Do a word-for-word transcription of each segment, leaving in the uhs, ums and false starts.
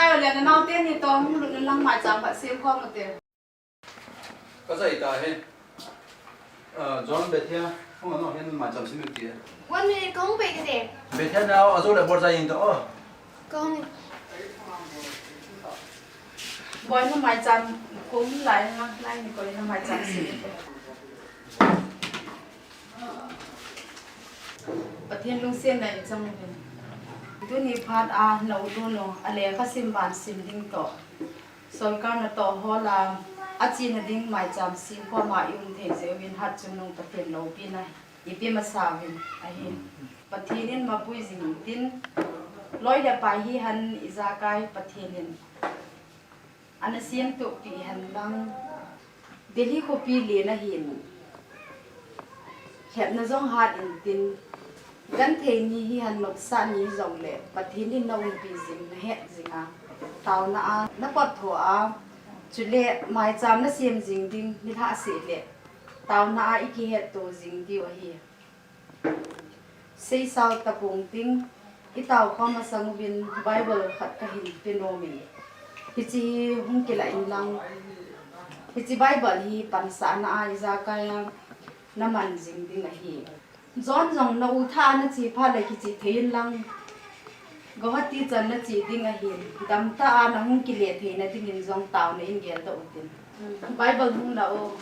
Leo le nanao teni toh hung lut inlang maicham khat sem khom ute. Ka jai ta he. Ah, John, Bethia, hung ano hen maicham sem ute. One minute, ka hung pe kate. Bethia nao, ajo le bor jai in to, oh. Ka hung. Boi, na maicham khom lai na, lai ni ko na maicham sem ute. Pathen lungsetna i chang uvin. Tuni phat a na u Lun u, alekha sim ban sim ding toh, solkar natoh hol a, achena ding maicham sem khom a i um thei jeh uvin hatchungnung Pathen loupina i pe masa uvin ahi. Pathen in mapui jing tin, loi le pai hihen ijakai Pathen in ana semtohpeh hen lang, Delhi khopi len ahin, lhepna jong hat intin, genthei ni hihen nopsah ni jongle Pathen in na umpi jing, na het jing a, taona a na pot tho a, chule maicham na sem jing ding nilhah seh le, taona a i kihetto jing diu ahi. Seisao tapong ting, i tao khom masang uvin Bible khat ka hin pe nom in. Hiche hi hung kilah inlang, hiche Bible hi pansahna a ijakai a na man jing ding ahi. John jong na u tha a na che phat le kiche thei inlang, Guwahati chan na che ding ahin, damtah a na hung kile theina dingin jong taona in geldoh utin. Bible hung la o.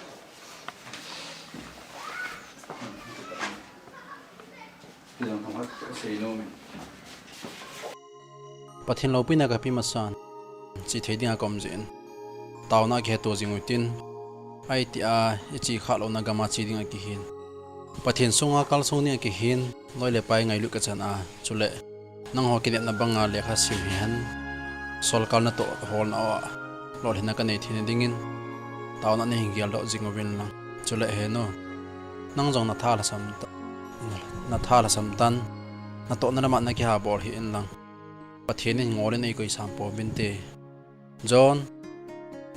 Pathen loupina ka pe masan, che thei dinga ka um jeh in, taona a kihetto jing utin, ahi tia i che khah louna gam a che dinga kihin, Pathen sunga kalsong dinga kihin, loi le pai ngailut ka chan a, chule nangho kinepna banga lekha sim hihen, solkar natoh holna a lolhinna ka nei theina dingin, taona nei hin geldoh jing uvin lang. Chule henu, nang jong na tha lhasam ta, na tha lhasam tan, natohna lama na kiha bol hih inlang, Pathen in ngol in ei koi sam pouvinte. John,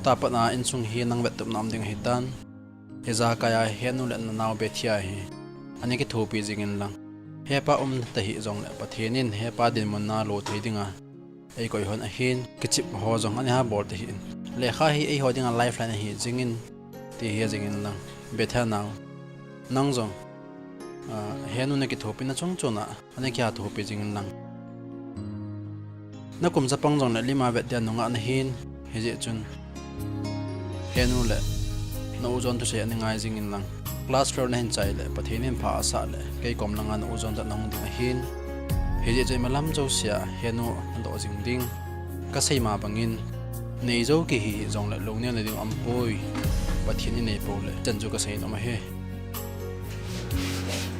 tuapat a insung hi nang vettupna um ding ahitan. Ijakai a henu le nanao Bethia hi ana kithopi jing inlang, hepa um tahih jongle Pathen in hepa dinmun na lo thei dinga ei koi hon ahin, kichep ho jong ana ha bol tahih in, lekha hi eiho dinga lifeline ahi jingin, ti hi jing inlang, Bethia nao, nang jong, ah, henu na kithopina chung chun a ana kiha thopi jing inlang, na kum chapang jongle lima vet dia nungah nahin, hijeh chun henu le na u John thusei ana ngai jing inlang, class twelve na hin chai le Pathen in pha asah le kei kom langa na u John jat na hung ding ahin, hijeh chun imalam jousea henu na doh jing ding. Ka sei ma bangin, nei jou kihi hih jongle lungneo na ding umpoi, Pathen in nei pou le, chan chu ka sei nom ahi.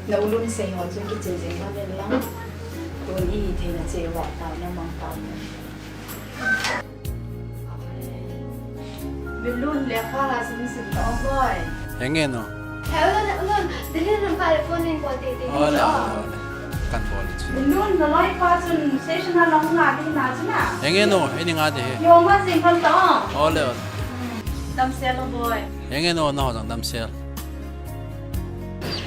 Na u Lun sei ho chu kiche jing lhon inlang, tun i theina cheh uva taona mang tau. Lun, lekha la sim sim ta o boi. Henge no. Hello, Lun, Lun, Delhi number phone in call te te. Ole, ole, ole. Kan bol chu. Lun, na loipa chun station a lang nga ding na chu na. Henge no, ini nga de he. Yo ma jing kan ta. Ole, ole. Damsel o boi. Henge no, naho jong damsel.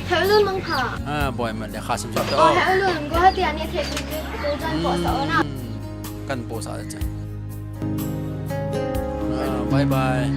Hello, Lun, nang pha. Ah, boi, ma lekha sim sim ta. Oh, hello, Lun, Guwahati a ni the ki ki ko jan ko sa ona. Hmm. Kan po sa cha. Ah, bye bye.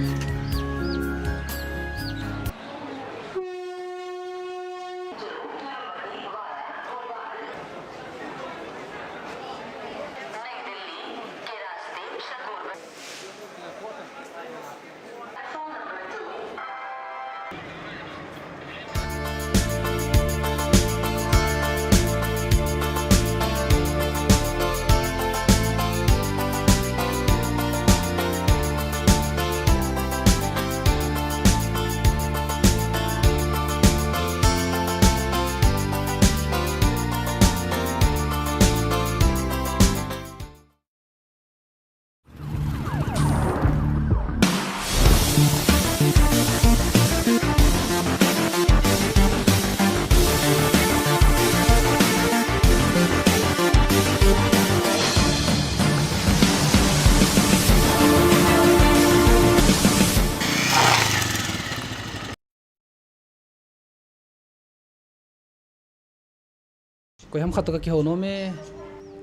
Koi ham khat toh ka kihou nom e.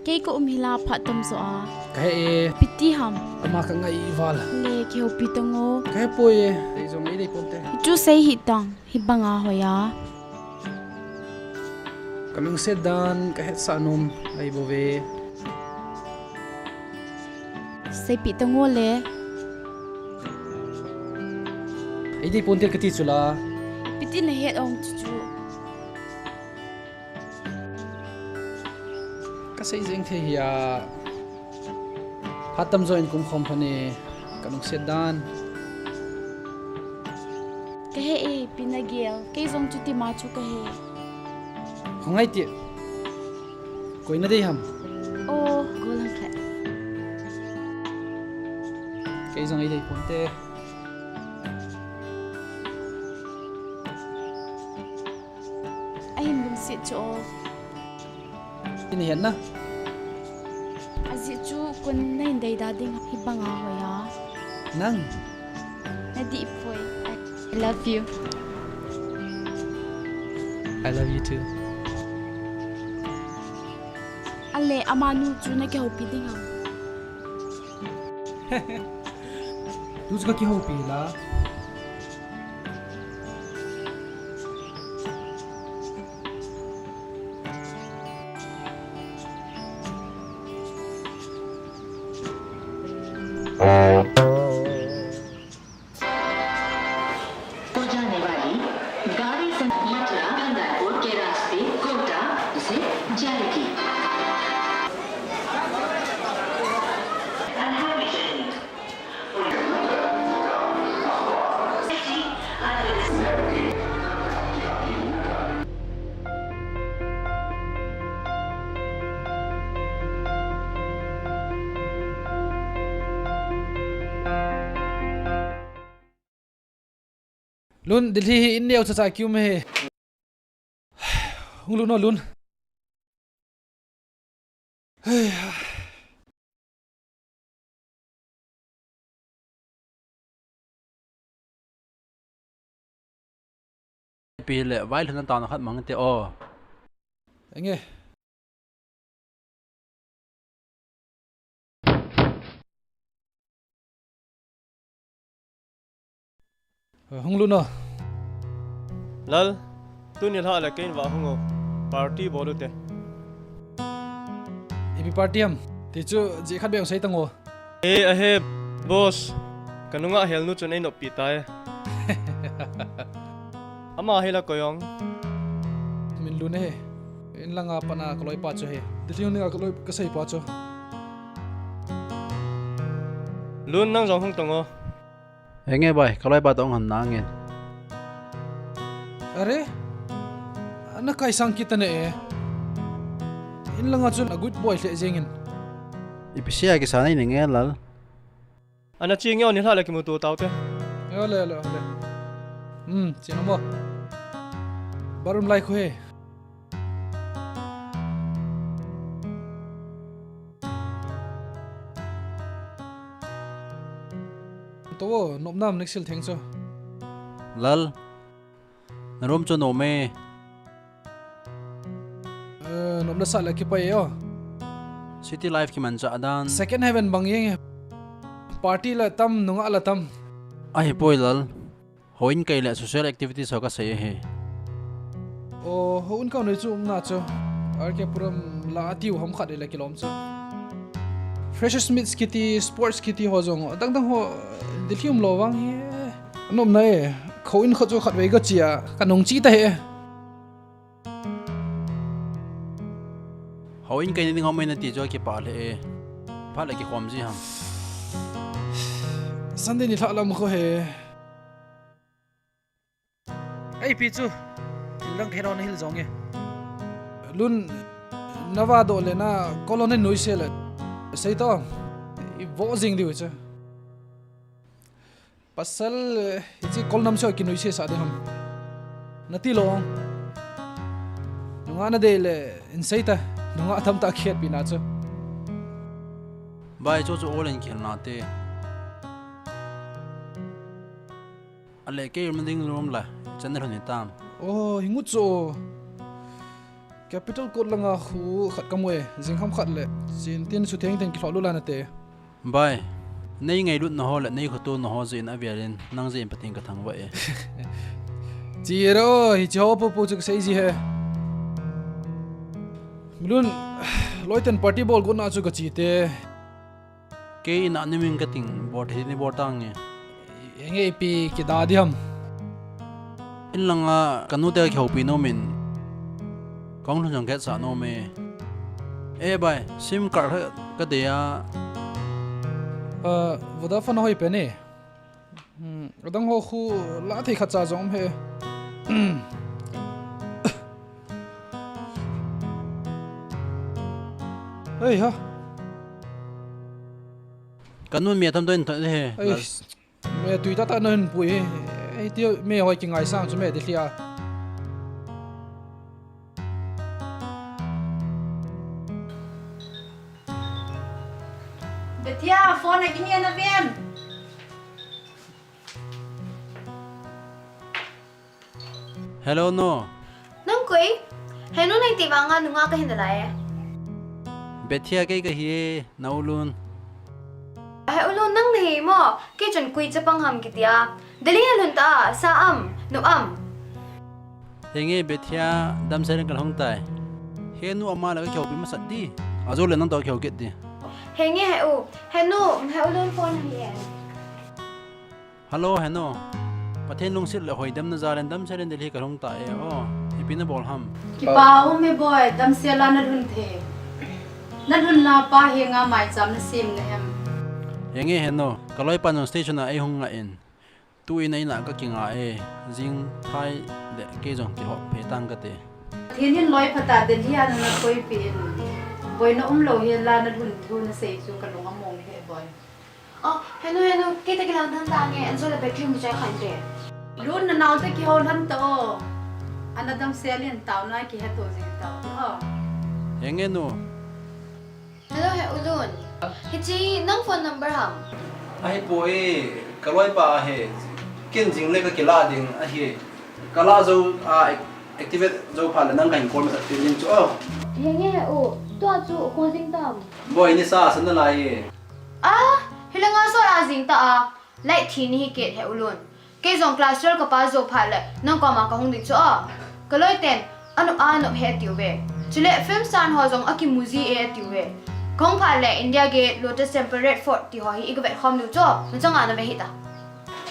Kei ka um hi la phat tamjo a. Ka he e. Piti ham. Ama ka ngai val. Le kihoupi tang o. Ka he poi e. Kei jong ei dei ponte. Chu sei hih tang. Hibanga hoiya. Ka lungset dan ka hetsah nom ahi bouve. Seipeh tang o le. Ei dei ponte kati chu la. Piti na het ong chu chu. Ka sei jeng thei hia. Phat tamjo in kum khom pha ni, ka lungset dan. Ka he e, pi na gel, kei jong chuti ma chu ka he. Khongai ti. Koi na dei ham? O, go lang khat. Kei jong ei dei ponte. Ahin lungset chu o. Ina hian na. Ajeh chu kon na hin deida ding hibanga hoiya. Nang. Na dih poi. I love you. I love you too. Ale amanu chu na kihoupi ding ham. Tu chu ka kihoupi la. को जाने वाली गाड़ी संग मथुरा कंदनपुर के रास्ते कोटा से जाएगी। Unhappy journey। Lun, Delhi hi in neo chacha kium e. Hung lut no, Lun. Hei ha. Pi le, vailhun na taona khat mang te o. Enge. Hung lut no. Lal, tuni lha le kei in va hung o. Party bol u te. Ipi party ham? Ti chu jeh khat beh sei tang o. E, ahe, boss. Ka nungah helnu chun ei noppi tai. Ama hi la koi ong? Min Lun ahi. In langa pat a ka loipa chu ahi. Delhi hung dinga ka loi ka seipa chu. Lun, nang jong hung tang o. Enge bai, ka loipa toh hung hon nangin. Are? Na kaisang kit ta ne e. In langa chun a good boy lheh jengin. Ipi sia kisa nei ni nge Lal. Ana chi nge o, ni lha le kimuto tau te. Ole, ole, ole. Hmm, chi na mo. Barum lai khu he. To, nop nam next sil theng chu. Lal. Na room chu nom e. Eh, nom na sa le kipai e o. City life kimanchah dan. Second heaven bang jeng e. Party la tam, nungah la tam. Ahi poi Lal. Houin kai le social activities ho ka sei ahi. O, houin ka nei chu um na chu. R K Puram la a tiu ham khat le kilom chu. Freshers meets kiti, sports kiti ho jong, dang dang ho, Delhi um lou vang hi. Nom na e, houin kho chu khat vei ka chia, ka nung chi ta he. Houin kai ni ding ho mai na ti chu kipa le e. Phat le kikhom ji ham. Sunday ni lha lam kho he. Ei pi chu. Thil dang thei lo na hil jong e. Lun, na va doh le na kol hon nuisat le. Sei to. I vo jing diu chu. Pasal, eh, hichi kol nam chu kinuisat sa ding ham. Na ti lo. Nungah na dei le, in sei ta. Nungah tam ta khiat pi na chu. Bai chu chu all in khel na te. Ale kei room ding room la, channel hon ni tam. Oh, hingu chu. Capital Court langa khu khat kamu e, jingkham khat le, jin tin sutheng teng kilhoh lut lana te. Bai, nei ngailutna ho le nei khotona ho jeh in avel in, nang jeh in Pathen kathangvah e. Chi ro, hiche ho popo chu kasei ji e. Milun, loi ten party bol gotna chu kache te. Kei in a nimin kating, bol thei ni bol tange. Henge ipi kida diham. In langa kanu te kihoupi nom in. Kahung lhun jong kihetsah nom e. E bai, sim card kha kadei a. Ah, Vodafone hoi pen e. Hmm, adang ho khu la thei khat cha jong um e. Hei ha. Kanun me tham toh in thot e. Ei, me tui tah tah nahin pui e. Ei, ti me hoi kingaisang chu me ti lhia. Bethia, phone a kinge na vem. Hello, nu. Nang koi? He nu nang ti vanga nunga kahin nalai e. Bethia kei kahi e, na u Lun. He u Lun nang nahi mo, kei chun koi chapang ham kitia. Delhi nalhun ta, sa am, nop am. Henge Bethia, damsel in kalhung tai. He nu ama le kakihoupi masat di. Ajou le nang toh kihou kit di. Henge he u, he nu, he u Lun phone ahi e. Hello, he nu. Pathen lungset le hoidam na jal in damsel in Delhi kalhung ta e. O, ipi nabol ham? Kipa um e boi, damsel a nalhun thei. Nalhun la pa henga maicham nasem na hem. Henge he nu, kaloipa jong station a eihung nga in. Tu in a in a kakinga e, jing thai le kei jong kilhoh phei tang kate. Pathen in loi phatah Delhi a nana koipi in. Boi na umlou hi la nalhun thu nasei chu kalung among e boi. O, he nu, he nu, kei toh kilang thei tange, an jole battery hung chai khan te. Lun nanao toh kihou lhon tao. Ana damsel in taona kihe to jing tao. O. Henge nu. Hello, he u Lun. Hiche nang phone number ham? Ahipoi, kaloipa ahi. Ken jing le kakilah ding ahi. Kalah jou a, activate jou phat le nang kahin call masat pi ding chu o. Henge he u, tua chu kho jing tam. Boi nisa asan nalai e. A, hilanga sot a jing ta a. Light thi nahi kit he u Lun. Kei jong class twelve kapass jou phat le nang koma kahung ding chu o. Kaloi ten, anop anop he atiuve. Chule film star ho jong akimu ji e atiuve. Kahung phat le India Gate, Lotus Temple, Red Fort ti ho hi iga vet khom diu chu. Nachanga nave hita.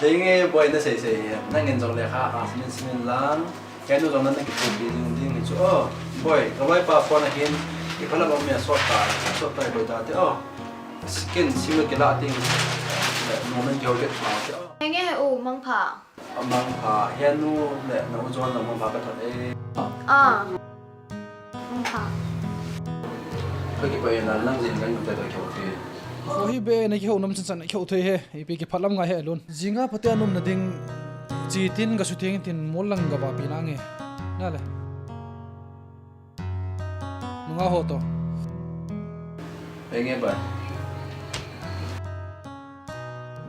Henge boi nasei sei hi. Nangin jong lekha kha simin simin lang. He nu jong nana kihoupi ding ding hi chu o. Boi, kaloipa phone ahin. Iphalam a um e sot ta, sot ta boi ta te o. Ken sim le kilah ding. Moment kihou kit ma te o. Henge he u, mangpha. Amangpha, he nu le na u John jong mangpha kathot e. A. Mangpha. Kakipah e na, nang jin nang te toh kihou thei. Kho hi be na kihou nom chan chan kihou thei he. Ipi kiphalam ngai he Lun. Jinga phatea nom na ding. Chi tin kasutheng tin mol lang kavapi nange. Nale. Nunga ho toh. Henge bai.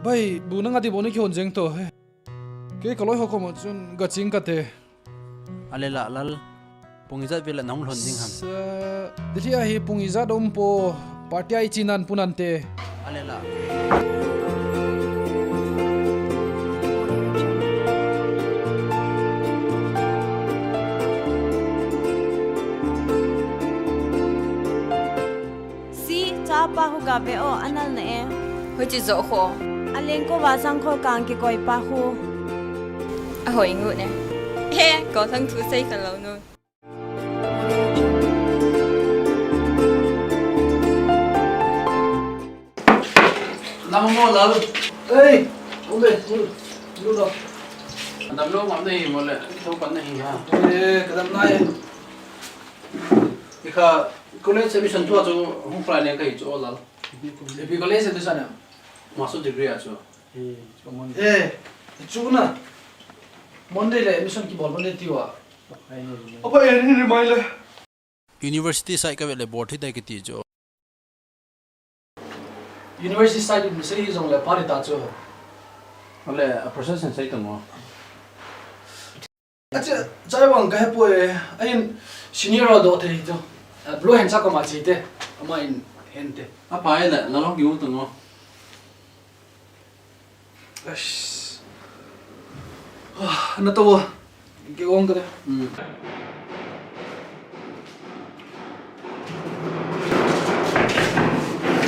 Bai, bu nanga di bou na kihon jeng toh. Kei kaloi ho koma chun gaching kate. Ale la lal. Pung ijat vel a nahung lhon ding ham? Sa, Delhi a hi pung ijat a um po, party a ichi nan pu nante. Ale la. Si, chapa khu gave o, anal na e. Hoiche jo kho. Aleng ko vazang kho kang kikoi pa khu. Ahoi ngut ne. He, ko thang thu sei khalou nu. Nang mo lal. Ei, um be, um, lu lo. Dam lo ngam nahi mo le, tho pan nahi ha. Eh, kadam nai. Ikha college admission thua chu hung fly le kahi chu o lal. Ipi college admission em? Master degree a chu. Eh, chu Monday. Eh, chu na. Monday le admission kibol Monday tiwa. Apa eh ni mai le. University side kavet le bol thei tai kiti chu. University side in sei hi jong le pari ta chu. Ale a process in sei tamo. Ache, chai vang ka hepoi, ahin senior ho doh thei chu. A, Bro Hencha koma che te, ama in hen te. Apa e le, la long kiu tu ngo. Ash. Ah, na to. Ke ong ka de. Hmm.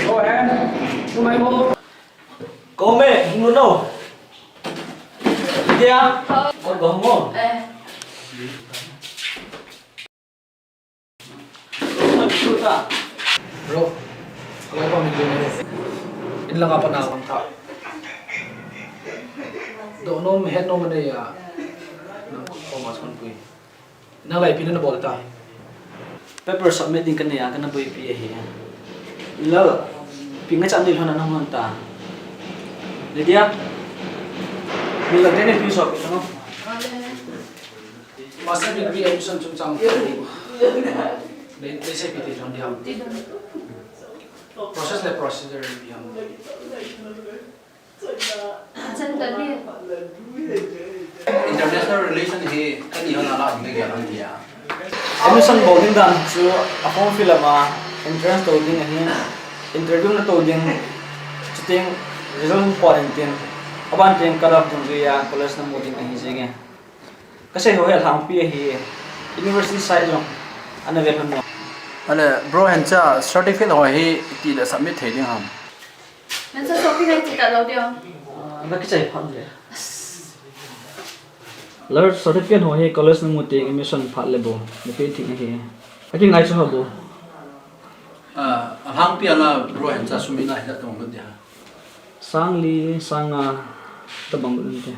Go ahead. Tumai mo. Kome, hung no. Dia. Ko go mo. Eh. Bro, kalau pa min dun. In lang apa na lang ta. Do nom, het nom ne ya. Nang ko mas kon pui. Nang lai pin na bol ta. Paper submit ding ka nei a, ka na boipi ahi. Lal, pi nga chan dil hon na hon ta. Lydia. Mi la tene pi so pi no. Master degree admission chungchang. Dei, dei se pi te chon diam. Process le procedure diam. International relation hi kani hon ala ding ge hon dia. Admission bol ding dan chu a form fill up a, entrance to ding ahi, interview na to ding, chuting result po ding tin, aban tin cut off ding jui a college na mu ding ahi jing e. Ka sei ho hi alhangpi ahi, university side jong ana ve lhon nom. Ale, Bro Hencha, certificate ho hi iti le submit thei ding ham? Hencha shopping a iti ta lo ding. Ah, na kichai phat le. Lal, certificate ho hi college na mu teng admission phat le bou, na pe thei ahi. Akingai chu ha bou. Ah, alhangpi ala Bro Hencha sum ina hi la tong lo dia. Sang li, sang nga, tabang lo te.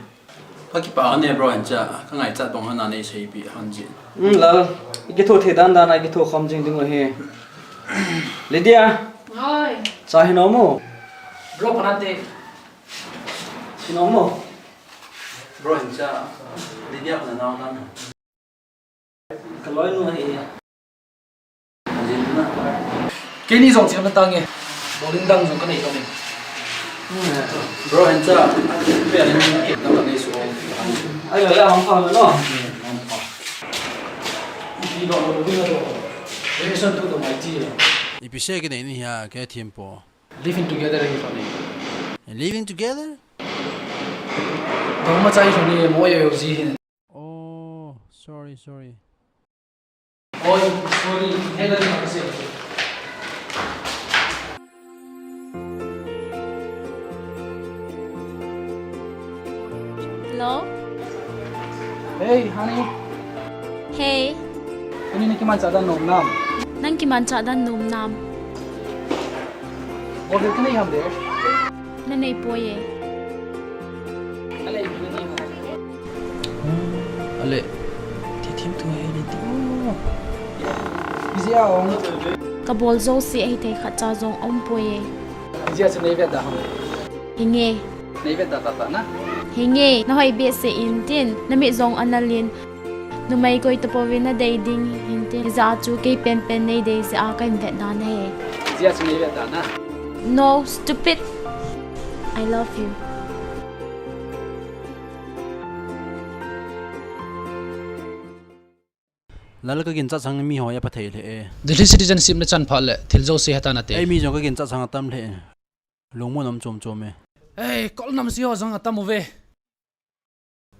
Ka kipah e Bro Hencha, ka ngaichat bang hon a nei seipi hon jin. Hmm, Lal, i kitho thei dan dan a i kitho khom jing ding u ahi. Lydia. Oi. Cha hi nom mo? Bro, panante. Hi nom mo? Bro Hencha, Lydia pana nao dan. Ka loinu ahi. Keini jong chi na tang e. Bowling dang jong ka nei tong e. Bro Hencha, pe ani ni ke tang nei su. Ai lo ya hong pa no. Hong pa. Ipi lo lo lo lo. Relation tu to mai chi. Ipi se ke nei ni ha ke thim po. Living together hi pa nei. Living together? Dong ma chai so ni mo ye yo ji hin. Oh, sorry, sorry. Oi, sorry. Hela ni ma se. Hello? Hey, honey. Hey. Tuni na kimanchah dan nom nam? Nang kimanchah dan nom nam? Bol thei ka nei ham de? Na nei poi e. Ale, thithim thu he ni ti. Ijeh a ong. Ka bol jouse ahi thei khat cha jong aum poi e. Ijeh a chu nei vet da ham? Hinge. Nei vet da ta ta na? Hinge. Na hoi behseh in tin, na mit jong ana lin. Numei koi tapouve na dei ding hin tin. Ijeh a chu kei penpen nei dei jeh a ka in vet dan ahi. Ijeh a chu nei vet dan a? No, stupid. I love you. Lal, ka ginchat chang mi ho a pha thei le e. Delhi citizenship na chan phat le thil jouse heta na te. Ei, mi jong ka ginchat chang atam le e. Lungmon um chom chom e. Ei, kol nam si ho jong atam uve.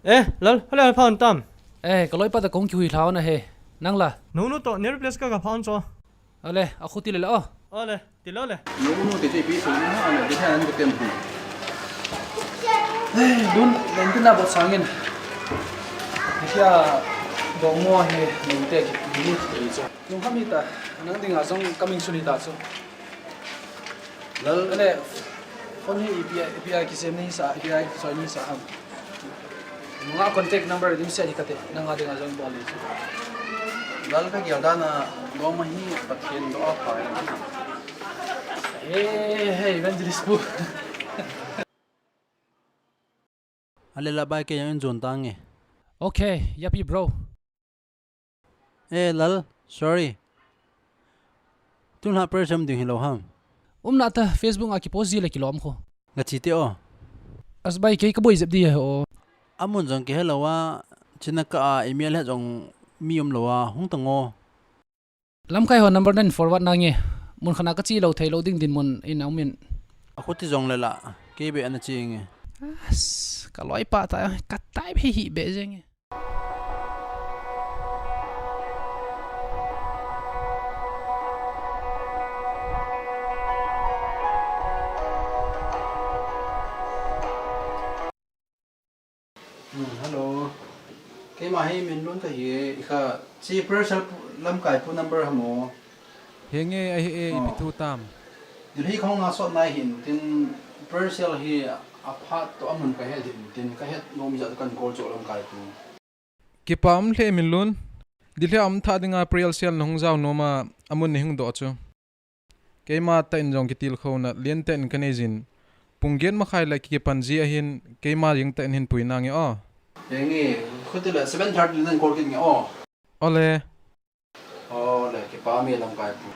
Eh, Lal, hale, hale, pha un tam. Eh, ka loipa ta kong kihui lhau na he. Nang la? Nunu to, near place ka ka pha un cho. Ale, a khu ti le la o. Ale, ti lo le. Nunu te che pi su na, ale, de han ke tem hu. Eh, dun, len tin na bot sangin. Kia, dong mo he, nung te ki ni, ni cho. Nung kami ta, nang ding a jong coming soon ta cho. Lal. Ale, phone hi ipi a, ipi a kisem ni sa, ipi a kisoi ni sa ham. Nunga contact number lim se hi kate, nanga dinga jong bol le chu. Lal, ka gel dan a, doma hi Pathen doh a pha e. Hey, hey, evangelist pu. Ale, la bai ke yang in jon tang e. Okay, yapi bro. Eh, Lal, sorry. Tun ha pressure um ding hilou ham. Um na ta Facebook a kipost ji le kilom kho. Nga chi te o. As bai kei ka boi jep di he o. Amun jong kihe lou a, China ka a email he jong mi umlou a, hung tan o. Lamkai ho number nan forward nange. Mun khat a kache lou thei lou ding dinmun in aumin. Akhuti jong le la, kei beh ana che nge. As, ka loipa ta, ka tai beh hi beh jenge. Hmm, hello. Keima hi Minlun kahi e, ikha chi Purcell pu, lamkai pu number ham o. Henge, ahi e, ipi thu tam. Delhi khong a sot nai hin tin Purcell hi aphat to amun kahe hin tin kahet nom jeh a kan call chu lamkai pu. Kipa um lheh Minlun. Delhi a um thah dinga Purcell nahung jao nom a, amun nahung doh chu. Keima tah in jong kitilkhouna lentah in kanei jin. Pung get makhai le kipan ji ahin, keima jeng tah in hin pui nange o. Henge, khuti le seven thirty nan call kit nge o. Ole. Ole, kipa um e lamkai pu.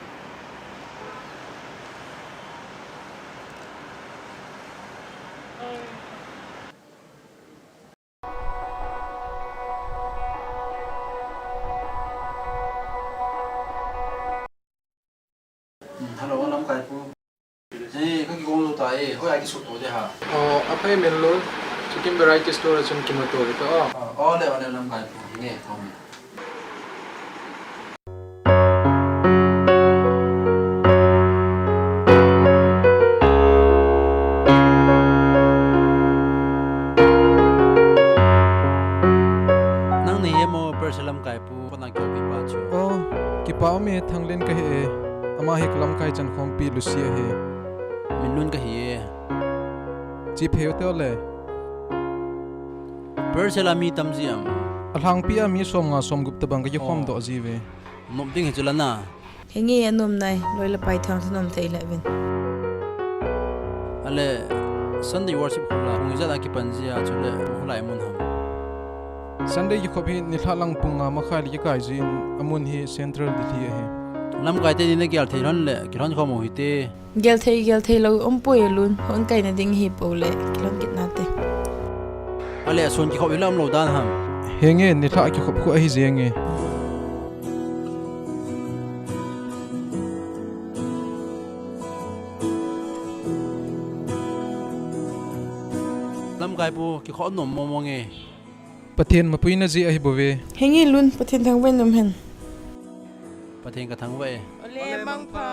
Hmm, hello, lamkai pu. Eh, ka kigong lou ta e, hoiya kisuto de ha. Oh, aphai Minlun, Chicken Variety Store a chun kimuto hita o. Oh, ole, ole, lamkai pu. Nge, kong. Nang nahi mo Purcell lamkai pu, kona kihoupi pa chu. Oh, kipa um e, Thanglen kahi e. Ama hi ka lamkai chankhompi Lucy ahi. Minlun kahi e. Chi pheu teo le. Purcell a mi tam ji am? Alhangpi a mi som nga som gup tabang ka kikhom doh ji ve. Nop ding hi chu la na. Henge anom nai, loi le pai thang thanom thei le vin. Ale Sunday worship khula, pung ijat a kipan ji a chule, hoilai mun ham? Sunday kikhop hi nilhah lang pung nga makhai le kikai jin, amun hi Central Delhi ahi. Lamkai teni na gel thei lhon le, kilhon khom u hite. Gel thei, gel thei lou um poi Lun, hon kaina ding hi po le, kilhon kit nate. Ale, asun kikhop hi la umlou dan ham? Henge, nilhah kikhop khu ahi jenge. Lamkai pu, kikhop nom momo nge. Pathen mapuina ji ahi bou ve. Henge Lun, Pathen thangvah in um hen. Pathen ka thangvah e. Ole, mangpha.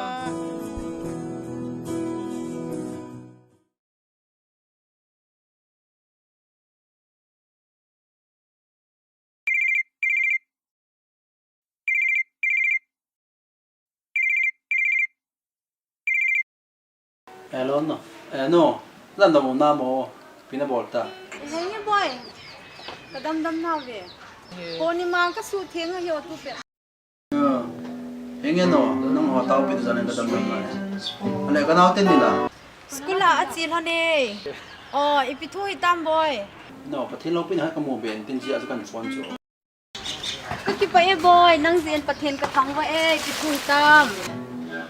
Hello, no. Eh, no. Jan dam u nam o. Ipi na bol ta? Henge boi. Ka dam dam nau ve. Poni ma ka su theng a hi o tu pe. Ah, henge no, nangho taopi in jan in ka dam dam nai. Ale ka nao ten ni la. School a ache lhon e. Oh, ipi thu hitam boi. No, Pathen loupina ha ka mu ben tin jia chu kan phone chu. Ka kipah e boi, nang jeh in Pathen ka thangvah e, ipi thu hitam.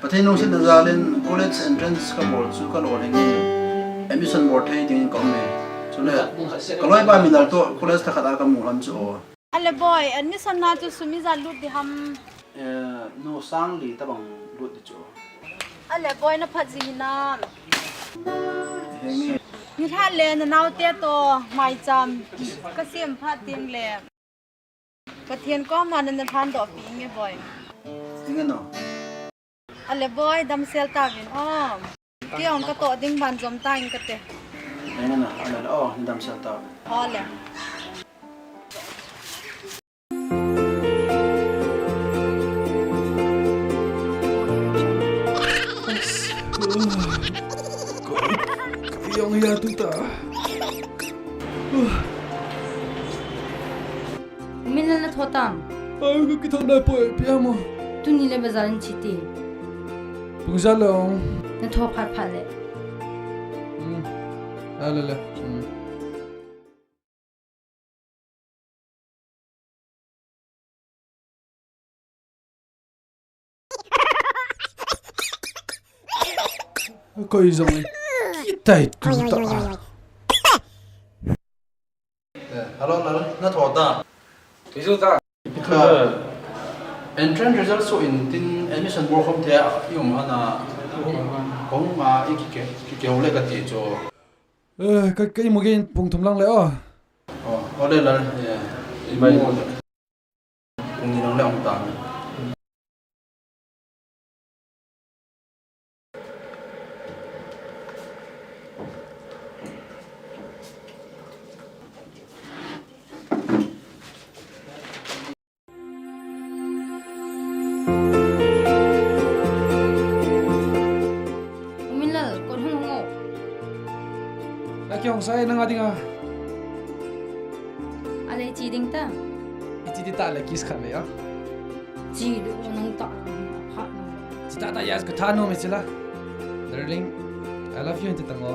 Pathen lungsetna jal in college entrance ka bol chu ka lolhing e. Admission bol thei ding in ka um e. Chule, ka loipa Minal toh college thakhat a ka mu lhon chu o. Ale boi, admission na chu sum ijat lut ding ham? Eh, no, sang li tabang lut ding chu. Ale boi, na phat ji hinam? Henge. Nilhah le na naote toh maicham ka sem phat teng le. Pathen koma na na lhan doh pi inge boi. Inge no. Ale boi, damsel tauvin o. Kei jong ka toh ding ban jom ta ing kate. Inge no, ale o, ni damsel tauvin. Ole. Ka, ka jong hia tu ta. Min la na tho tam? Ai, ka kithang dai poi, ipi ham o. Tuni le bazar in che te. Pung ja le ong. Na tho phat phat le. Hmm. A le le. Hmm. Koi jong kitai tu ta. Eh, hello, hello. Na tho ta? Tuta. Entrance result so in tin admission bol khom the i um hana. Kong ma i kike, kike hole kati cho. Eh, ka, ka imu gen pung thum lang le o. Oh, ole la. Yeah. Imu. Pung ni lang le ang ta. Uminlal, kon hung hung o. Aki hung sai nang ading a. Ale chi ding ta. Ichi di ta le kiss khat le ya. Chi di o nang ta. Ha nang. Chi ta ta ya ka tha no me chila. Darling, I love you, enti tang o.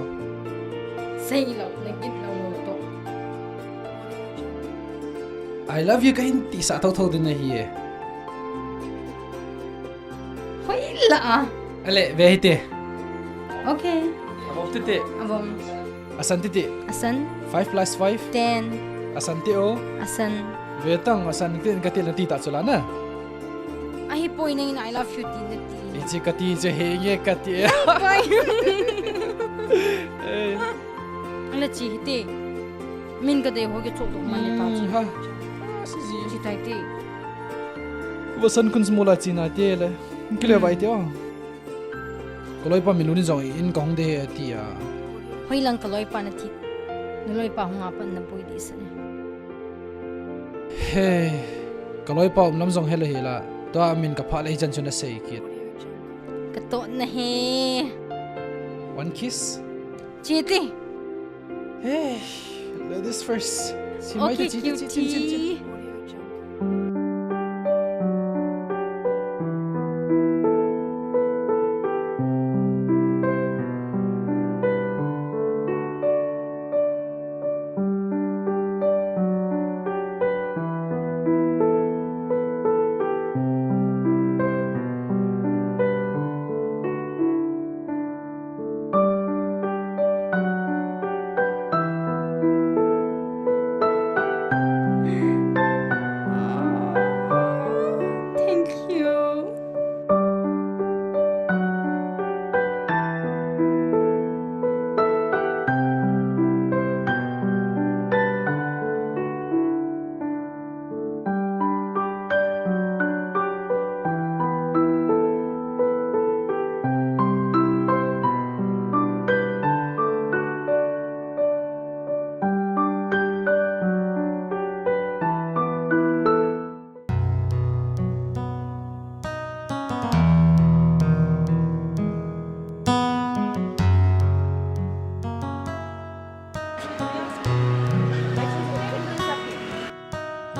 Sei lo, na git lo to. I love you kahin ti sa tho tho din na hi e. Hoi la a. Ale, ve hi te. Okay. Avom te te. Avom. Asan te te. Asan. Five plus five. Ten. Asan te o. Asan. Ve tang, asan te ka te la ti ta chula na. Ahi poi nang in I love you ti na ti. Ichi ka ti che he nge ka ti. Poi. Eh. Ala chi hi te. Min ka dei ho ke chok dong man ta. Hmm, ha. Ah, si ji. Chi tai te. Vasan kun smula chi na te le. Kile vai te o. Ka loipa min lu ni jong in ka hung de he ati a. Hoi lang ka loipa na ti. Na loipa hung a pan na poi di sa ne. Hey, ka loipa um lam jong he le he la. Tua min ka pha le hi chan chun a sei kit. Ka to na he. One kiss? Chi ti. Hey, ladies first. Si mai Okay, chi, chi, chi, chi, chi, chi. Cutie. Thank you.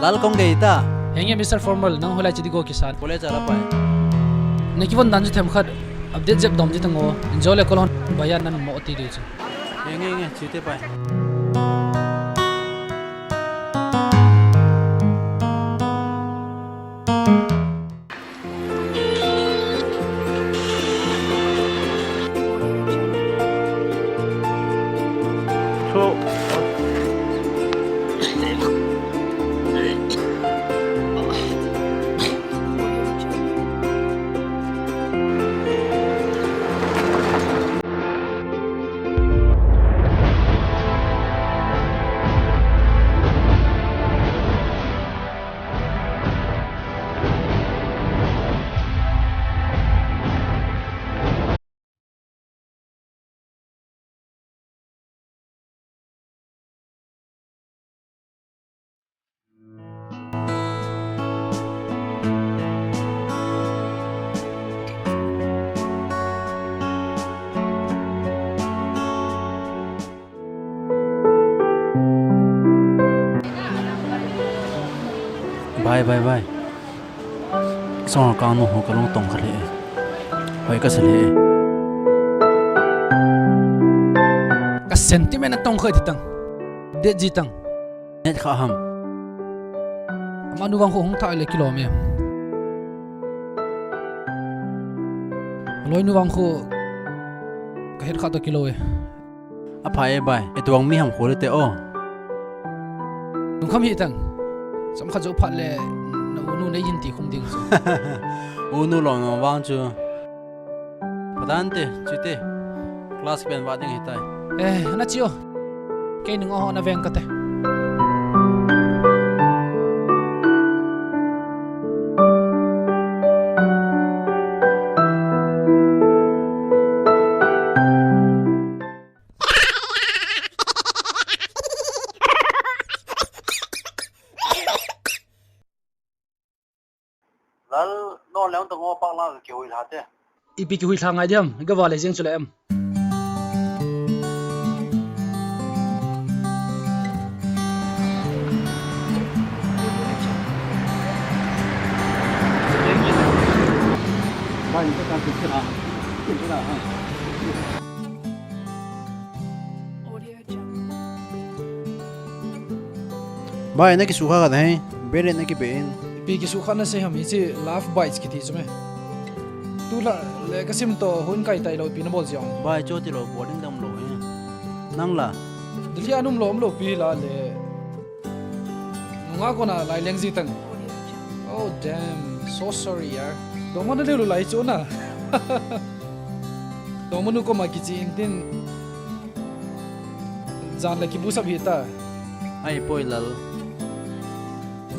Lal kong gei ta. Henge, Mister Formal, nang hoilai chi di go kisan. College a la pai. Na kivon dan chu themkhat update jep dom di tang o. Injo le kolon bayan nan mo ti di chu. Henge, henge, chi te pai. Bye, bye, bye. Song kang nu ho ka lung tong kha le. Hoi ka sa le. Ka sentiment a tong kha ti tang. Det ji tang. Net kha ham. Ama nu vang kho hung tha le kilom e. Loi nu vang kho ka het kha to kilo e. A pha e bai, e tuang mi ham kho le te o. Lungkham hi tang. Chomkhat jou phat le na unu nei hin ti khum ding chu. Unu lom lom vang chu. Pha dan te, chuti. Class pen va ding hitai. Eh, na chi o. Kei nung a ho na veng kate. Lal, non le hung tong o, pak lang ka kihui lha te. Ipi kihui lha ngai diam, i ga va le jeng chu le em. Bai, na kisukha ka he, beret na kibe in. Ipi kisukha na sei ham, hiche Love Bites kiti chu me. Tulha le ka sim to hun kai tai lou, ipi na bol jong. Bai, cho ti lou, boring dam lou he. Nang la? Delhi a um lou, um lou pi la le. Nunga kona lai leng ji tang. Oh damn, so sorry yaar. Dongmanu leu lou lai chu na. Dongmanu koma kichi in tin. Jan le kibusap hita. Ahipoi lal.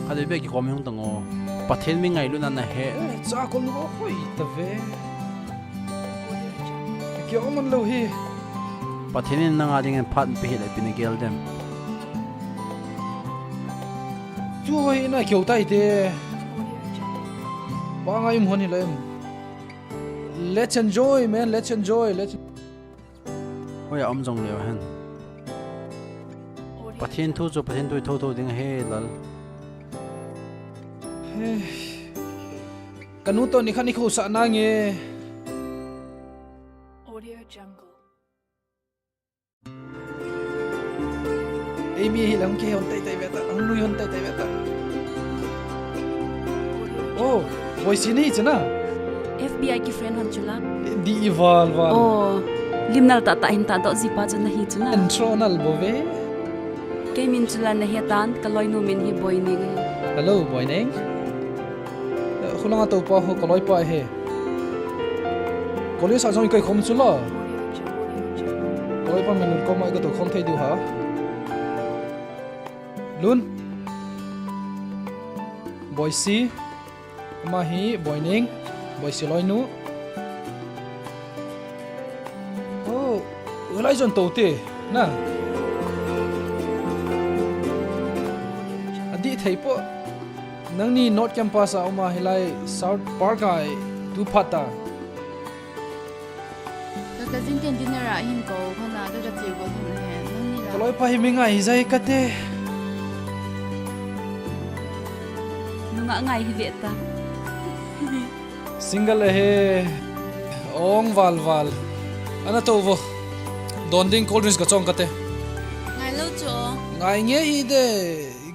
Khatvei beh kikhom hung tang o. Pathen mi ngailutna na he. Eh, cha kon ko hoi ta ve. Kikhom man lou hi. Pathen in nanga dingin phat pe hi le ipi na gel dem. Chu hoi na keu tai te. Pa ngai um hon hi le em. Let's enjoy, man. Let's enjoy. Let's Hoiya um jong leu hen. Pathen thu chu Pathen thu i thotho ding ahi lal. Ka nu toh nikhat i khohsah nange. Ei mi hi lang kihon tai tai ve ta, ang nui hon tai tai ve ta. Oh, Boisi nahi chu na? F B I ki friend hon chu la. Di i val val. Oh, lim nal tah tah hin tahdoh ji pa chu nahi chu na? Intro nal bou ve. Kei min chu la na he tan, ka loinu min hi Boining. Hello, Boining. Khulanga tou pa ho ka loi pa he. College a jong i kai khom chu la. Ka loi pa min lun koma i ka tou khom thei diu ha. Lun. Boisi. Ama hi Boining. Boisi loinu. Oh, ulai jon tou te. Na. Adi thei po. Nangni North Campus a um a hilai South Park a tu phat ta. Ka cousin ten dinner a hin ko, hona ka ka che ko thum he, nangni la. Ka loi pa hi mi ngai hi jai ka te. Nunga ngai hi ve ta. Single ahe. Ong val val. Ana tou vo. Don ding cold drinks ka chong ka te. Ngai lou chu. Ngai nge hi de.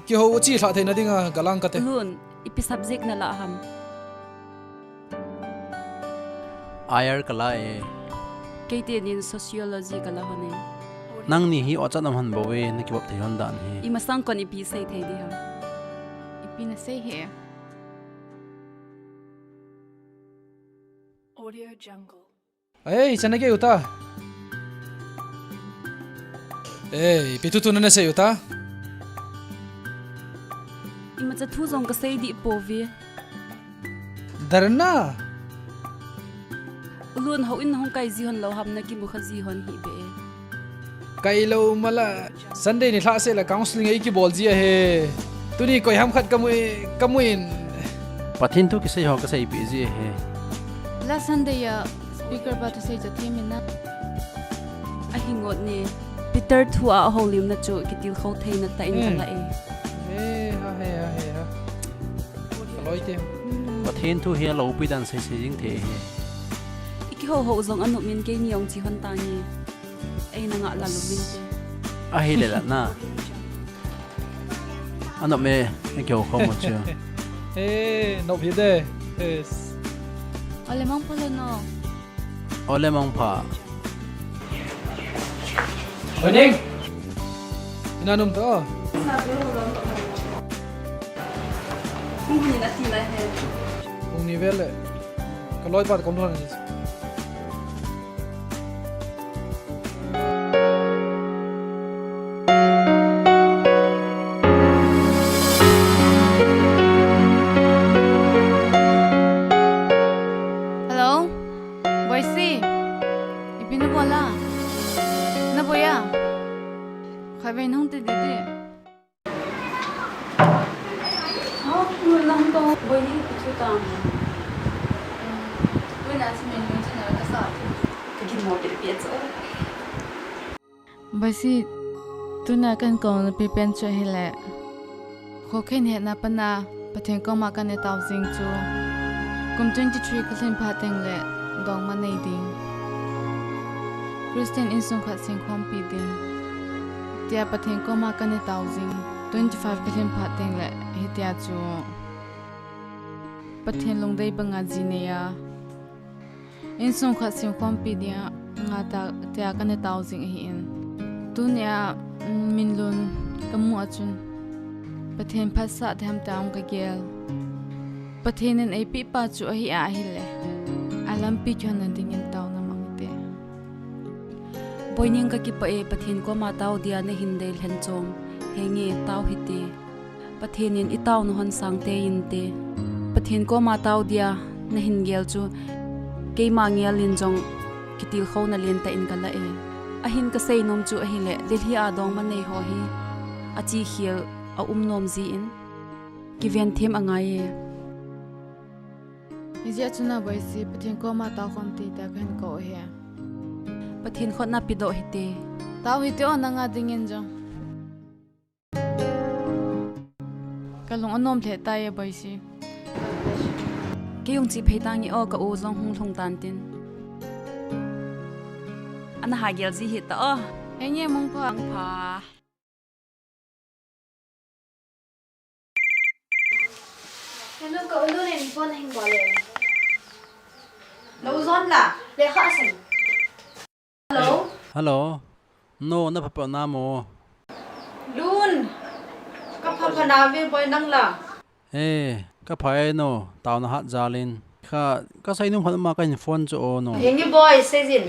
Kiho u chi lha theina dinga galang kate. Lun, ipi subject na la ham? I R ka la e. Kei teni in sociology ka la hon e. Nangni hi ochat nam hon bou ve, na kivop thei hon dan hi. Imasang kon ipi sei thei di ham? Ipi na sei he. Audio Jungle. Ei, chana ke uta. Ei, ipi thu thu na na sei uta. Imacha thu jong ka sei di po ve. Darna. U Lun, houin hung kai ji hon lou ham, na kimu kha ji hon hi be. Kai lou mala. Sunday ni lhah seh la counseling ei kibol ji ahi. Tuni koi ham khat ka mu, ka mu in. Pathen thu kisei ho ka sei pi ji ahi. La Sunday a speaker pa thusei cha thei min na. Ahi ngot ni. Peter thu a houlimna chu kitilkhou theina tah in ka la e. Eh, ha he, ha he, ha. Ka loi te. Pathen thu hi a loupi dan sei sei jing thei ahi. I kihou hou jong anop min keini jong chi hon tange. Ei na ngah la lou min te. Ahi le la na. Anop me, ei kihou khom mo chu. Eh, nop hi de. Yes. Ole mang pha le no. Ole mang pha. Oi Ning. Ina num to. Sa be ho lo. Pung ni na ti na he. Pung ni vel le. Ka loi pa kom thon ni. Hello? Boisi? Ipi na bol a? Na boi a? Khatvei nung ti di di. Hau, nang to boi ni chu ta. Boi na si men ni chu na ka sa. Ka gin mo pe pe chu. Boisi, tuna kan kouna pen chu ahile, khokhen hetna pana Pathen koma kan itao jing chu, kum twenty-three ka lhin phat teng le dongma nei ding, Christian insung khat singkhompi ding, tia Pathen koma kan itao jing. Twenty-five ka lhin phat teng le hitia chu Pathen lungdei banga ji nei a, insung khat singkhompi dinga ta, tia kan itao jing ahin. Tunia, mm, minlun ka mu a chun Pathen phatsah thei ham tia ka gel. Pathen in eipeh pa chu ahi a ahile, a lampi kihonna dingin taona mang te. Boining, ka kipah e, Pathen koma tao dia na hin dei lhen chom. Henge, tao hite. Pathen in i taona hon sang tein te. Pathen koma tao dia na hin gel chu keima ngel in jong kitilkhouna lentah in ka la e. Ahin ka seinom chu ahile, Delhi a dongma nei ho hi a chi khel a um nom jin kiven them angai e. Hijeh chun a Boisi, Pathen koma tao khom te tia ka hin kou e. Pathen khut na pedoh hite. Tao hite o, nanga dingin jong. Ka lung anom lheh tai e Boisi. Kei jong che phei tange o, ka u jong hung lhung tan tin. Ana ha gel ji hita o. Henge, mangpha. Mangpha. Hello, ka u Lun in phone ahin bol e. Na u John la, lekha asim. Hello. Hello. No, na pha pha na mo? Lun. Ka pha pha na ve Boi, nang la? Eh, ka pha e no, taona hat jal in. Kha, ka seinom khat ma ka hin phone chu o no. Henge Boi, sei jin.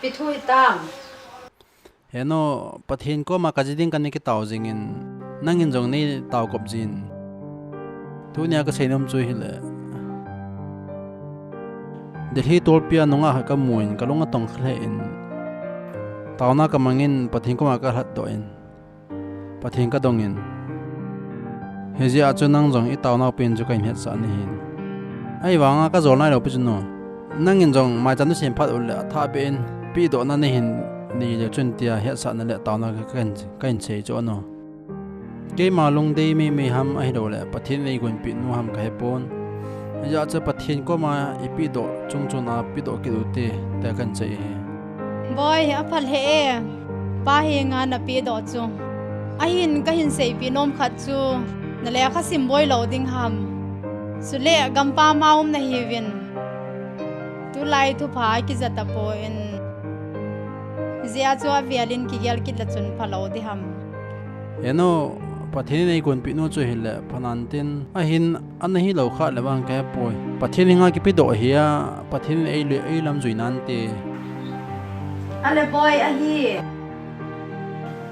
Ipi thu hitam? He no, Pathen koma ka ji ding kana kitao jingin, nangin jong nei tao kop jin. Tunia ka seinom chu hile, Delhi tolpi a nungah khat ka mu in, ka lung atong kha lheh in, taona ka mangin, Pathen koma ka lhatdoh in, Pathen ka dongin. Hijeh a chu nang jong i taonau pen chu ka hin hetsah nahin. Ahivanga ka jol nailou pi chu no. Nangin jong maicham na sem phat uleh athah beh in, pehdohna nahin nei leu chun tia hetsahna le taona ka, ka hin, ka hin sei chu ano. Keima lungdei meimei ham ahilouleh Pathen in eigonpeh nu ham ka hepon. Hijeh a chu Pathen koma i pehdoh chungchon a pehdoh kit ute, tia ka hin sei ahi. Boi, apha lheh e. Pa henga na pehdoh chu. Ahin ka hin seipeh nom khat chu, na lekha sim boi lou ding ham. Chule gampam a um nahiuvin, tulai thupha akija tapon, hijeh a chu avel in kigel kit le chun phalou ding ham. He no, Pathen in eigonpeh nu chu hile phanan tin, ahin ana hilou kha le vang ka hepoi. Pathen henga kipedoh ahi a, Pathen in ei, eilam jui nante. Ale Boi, ahi.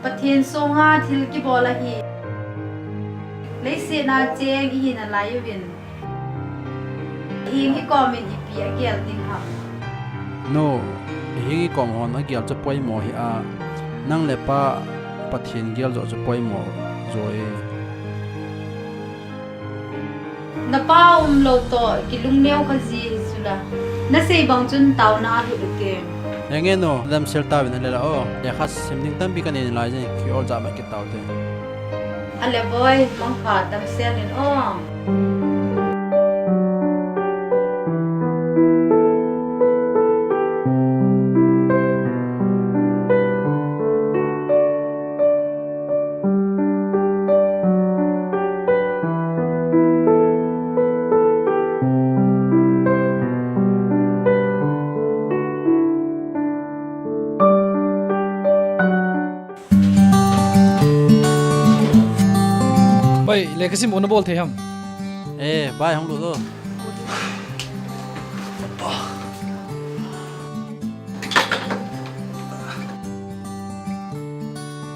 Pathen songa thil kibol ahi. Leiset a cheng ihi nalai uvin, heng ikom in ipi agel ding ham? No, heng ikom hon agel chu poimo hi a, nang le pa Pathen gel joh chu poimo jo e. Na pa umlou toh kilungneo kha ji hi chula. Na sei bang chun taona alut ute. Henge no, damsel tauvin ale la o. Lekha sim ding tampi ka nei nalai jeh in, ki-ol jah mah kit taute. Ale Boi, mangpha, damsel in o. Bai, lekha sim o nabol thei ham? Eh, bai, hung lut o.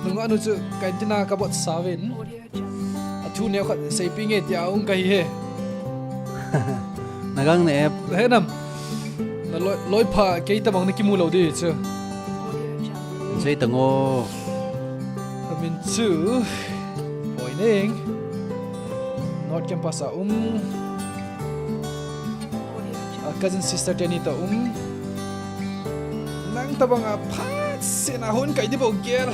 Nungah nu chu canteen a kabol sa uvin. Athu neo khat seipeh nge tia hung kahi e. Nagang ne e. He nam. Naloi, loi pha kei tabang nakimu lou di chu. Sei tang o. Amin chu. Poineng. North Campus a um. A cousin sister teni toh um. Nang tabang a phat sena hung kai di bou gel.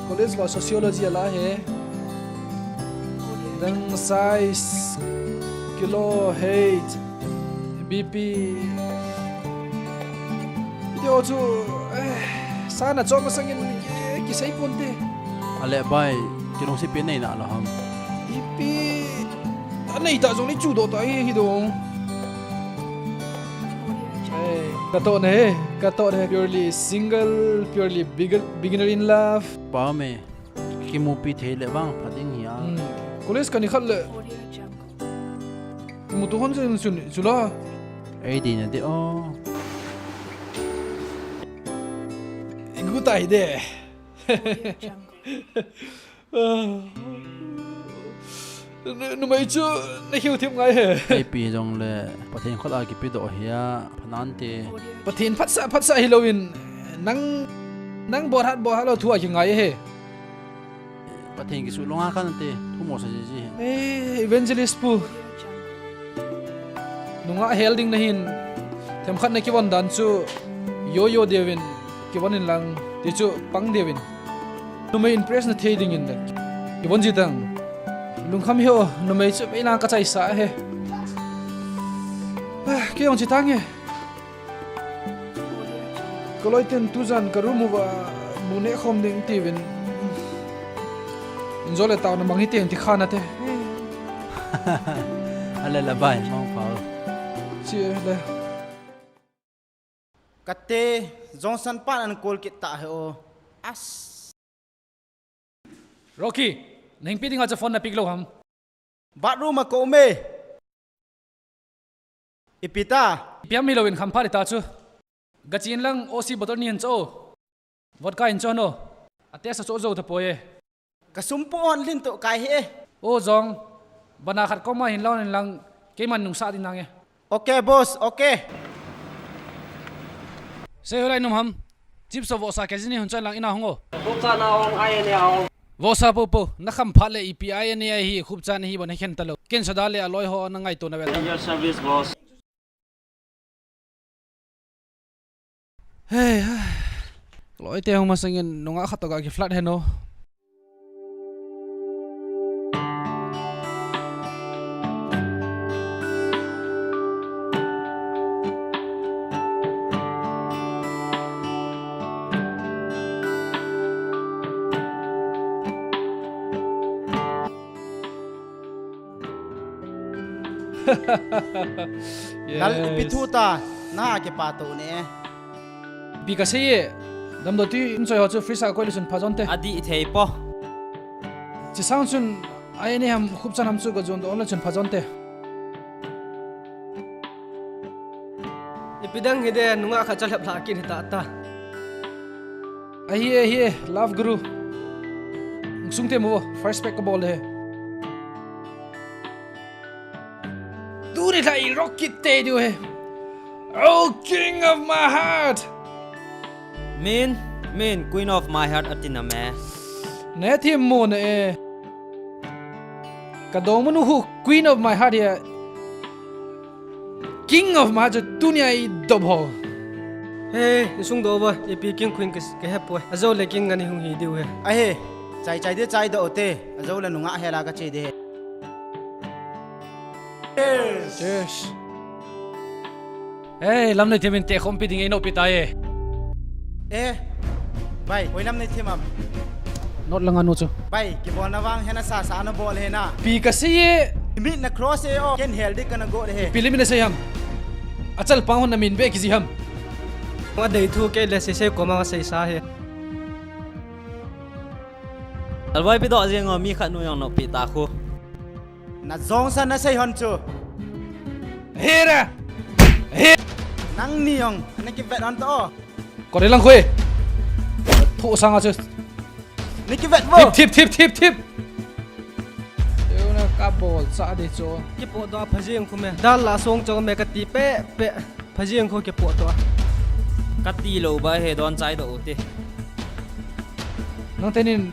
College va sociology ala e. Nang size, kilo, height, B P. Video chu, eh, sana chom masangin, eh, kisei ponte. Ale bai, kilungset pi nei nalou ham? Ipi, anei ta jong nei chu doh ta hi, hi dong. Eh, katoh na he, katoh na he. Purely single, purely begin-, beginner in love. Pa me, kimupi thei le vang pha ding hi a. Hmm. College kani khat le. Mutu hon jeng sun chula. Ei di na de o. Igu tai de. Nu-, numei chu na hiu thim ngai he. Ei pi jong le Pathen khut a kipe doh hi a pha nante. Pathen phatsah, phatsah hilouvin nang, nang bolhat, bolhat lou thu a kingai he. Pathen kisu longa kan te, thu mo sa ji ji. Eh, Evangelist pu. Nungah hel ding nahin, themkhat na kivon dan chu, yo yo deuvin, kivon in lang, ti chu pang deuvin. Numei impress na thei dingin le. Kivon ji tang. Lungkham hi o, numei chu vei lang ka chaisa he. Ah, kei jong chi tang e. Ka loi ten tujan ka room uva bu neh khom ding tiuvin. Injo le tao na mang hite ti khan ate. Ale la bai, mang pha o. Chi le. Kate, Johnson pan an call kit ta he o. As. Rocky, na hingpi dinga chu phone na pick lou ham? Bathroom a ka um e. Ipi ta? Ipi ham hilouvin khampha di ta chu. Gachi in lang O C bottle ni hin cho. Vodka hin cho no. A test a cho jou tapoi e. Ka sum pu hon lhin toh kai hi e. O jong. Bana khat koma hin lou in lang keiman nungsah ding nange. Ok, boss, ok. Sei hoilai nom ham. Chips ho vohsa kg ni hin chon lang ina hung o. Khupcha na ong, I N A ong. Vohsa po po, na khampha le ipi I N A hi khupcha na hi bon he khen talou. Ken sada le aloi ho na ngaito na ve ta. Your service, boss. Hei, loi te hung masangin nungah khat toh ga ki flat he no. Yes. Lal ipi thu ta, na kipa to ne. Ipi kasei e, damdoi ti in choi ho chu freezer a koi le chun pha jonte. Adih thei po. Chi sang chun I N A ham khupcha nam chu ga jon doh le chun pha jonte. Ipi dang hi de, nungah khat cha lhep lha kin hi ta ta. Ahi e, ahi e, love guru. Sung te mo, first pack ka bol de. Tuni lha i rock kit te diu he. Oh, king of my heart. Min, min, queen of my heart ati na me. Ne thi mo ne e. Ka dong manu hu queen of my heart ya. King of my heart chu tunia i dop ho. He, i sung do ba, ipi king queen ka, ka he poi. Ajo le king ngani hung hi diu he. Ahe, chai chai de chai do te. Ajo le nungah he la ka che de. Cheers. Cheers. Ei, lam nei thiam in te khompi ding ei nopi ta e. Eh, bai, hoi lam nei thiam am? Not langa nu chu. Bai, kibolna vang hena sa sa na bol hena. Pi kasei e. Mit na cross e o. Ken hel dik kana go de he. Pi le mi na sei ham. Achal pang hon na min be kiji ham. Wa dei thu ke le sei sei koma sei sa he. Alvai pi do jeng o mi khat nu jong nopi ta khu. Najong sa nasei hon chu. Hira. Hi. Nangni jong nakivet hon to. Kori lang khui. Thu sanga chu. Nakivet vo. Thip, thip, thip, thip, thip. Euna kabol sa di chu. Kipodoh a phajing khu me. Dal la song chong me kati pepe. Phajing khu kipodoh a. Kati lou ba he don chai doh u te. Nang tenin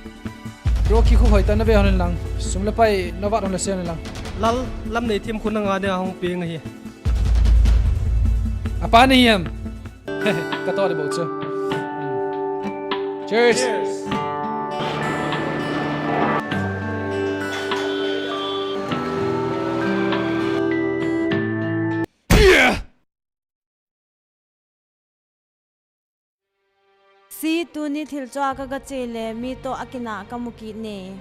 Rocky khu hoitah nave hon lang. Sum le pai navat hon le se hon lang. Lal, lam nei thim khu nanga dia hung peng ahi. Apa nei em? Katoh le bou chu. Cheers. Cheers. Yeah. Si, tuni thil chua kaga che le mi toh akinah kamu kit ne.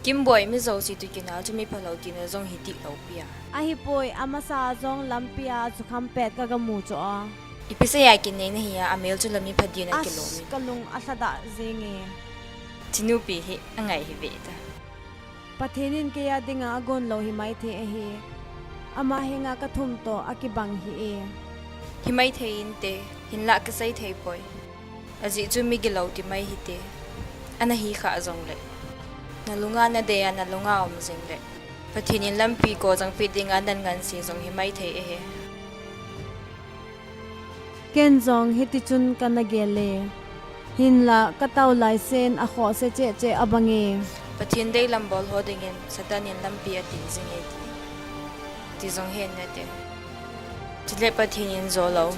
Kimboi, mi jouse toh kinah chu mi phalou tina jong hi dihlou pi a. Ahipoi, amasa jong lampi a chu khampet kaga mu chu a. Ipi seija kinei nahi a, amel chu la mi pha din a kilom e. Kalung alhadah jeng e. Chinupi hi angai hi ve ta. Pathen in keija dinga agon lou hi maithei ahi. Ama henga kathum toh akibang hi e. Hi maithei inte, hinlah kasei thei poi. Ajeh chu mi gilou ti mai hite. Ana hi kha jongle. Nalunga nadei a nalunga um jing le. Pathen in lampi ko jangpeh dinga nan ngansi jong hi maithei ahi. Ken jong hiti chun kana gel e. Hinlah katao laisen akhohse cheh cheh abang e. Pathen deilam bol ho dingin Satan in lampi ati jing e ti. Ti jong hen nate. Chule Pathen in jolou,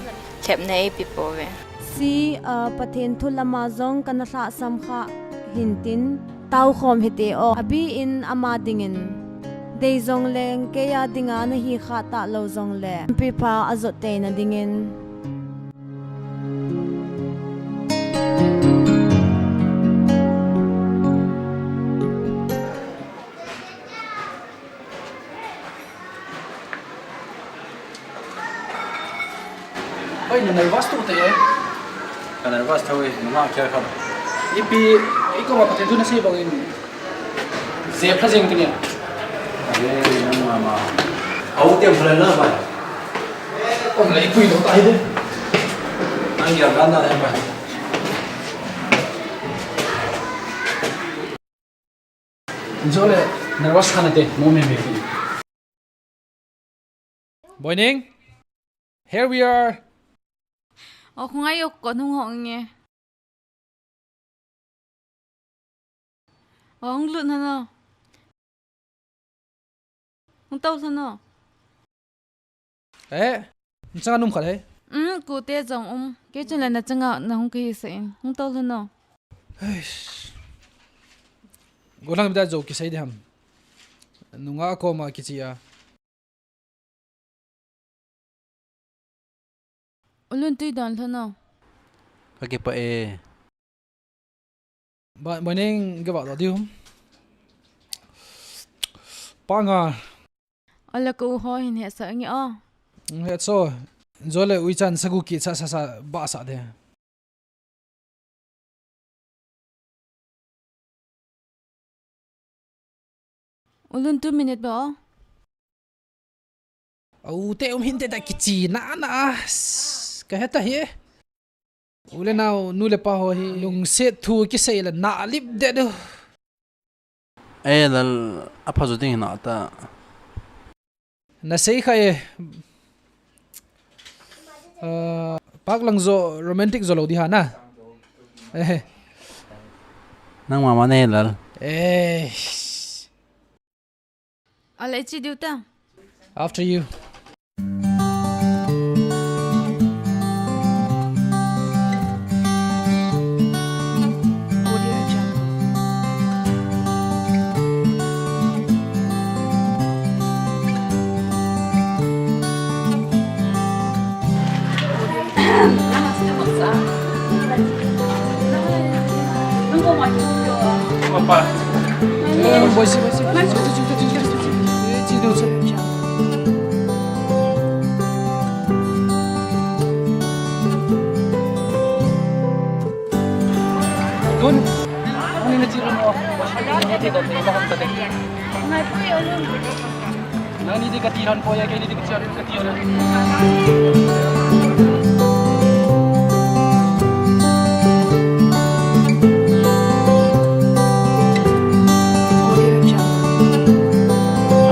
lhepna eipe pouve. Si, ah, Pathen thu lama jong kana lhahsam kha hintin. Taokhom hite o, abih in ama dingin. Dei jongleng, keija dinga nahi kha talou jongle. Lampi pha ajot teina dingin. Oi, na nervous tu te e. Ka nervous thou e, nungah khel kha. Ipi, ikoma Pathen thu nasei bangin. Jep lha jeng tinge. Are, nang mama. Au te mula na bai. Om le ipui do tai de. Nang ya ga na le bai. Jole, nervous khana te, mo me me. Boining, here we are. O, khungai yok ko nung hong nge. O, hung lut na no. Hung tau lhon o. Eh, nachanga um khat hei. Um, kute jong um. Kei chun le nachanga nahung kahi sah in. Hung tau lhon o. Eish. Golang bida jo kisei de ham. Nungah koma kichi a. U Lun, tui don lhon o. Ka kipah e. Ba, Boining, gava do diu. Pa nga. Ala ka u ho hin hesa nge o. He so. Jole uichan sagu ki sa sa sa ba sa de. U Lun, two minute ba o. Au te um hinte ta kichi na na. Ka heta hi. U le nao, nu le pa ho hi lungset thu kisei le na lip de du. Eh, lal, apha jo ding hina ta. Nasei kha e. Ah, pak lang jo romantic jo lou di ha na. Eh. Nang mama ne lal. Eh. Ale chi diu ta. After you. Nangni di kati lhon poi, keini di kati lhon, kati lhon.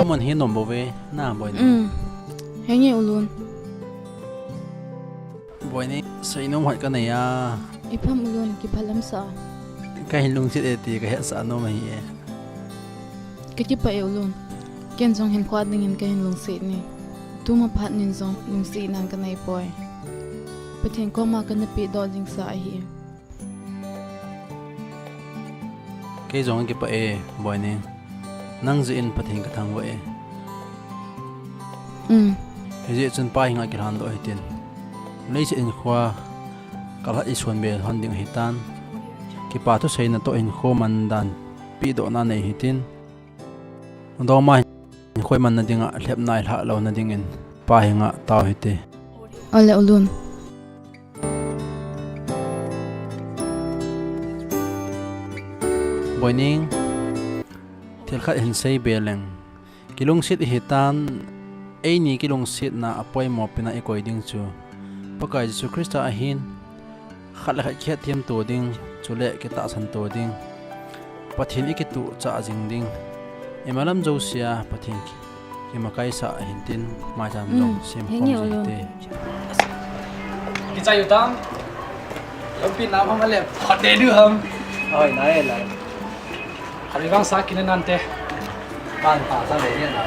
Amun hi nom bou ve, na Boining. Um. Henge U Lun. Boining, seinom khat kanei a. Ipi ham U Lun, kiphalam sah a? Kahin lungset e ti kahetsah nom ahi e. Kakipah e U Lun. Ken jong hinkho a dingin kahin lungset e. Tuma phat nin jong lungsetna kanei poi. Pathen koma kana pehdoh jing sah ahi. Kei jong kakipah e, Boining. Nang jeh in Pathen kathangvah e. Um. Hijeh chun Pa henga kilhandoh hitin. Leiset hinkho a kalhat isuhbe lhon ding ahitan. Kipa thuseina toh hinkho mandan pehdohna nei hitin. Dongma hinkho imanna dinga lhepna ilhah louna dingin Pa henga tao hite. Ole U Lun. Boining, thil khat hin seibe leng. Kilungset ihitan, eini kilungsetna apoimo pen a ikoi ding chu Pakai Jesu Christa ahin, khat le khat kihetthem to ding, chule kitahsan to ding. Pathen ikituh chah jing ding. Imalam jousea Pathen ki, kimakaisah ahin tin, maicham jong sem khom jing hite. Kichai u tam. Lampi nam ham ale, phot de du ham. Oi, nai lai. Khat vang sa kin nante. Ban pa sa le ni na.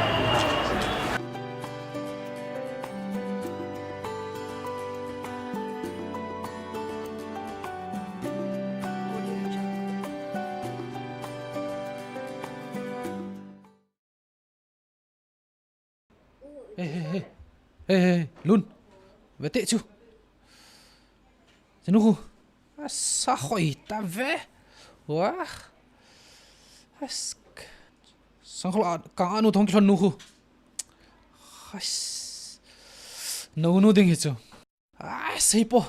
Hey, hey, hey. Hey, hey, hey. Lun. Vete chu. Chanu khu. Asa hoi ta ve. Wa. As. Sang khol a, kang anu thong kilhon nu khu. As. Nu nu ding hi chu. Ai, sei po.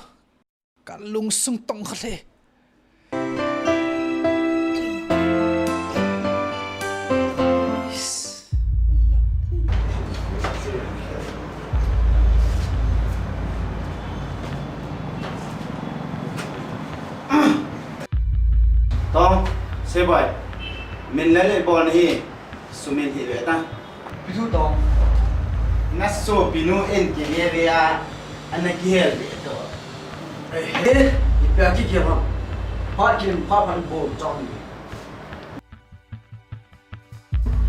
Ka lungsung tong kha le. Tong, Seboy. Min le le bol hi, sumil hi ve ta. Pi thu Tong. Na sopi nu in kile ve a, ana kihel ve to. Eh, eh, ipi a kikihel ham. Phat kilim phat phat bol chong ni.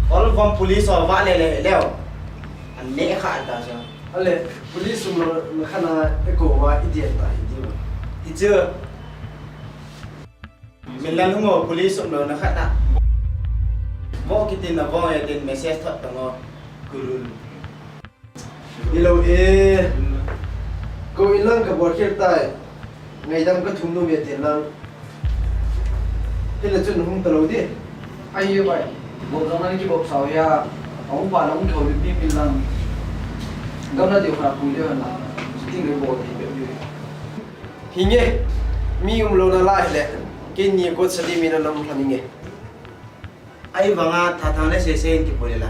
Kolvom police ho va le le leo. An ne kha ta cha. Ale, police um lo na khana eko va idian ta hi ti va. Ichu. Min lan hung o, police um lo na khat na. Mo kitin na vong e tin message thot tang o. Kulul. Ilo e. Ko in lang ka bol khel tai. Ngaidam ka thum nom e tin lang. Hila chun hung ta lo di. Ai yo bai. Bol jong na ki bol sao ya. Ahung pa na hung thou di pi pi lang. Gam na di kha pu yo na. Ting le bol di be. Hinge, mi umlouna lai le, keini kot sadi mi na nam lhaninge. Ahivanga thathang le sese in kipui le la.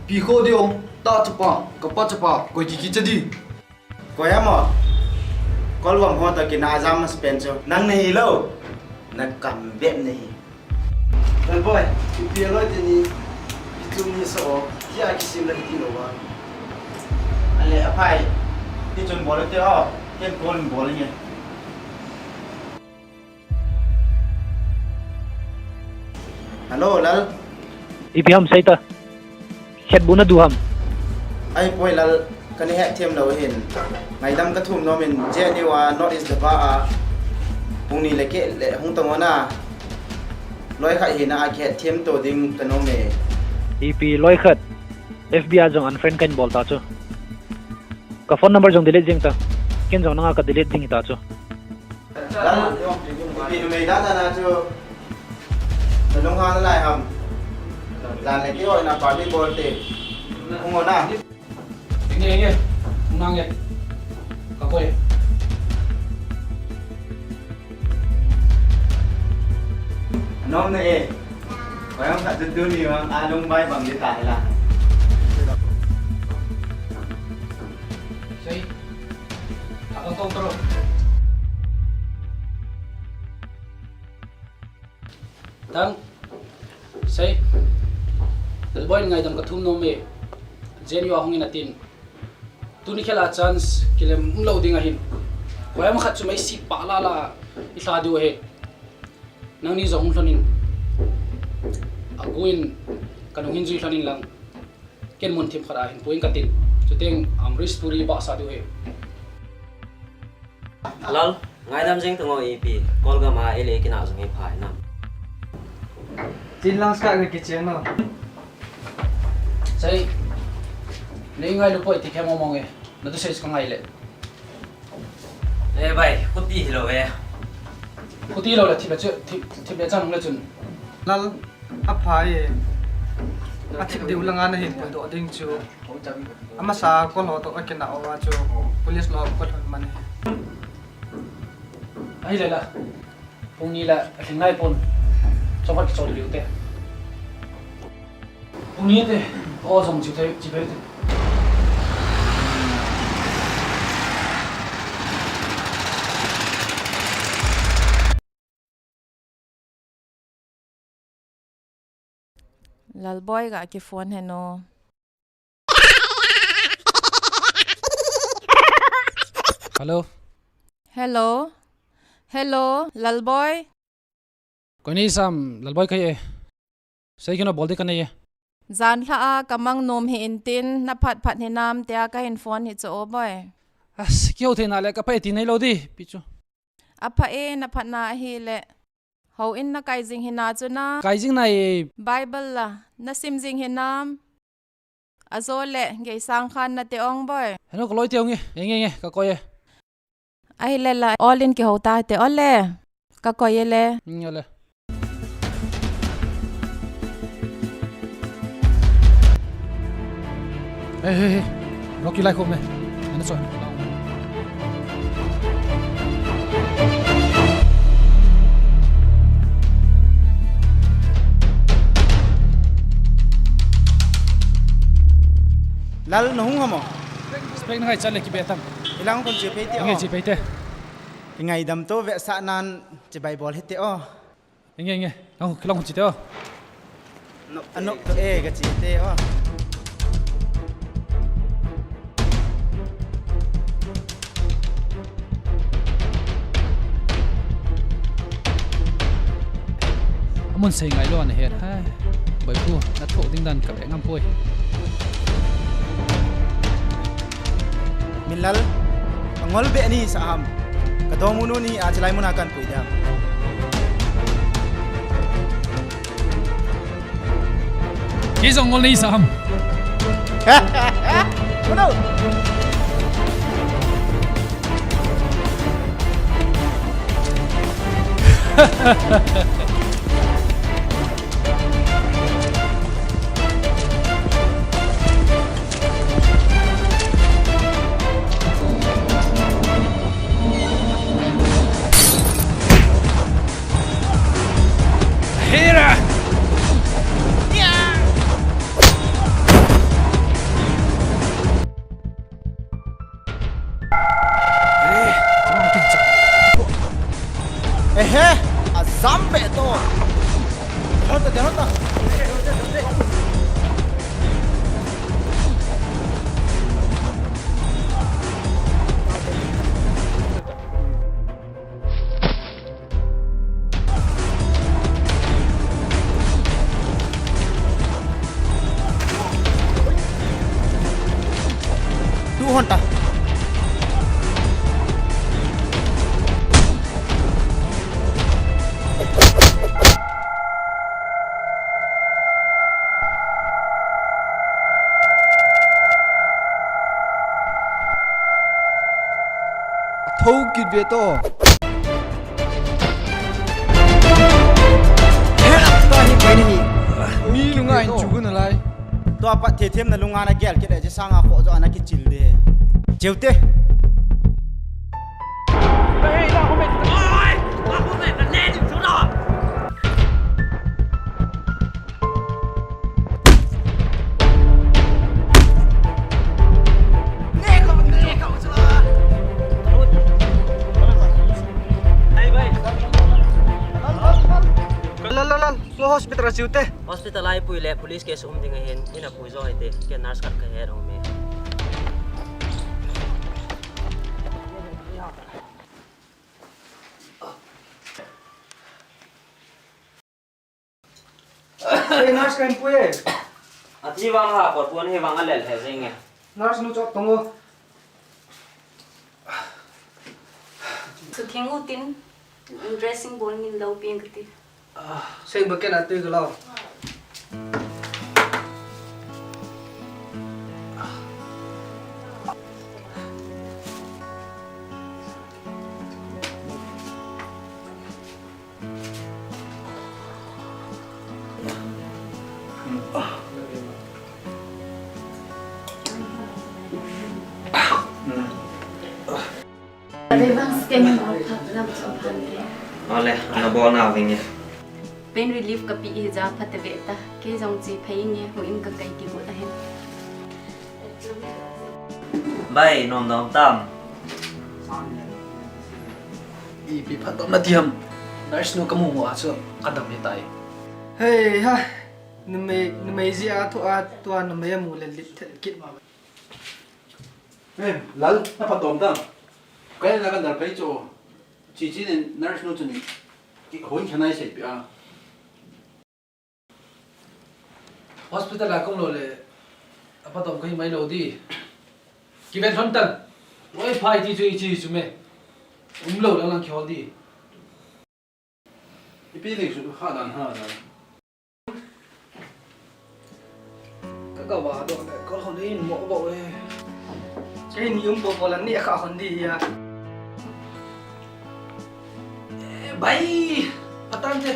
Pi kho di om, ta chapa, kapa chapa, koi kiki cha di. Koi amo. Kolvom ho to kina ajam mas pen cho. Nang nahi lo. Na kam bep nahi. Lalboi, ipi aloi teni, ichum ni sa o, tia kisim la iti lou va. Ale, aphai, ichun bol te o, ken kon bol nge. Hello, Lal. Ipi ham sei ta. Khetbu na du ham? Ahipoi Lal, kana hetthem lou hin. Ngaidam ka thum nom in, J N U a North East Daba a, pung ni le keh le hung tong ona. Loi khat hina a kihetthem to ding ka nom e. Ipi loi khat? F B a jong unfriend kahin bol ta chu. Ka phone number jong delete jing ta. Ken jong nanga ka delete ding hi ta chu. Lal, ipi numei dan dan a chu. Na lunghang nalai ham. Jan le keiho in a party bol te. Hung o na. Henge, henge. Hung nange. Ka koi. Nom na e. Koi hung khat chu tuni vang a lung bai bang di ta hi la. Sei. Akang kong taro. Tang. Sei. Lalboi, ngaidam kathum nom e. Jen yo ahung in atin. Tuni khela chance kilem umlou ding ahin. Koima khat chu meisi pah lala i lha diu ahi. Nangni jong hung lhon in. Agu in kanung hin jui lhon in lang. Ken mun thim khat a hin puing katin. Chuteng, um, rice puri bahsa diu ahi. Lal, ngaidam jing tang o ipi, Kolgam a ei le kina jong ei pha hinam. Chin lang ska ka kichen o. Sei, nei ngailu poi ti khe mong mong e. Natu sei chu ka ngai le. Eh, bai, khuti hilou e. Khuti lou le thip le chu, thip, thip le chan hung le chun. Lal, apha e. Athip diu langa nahin puidoh ding chu. Amasa kol ho toh akinah uva chu police lo kol hon man e. Ahile la. Pung ni la alhing nai pon. Chomkhat kichol leu te. Pung ni te. O jong chi te, chi te. Lalboi ga kiphone hen o. Hello. Hello. Hello, Lalboi. Koi nei sam, Lalboi kahi e. Sei kino bol ding kanei e. Jan lha a kamang nom hi intin, naphat phat hinam tia kahin phone hi chu o boi. As, kihou theina le kapha e ti neilou di, pi chu. Apha e, naphat na ahile. Houin nakai jing hina chu na. Kai jing nai. Bible la, nasim jing hinam. Ajo le, geisang khan nate ong boi. Heno kaloi te ong e. Nge, nge, nge, kakoi e. Ahile la, all in kihou ta te ole. Kakoi e le. Nge le. Hey, hey, hey. Rocky lai khom e. Ana choi. Lal, nahung ham o? Spec nangai chan le kibe tam. Ilang kon che phei te o. Nge che phei te. Kingaidam to vetsahnan chibai bol hite o. Nge, nge. Nang kilang kon che te o. Anop, anop to e, ka che te o. Amun sei ngai lou ana het hai. Boi pu, na thoh ding dan ka ve ngam poi. Minlal, ka ngol be ni sa ham. Ka dong munu ni a chilai muna kan pui dia. Kei jong ngol nei sa ham. Hello. Hera! Ehe, ajam be to. Hota, hota. Two hundred. Thou kit ve to. Help to hi pen hi. Mi lunga in chu gun alai. To apat the them na lunga na gel kit le je sanga kho jo ana kichil de. Cheu te. Hospital a chiu te. Hospital a ipui le police case um ding ahin, in a pui jo hite. Kei nurse khat kahet um e. Ei, nurse kahin pui e. Athi vang ha, pot pon hi vang alel he jing e. Nurse nu chot tong o. Sutheng utin, dressing bol ngin lou peng kati. Seng bucket a tui ka lou. Advance kei min bol phat lam chu phan te. Ole, na bol na vinge. Pain relief kape hi ja phat ve ta. Kei jong chi phei nge, houin kakai kigot ahin. Bai, nom nom tam. Ipi phatdom nati ham. Nurse nu kamu mu a chu kadam hitai. Hei ha. Numei, numei jeh a thu a tua numei amu le lit thet kit ma. Eh, Lal, na phatdom tam. Kei na kan dal phei chu. Chichi nin nurse nu chun houin khanai seipeh a. Hospital a kong lou le, aphatdom kahi mai lou di. Kiven lhon tan. Loi phai ti chu ichi chu me. Um lou lang lang kihol di. Ipi ling su ha dan ha dan. Ka ga va do le, ka lhon in mo bo e. Kei ni um bo bo la ni kha hon di ya. Eh, bai, patan te.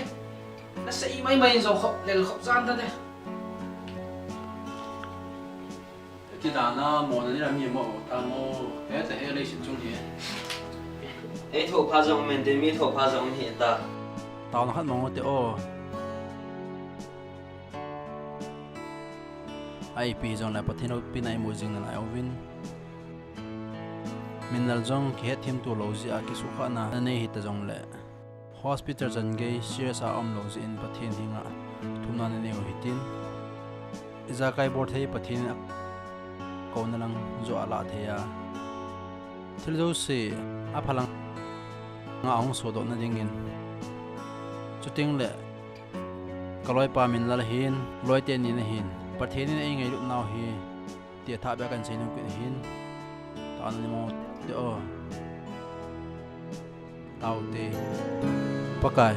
Na sei mai mai in jong khop, lel khop jan ta te. Ti dan a, mo na ni la mi mo ta mo. He ta he le sin chung hi. Ei tho pha jong men te mi tho pha jong hi ta. Tao na khat mo te o. Ipi jong le Pathen loupina imu jing nalai uvin. Minlal jong kihet them to lou jeh a kisukhahna nanei hita jong le. Hospital chan gei serious a um lou jeh in Pathen henga thumna nanei u hitin. Ijakai bol thei Pathen in akouna lang joh a alah thei a. Thil jouse aphalang a hung sodoh na dingin. Chuteng le ka loipa Minlal hin, loi teni na hin, Pathen in eingailut nau hi. Ti a thah beh a kan sei nom kit ahin. Tao na ni mo te o. Tao te. Pakai.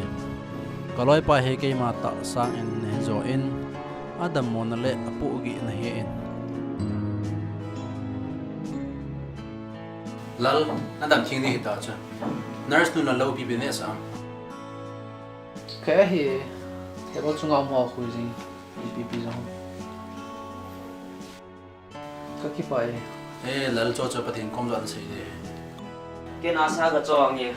Ka loipa hi keima tahsa in na he jo in. Adammo na le apohgih na he in. Lal, na dam theng di hita chu. Nurse nu na lou pi business am. Ka hi, table chunga mo khu jing. Pi pi jong. Ka kipah e. Eh, Lal cho cho Pathen kom jon sei de. Ken asa ka cho ang e.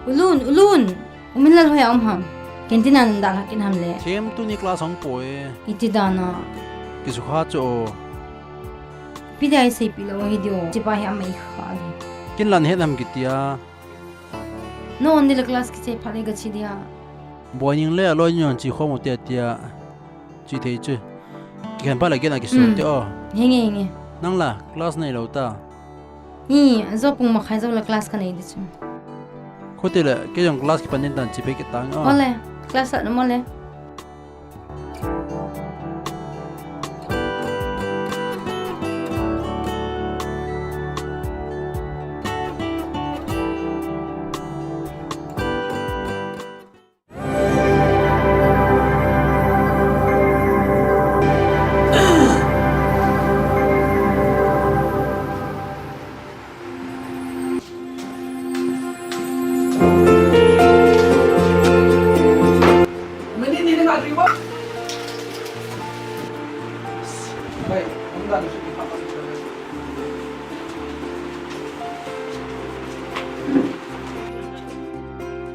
U Lun, U Lun. U Minlal hoiya um ham. Canteen a nandalha kit ham le. Them tuni class hung poi. Iti dan a. Kisukha chu o. Ipi dia iseipi lou hi di o. Chipa hi amai kha le. Ken lan het nam kitia. No on di le class kichai phat le gachi dia. Boi ning le aloi ning chi khom u tia tia. Chi thei chu. Kikhen phat le ken a kisu Hmm. te o. Henge, henge. Nang la class nei lou ta. Hi, ajo pung makhai jou la class kanei di chu. Khuti le, kei jong class kipan din tan chi phei kit tang o. Ole, class la mo le.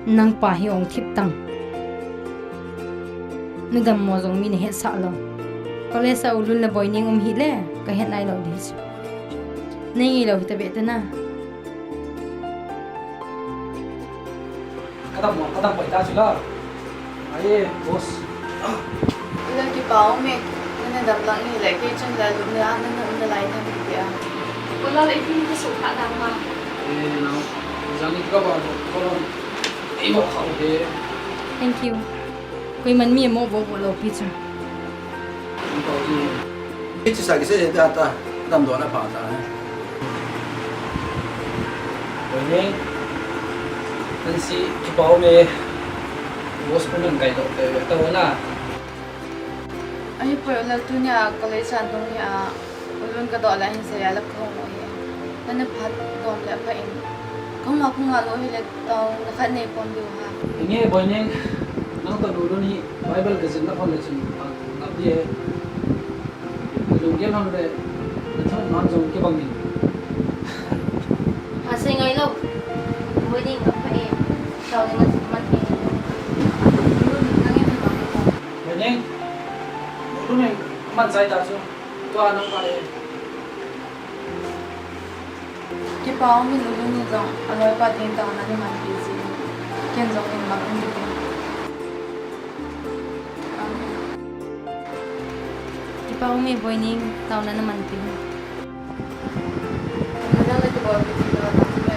Nang pa hi ong thip tang. Na dammo jong mi na hetsah lou. College a U Lun le Boining um hile, ka het nai lou ding chu. Nei ngei lou hita ve te na. Ka dam mo, ka dam poi ta chu la. Ai, boss. Ila kipa ume, nana dam lang hile, kei chun la lum le, nana um nalai na mi dia. Ko la le, ipi ni ka sukha dam ha. Eh, no. Jani ka ba, ko lo. Ei, mo kha u he. Thank you. Koiman mi mo bo bo lou pi chu. Hichu sa kise ta ta, damdoh na pha ta. Boining, nang si kipa ume, boss pu nang kai doh te ta na. Ahipoi U Lal, tunia college a nung hi a, U Lun ka doh le hin sei a la ka hung u hi. Nana phat dom le pha in. Ka hung a ka hung a lou hile tao na khat nei pon diu ha. Nge Boining, nang toh U Lun hi Bible ka jin na phon le chun a, na pi e. Lunggel hon le, na thon man jong kibang in. A sei ngai lou. Boining a pha e. Tao ni man, man e. Boining, U Lun in man jai ta chu. Tua nang pa e. Kipa umin U Lun in jong, aloipa ding tah a nana manpi jin. Ken jong in mang in ding. Amen. Kipa ume Boining, tao nana manpi. Nana la kipa ume, kipa ume.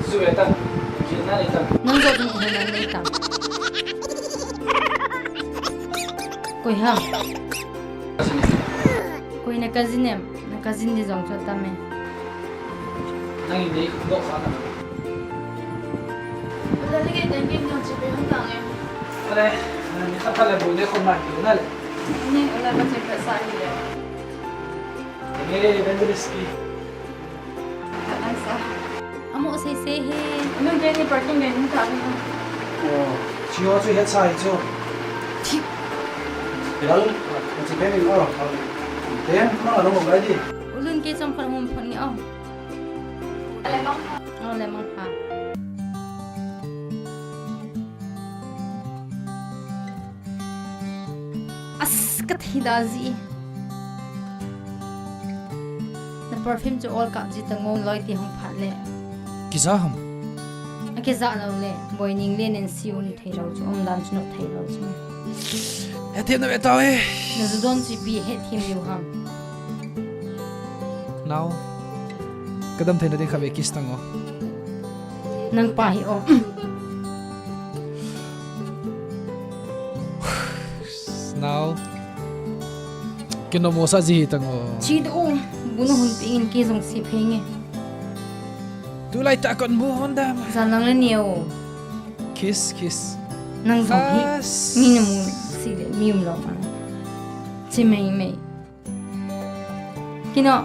Zu eta, jin na eta. Nang jong jin na eta. Koi ham. Koi na cousin em, na cousin di jong chu tam e. Nang in dei doh kha na. Ala le ke tang ke nang chi pe hung tang e. Ale, ni khat le bu le khom na ki na le. Ni ala ba che ka sa ni le. Ni evangelist ki. Ka sa. Amo sei sei he. Nang ke ni parking ke ni ta ni. Oh, chi ho chu het sa hi chu. Chi. Lang, chi pe ni oh. Tem, nang ano mo gai di. U Lun ke cham phon hum phon ni oh. Oh, le mang ha. As, ka thi da ji. Na perfume chu ol kap ji ta ngom loi ti hung phat le. Kija ham. A kija lou le, Boining le nen si un thei lou chu, um dan chu nok thei lou chu. He them na ve tao e. Na ju don chu ipi he them diu ham. Nao. Ka dam thei na ding kha ve kiss tang o. Nang pa hi o. Nao. Kino mo sa ji hi tang o. Chi do. Bu na hun pi in ki jong si phe nge. Tu lai ta kon bu hon dam. Jan lang le ni o. Kiss, kiss. Nang jong hi. As. Mi na mu si le mi um lou ma. Chi mei mei. Kino.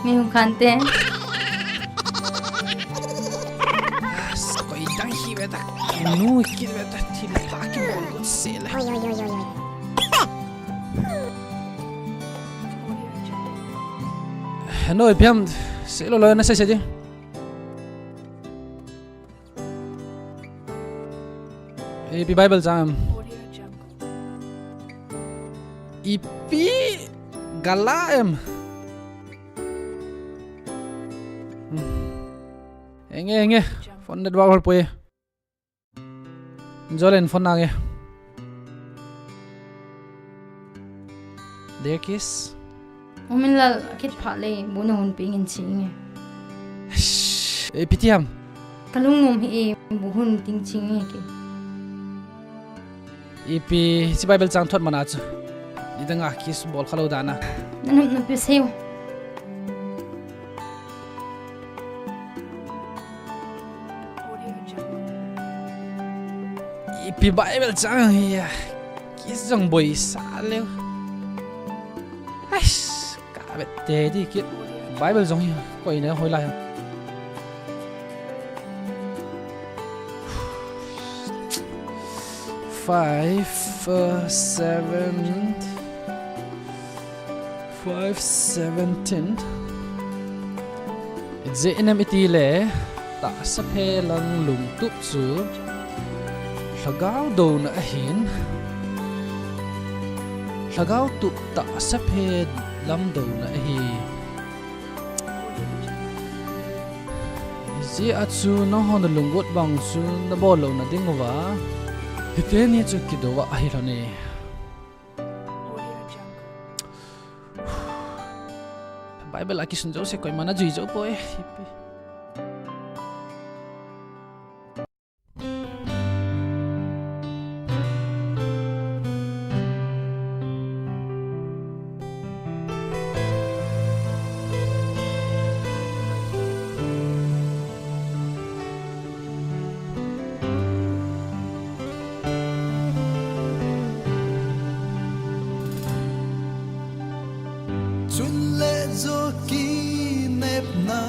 Mi hung khan te. As, koi dang hi ve ta. Nu kit ve ta. Thil pha ki bol ko se le. Oi, oi, oi, oi, oi. Noi piam se lo lo na se se ji. Ipi Bible chang em? Ipi gala em? Hmm. Enge, enge. Phone network hol poi. Jolen phone nange. Dear kiss. Umin lal, kit pha le, bu na hun pi ngin chi nge. Shh, e pitiam. Ka lungnom hi e, bu hun ting chi nge ke. Ipi, chi Bible chang thot mana chu. Idanga kiss bol khalou dana. Nanum na pi seu. Ipi Bible chang hi a. Kiss jong boi sa leu. Ais, ka bet te di kit. Bible jong hi koi na hoi lai. Five, uh, seven. Five seventeen. Ijeh inem itile, tahsa phe lang lungtup chu lhagao douna ahin, lhagao tup tahsa phe lam douna ahi. Hijeh a chu nangho nalunggot bang chu nabol louna dinguva hiteni chu kidouva ahi lhon e. Bible a kisun jouse koima najui jou poi. Chun le jo kinepna,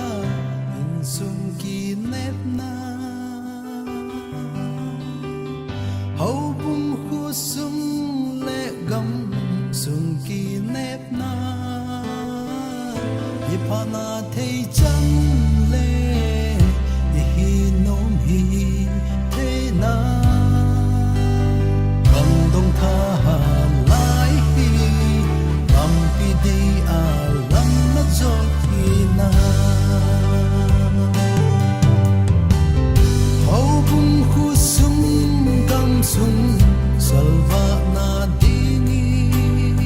insung kinepna, houbung khosung le gamsung kinepna, iphatna thei chang le ihi nom hi theina. Bang dong thahat lai hi, bangpi dia lam najot hina. Houbung khosung gamsung salvah na dingin,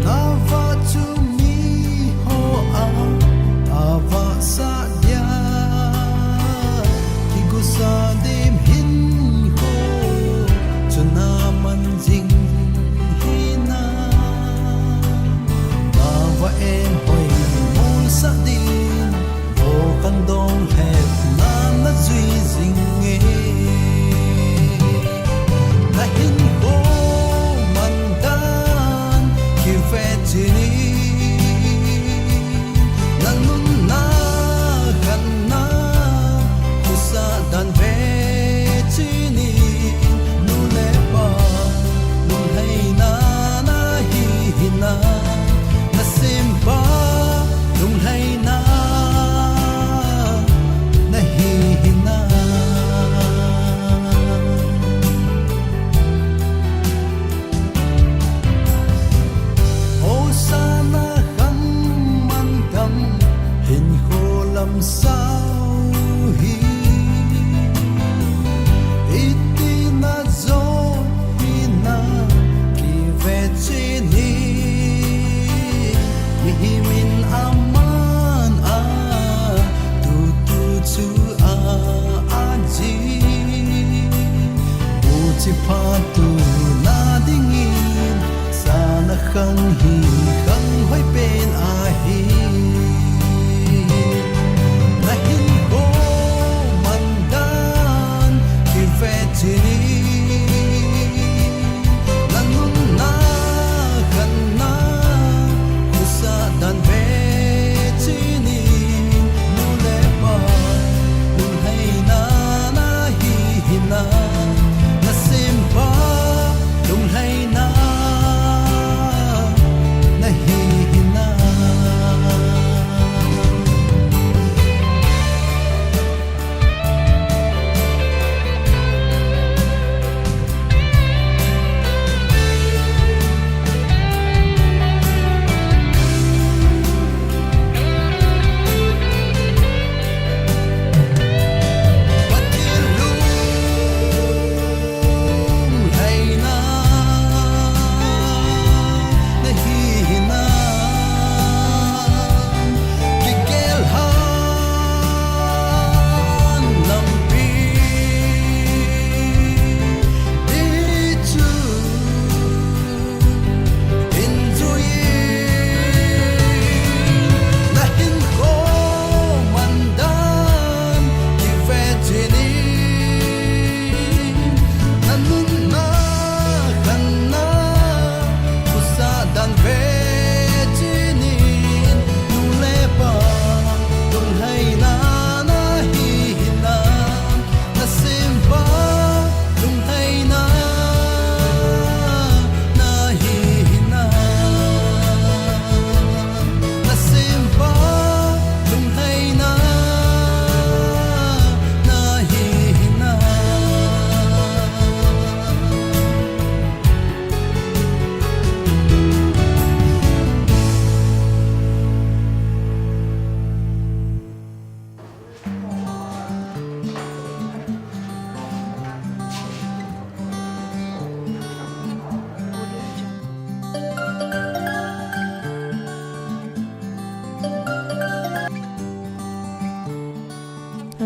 navah chu miho a, avahsah dia, kigusa dem hinkho chu naman jing hina. Navah en hoi molsah din, vo kandong hetna najui jing e. Nahinkho mandan kive chinin, nanunna khanna khosah dan ve chinin, nu le pa lunglhaina nahi hina, nasempa lunglhaina nahi hina. Hosana khang mantam hinkho lam sao hi, iti najot hina kive chinin, mihem in aman a tutu chu a, aji, muchi phatuna dingin, sana khang hi khang hoipen ahi. Nahinkho mandan kive chinin, nanunna khanna khosah dan ve chinin, nu le pa lunglhaina nahi hina, nasempa lunglhaina nahi hina.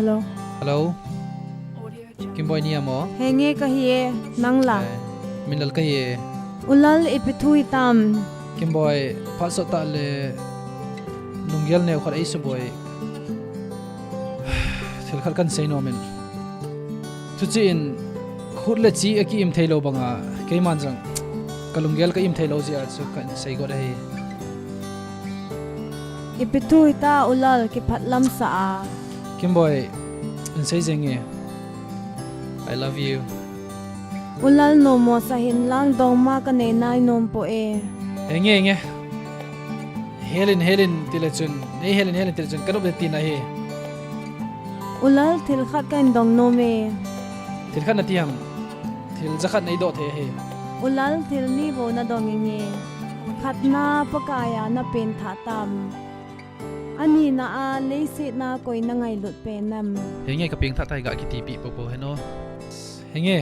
Hello. Hello. Kimboi ni amo? Henge kahi e, nang la? Eh, Minlal kahi e. U Lal, ipi thu hitam? Kimboi, phat sot tah le lunggel neo khat eisuboi. Thil khat kahin sei nom in. Thuchih in, khut le chi akiim thei lou banga, keiman jong kalunggel ka im thei lou jeh a chu kahin sei got ahi. Ipi thu hita U Lal, kiphatlam sah a? Kimboi, hin sei jeng e. I love you. U Lal, nommo sah in lang, dongma kanei nai nom poi. Henge, henge. Hel in, hel in tile chun, nei hel in, hel in tile chun, kanop le tina hi. U Lal, thil khat kahin dong nom e. Thil khat nati ham? Thil jakhat neidoh thei ahi. U Lal, thil ni bou nadong inge. Khatna, Pakai a napengthah tam? Anina a, leiset a koi nangailut pen ham? Henge, kapengthah tai, ga kitipi popo heno. Henge.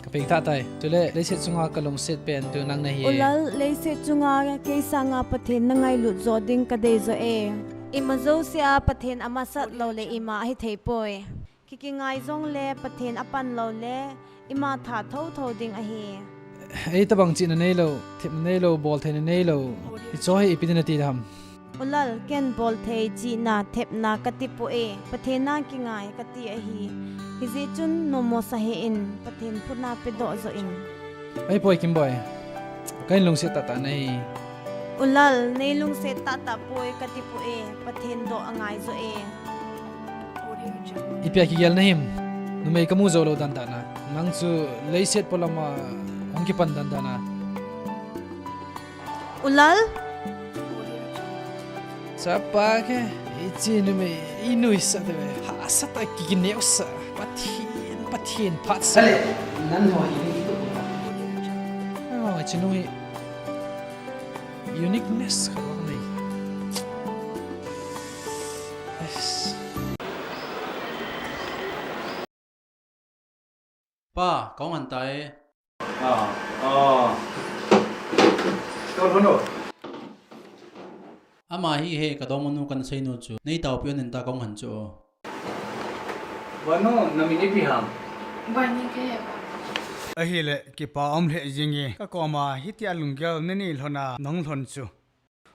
Kapengthah tai. Chule, leiset chunga kalungset pen tu nang nahi. U Lal, leiset chunga kei sanga Pathen nangailut jo ding kadei jo e. Ima jousea Pathen amasat lou le ima ahithei poi. Kikingai jongle Pathen apan lou le ima tha thotho ding ahi. Eitobang chihna neilou, thepna neilou, boltheina neilou. Hicho hi ipi dinga nati ham? U Lal, ken bolthei, chihna, thepna kati poi. Pathen a kingai kati ahi. Hijeh chun nommo sah hih in, Pathen khut a pedoh jo in. Ahipoi Kimboi. Kahin lungset tahtah nahi. U Lal, nei lungset tahtah poi kati poi. Pathen doh angai jo e. Ipi a kigel nahim? Numei kamu jou lou dandan a. Nang chu leiset polam a hung kipan dandan a. U Lal? Chapa ke, hiche numei, inuisat ve, hahsat a kikineosah, Pathen, Pathen phatsah. Ale, nangho hi ding itu. Oh, hiche nu hi uniqueness khat vang nei. Yes. Pa, kahung han tai. Ah, ah. Kau lhon o. Ama hi he kadongmanu kana seinu chu. Nei taopi un in ta kahung han chu. Banu, namin ipi ham? Bani ke he pa. Ahile, kipa um lheh jing e. Kakoma hitia lunggel nanei lhon a nahung lhon chu.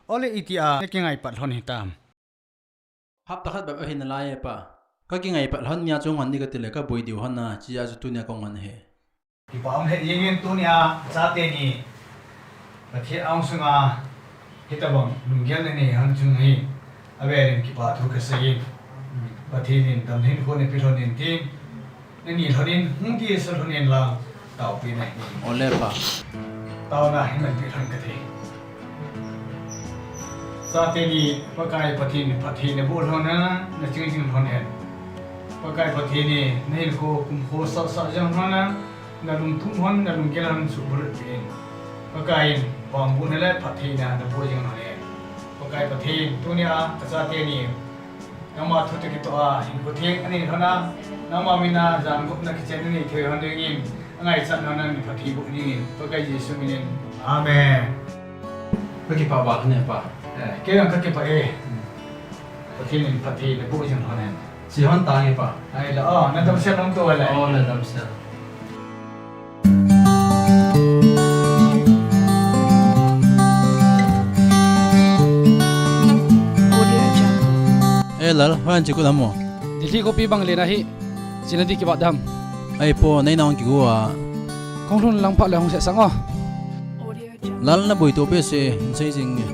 Ole itia nakingai pat lhon hitam? Hapta khat bep ahi nalai e pa. Kakingai pat lhon nia chu hung han ding kati le kaboi diu lhon a, chujeh a chu tunia kahung han ahi. Kipa um lheh jing in tunia chate ni Pathen angsunga hitobang lunggel nanei lhon chu ahi. Avel in kipa thu kasei in. Pathen in damlhen khu napeh lhon in tin. Nani lhon in, hung kisa lhon in lang, taopi nahi. Ole pa. Taona hi manpi lhon kati. Chate ni Pakai Pathen in phatthei naboh lhon a, naching jing lhon hen. Pakai Pathen in nahinkho kumkho sahsah jing lhon a, nalungthim lhon, nalunggel lhon suhbulhit peh in. Pakai in pambohna le phattheina naboh jing lhon hen. Pakai Pathen, tunia kachate ni Nangma thu toh kitoh a, hinkho theng anei lhon a, nangma min a jan gupna kichen anei thei lhon dingin, angaichat lhon a naphatthei boh dingin, Pakai Jesu min in. Amen. Kakipah val lhon e pa. Eh, kei jong kakipah e. Pathen in phatthei naboh jing lhon e. Che lhon tange pa. Ahile, oh, nadamsel lhon tou le. Oh, nadamsel. Eh, Lal, hoiya che kit ham o? Delhi khopi bang len ahi, chena di kibat dam. Ahi po, nei nang kigo a. Kahung lhun lang phat le hung sesang o. Lal, naboi to behseh, hin sei jing e.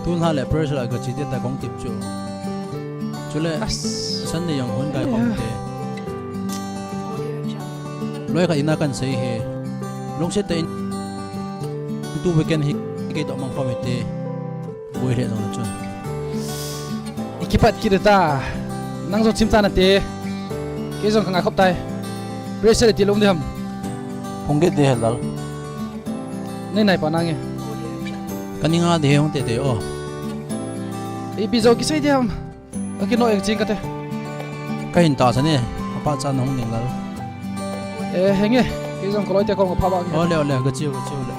Tulha le pressure a gache te ta kahung tep chu. Chule, as, Sunday jong hon kai khom te. Loi khat in a kahin sei e. Lungset tah in tu weekend hi kei toh mang khom hite. Boi le jong chun. I kipat kit ta. Nang jong chim ta nate. Kei jong kangai khop tai. Pressure ti lom ding ham? Hung kit ding ahi Lal. Nei naipa nange. Kani nga ding ahi, hung tete o. Ipi jong kisei ding ham? Akino e, ching kate. Kahin tahsan e. Apa chan hung ding Lal. Eh, henge. Kei jong kaloi te kong pha ba nge. Ole, ole, gache u, gache u le.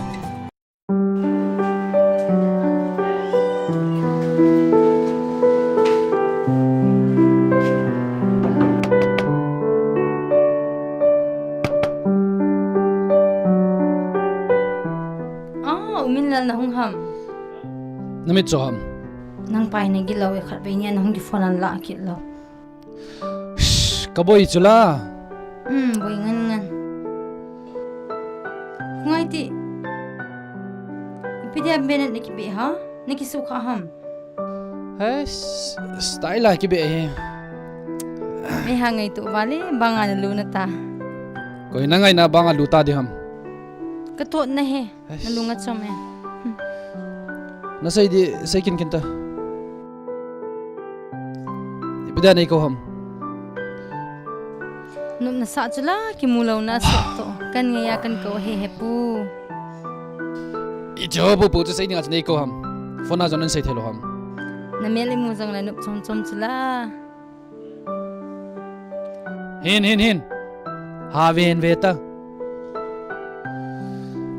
Minlal, na hung ham? Na mit chu ham? Nang pai na gilou e, khatvei nia na hung kiphone an la kit lou. Shh, ka boi chu la. Hmm, boi ngan ngan. Ngai ti. Ipi dia Bennett na kibe ha? Na kisukha ham? He, s-, style a kibe hi. Mei ha ngaito vale, banga na lu na ta. Koi na ngaina banga lu ta di ham? Ka thot na he, na lu nga chom e. Na sei di, sei kin kin ta. Ipi dia nei kou ham? Nop na sa chu la, kimu lou na sa to. Kan ngai a kan kou he he pu. I cho pu pu chu sei ding a chu nei kou ham. Phone a jong nan sei thei lou ham. Na mel i mu jong le nop chom chom chu la. Hin, hin, hin. Ha ven ve ta.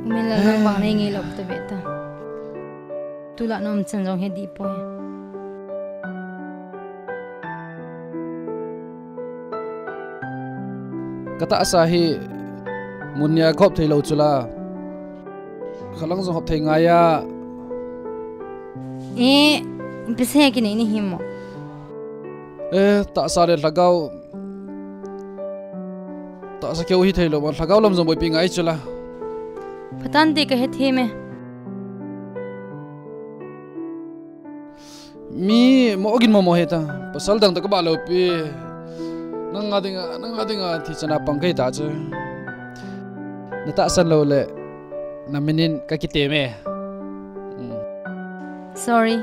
U Minlal, nang bang nei ngei lou ta ve ta. Tulai na um chan jong he di poi. Ka tahsa hi mun nia ka hop thei lou chu la. Khalang jong hop thei ngai a. E, ipi se kinei ni hi mo? E, tahsa le lhagao. Tahsa keu hi thei lou, lhagao lam jong boipi ngai chu la. Pha tan te, ka he thei me. Mi mo gin mo mo he ta. Pasal dang ta ka ba lou pi. Nang a dinga, nang a dinga thi chana pang kei ta chu. Na tahsan lou le, na minin ka kitem e. Hmm. Sorry.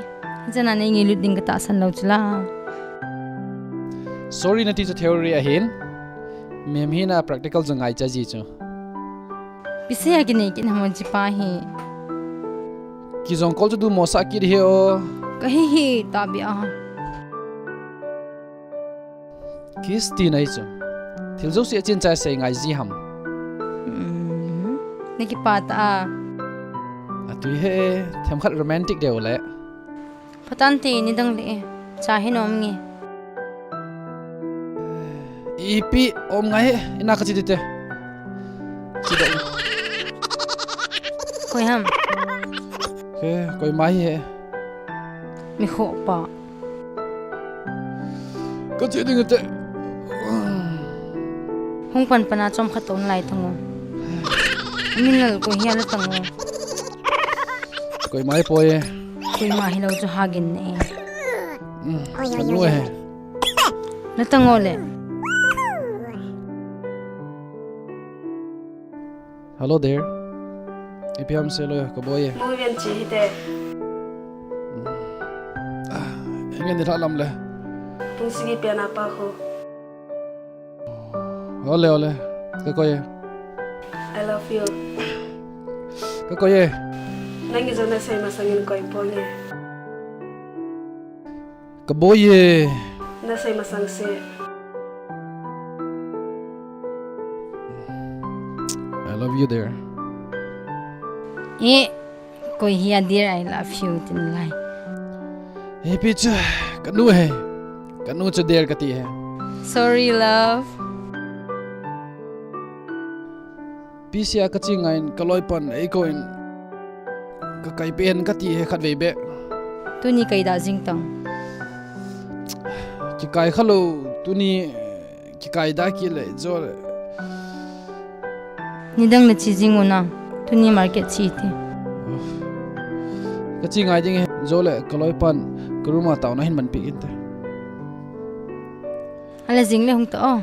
Hi chana nei ngei lut ding ka tahsan lou chu la. Sorry na ti chu theory ahin. Mem hi na practical jong ngai cha ji chu. Ipi se a kinei kin ham chi pa hi. Ki jong kol chu du mo sa kit hi o. Ka hi hi ta bia. Kiss ti nai chu. Thil jouse a chin chai sei ngai ji ham. Hmm. Na kipa ta a. A tui he, themkhat romantic deu le. Pha tan te, ni dang le e. Cha hi nom nge. Ipi om ngai he, ina ka chi ti te. Chi dong. Koi ham? He, koima hi he. Mi kho pa. Ka chi ding te. Hung pan pan a chom khat ton lai tang o. Minlal, koi hi a la tang o. Koima hi poi e. Koima hi lou chu ha gin ne. Hmm, ka nu e. Na tang o le. Hello there. Ipi ham se lou, ka boi e. Mu ven chi hi te. Hmm. Ah, ingen ni lha lam le. Pung sigi pian a pa kho. Ole, ole. Ka koi e. I love you. Ka koi e. Nang i jong na sei masang in koi pon e. Ka boi e. Na sei masang se. I love you, dear. E, koi hi a dear, I love you tin lai. He pi chu, ka nu he. Ka nu chu dear ka ti he. Sorry, love. Pi sia ka chi ngai in ka loi pan ei ko in ka kai pen ka ti he khat vei be. Tuni kai da jing tang. Ki kai kha lou tuni ki kai da ki le jo le. Ni dang na chi jing u na. Tuni market chi ti. Ka chi ngai ding he jo le ka loi pan ka room a tau na hin man pi in te. Ala jing le hung ta o.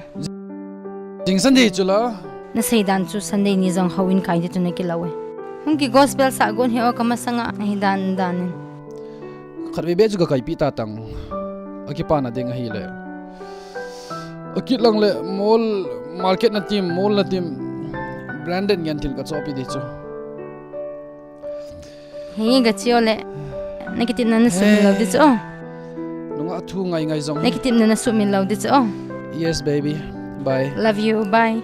Jing Sunday chu la. Na sei dan chu Sunday ni jong houin kai di chu na ki lou e. Hung ki gospel sa gon he o ka masanga na hi dan dan in. Khat vei be chu ka kai pi ta tang. A ki pa na ding a hi le. A ki lang le mall market na tim mall na tim branded ngen thil ka cho pi di chu. He, ka chi o le. Na kitepna na sumil lou di chu o. Nunga thu ngai ngai jong. Na kitepna na sumil lou di chu o. Yes, baby. Bye. Love you. Bye.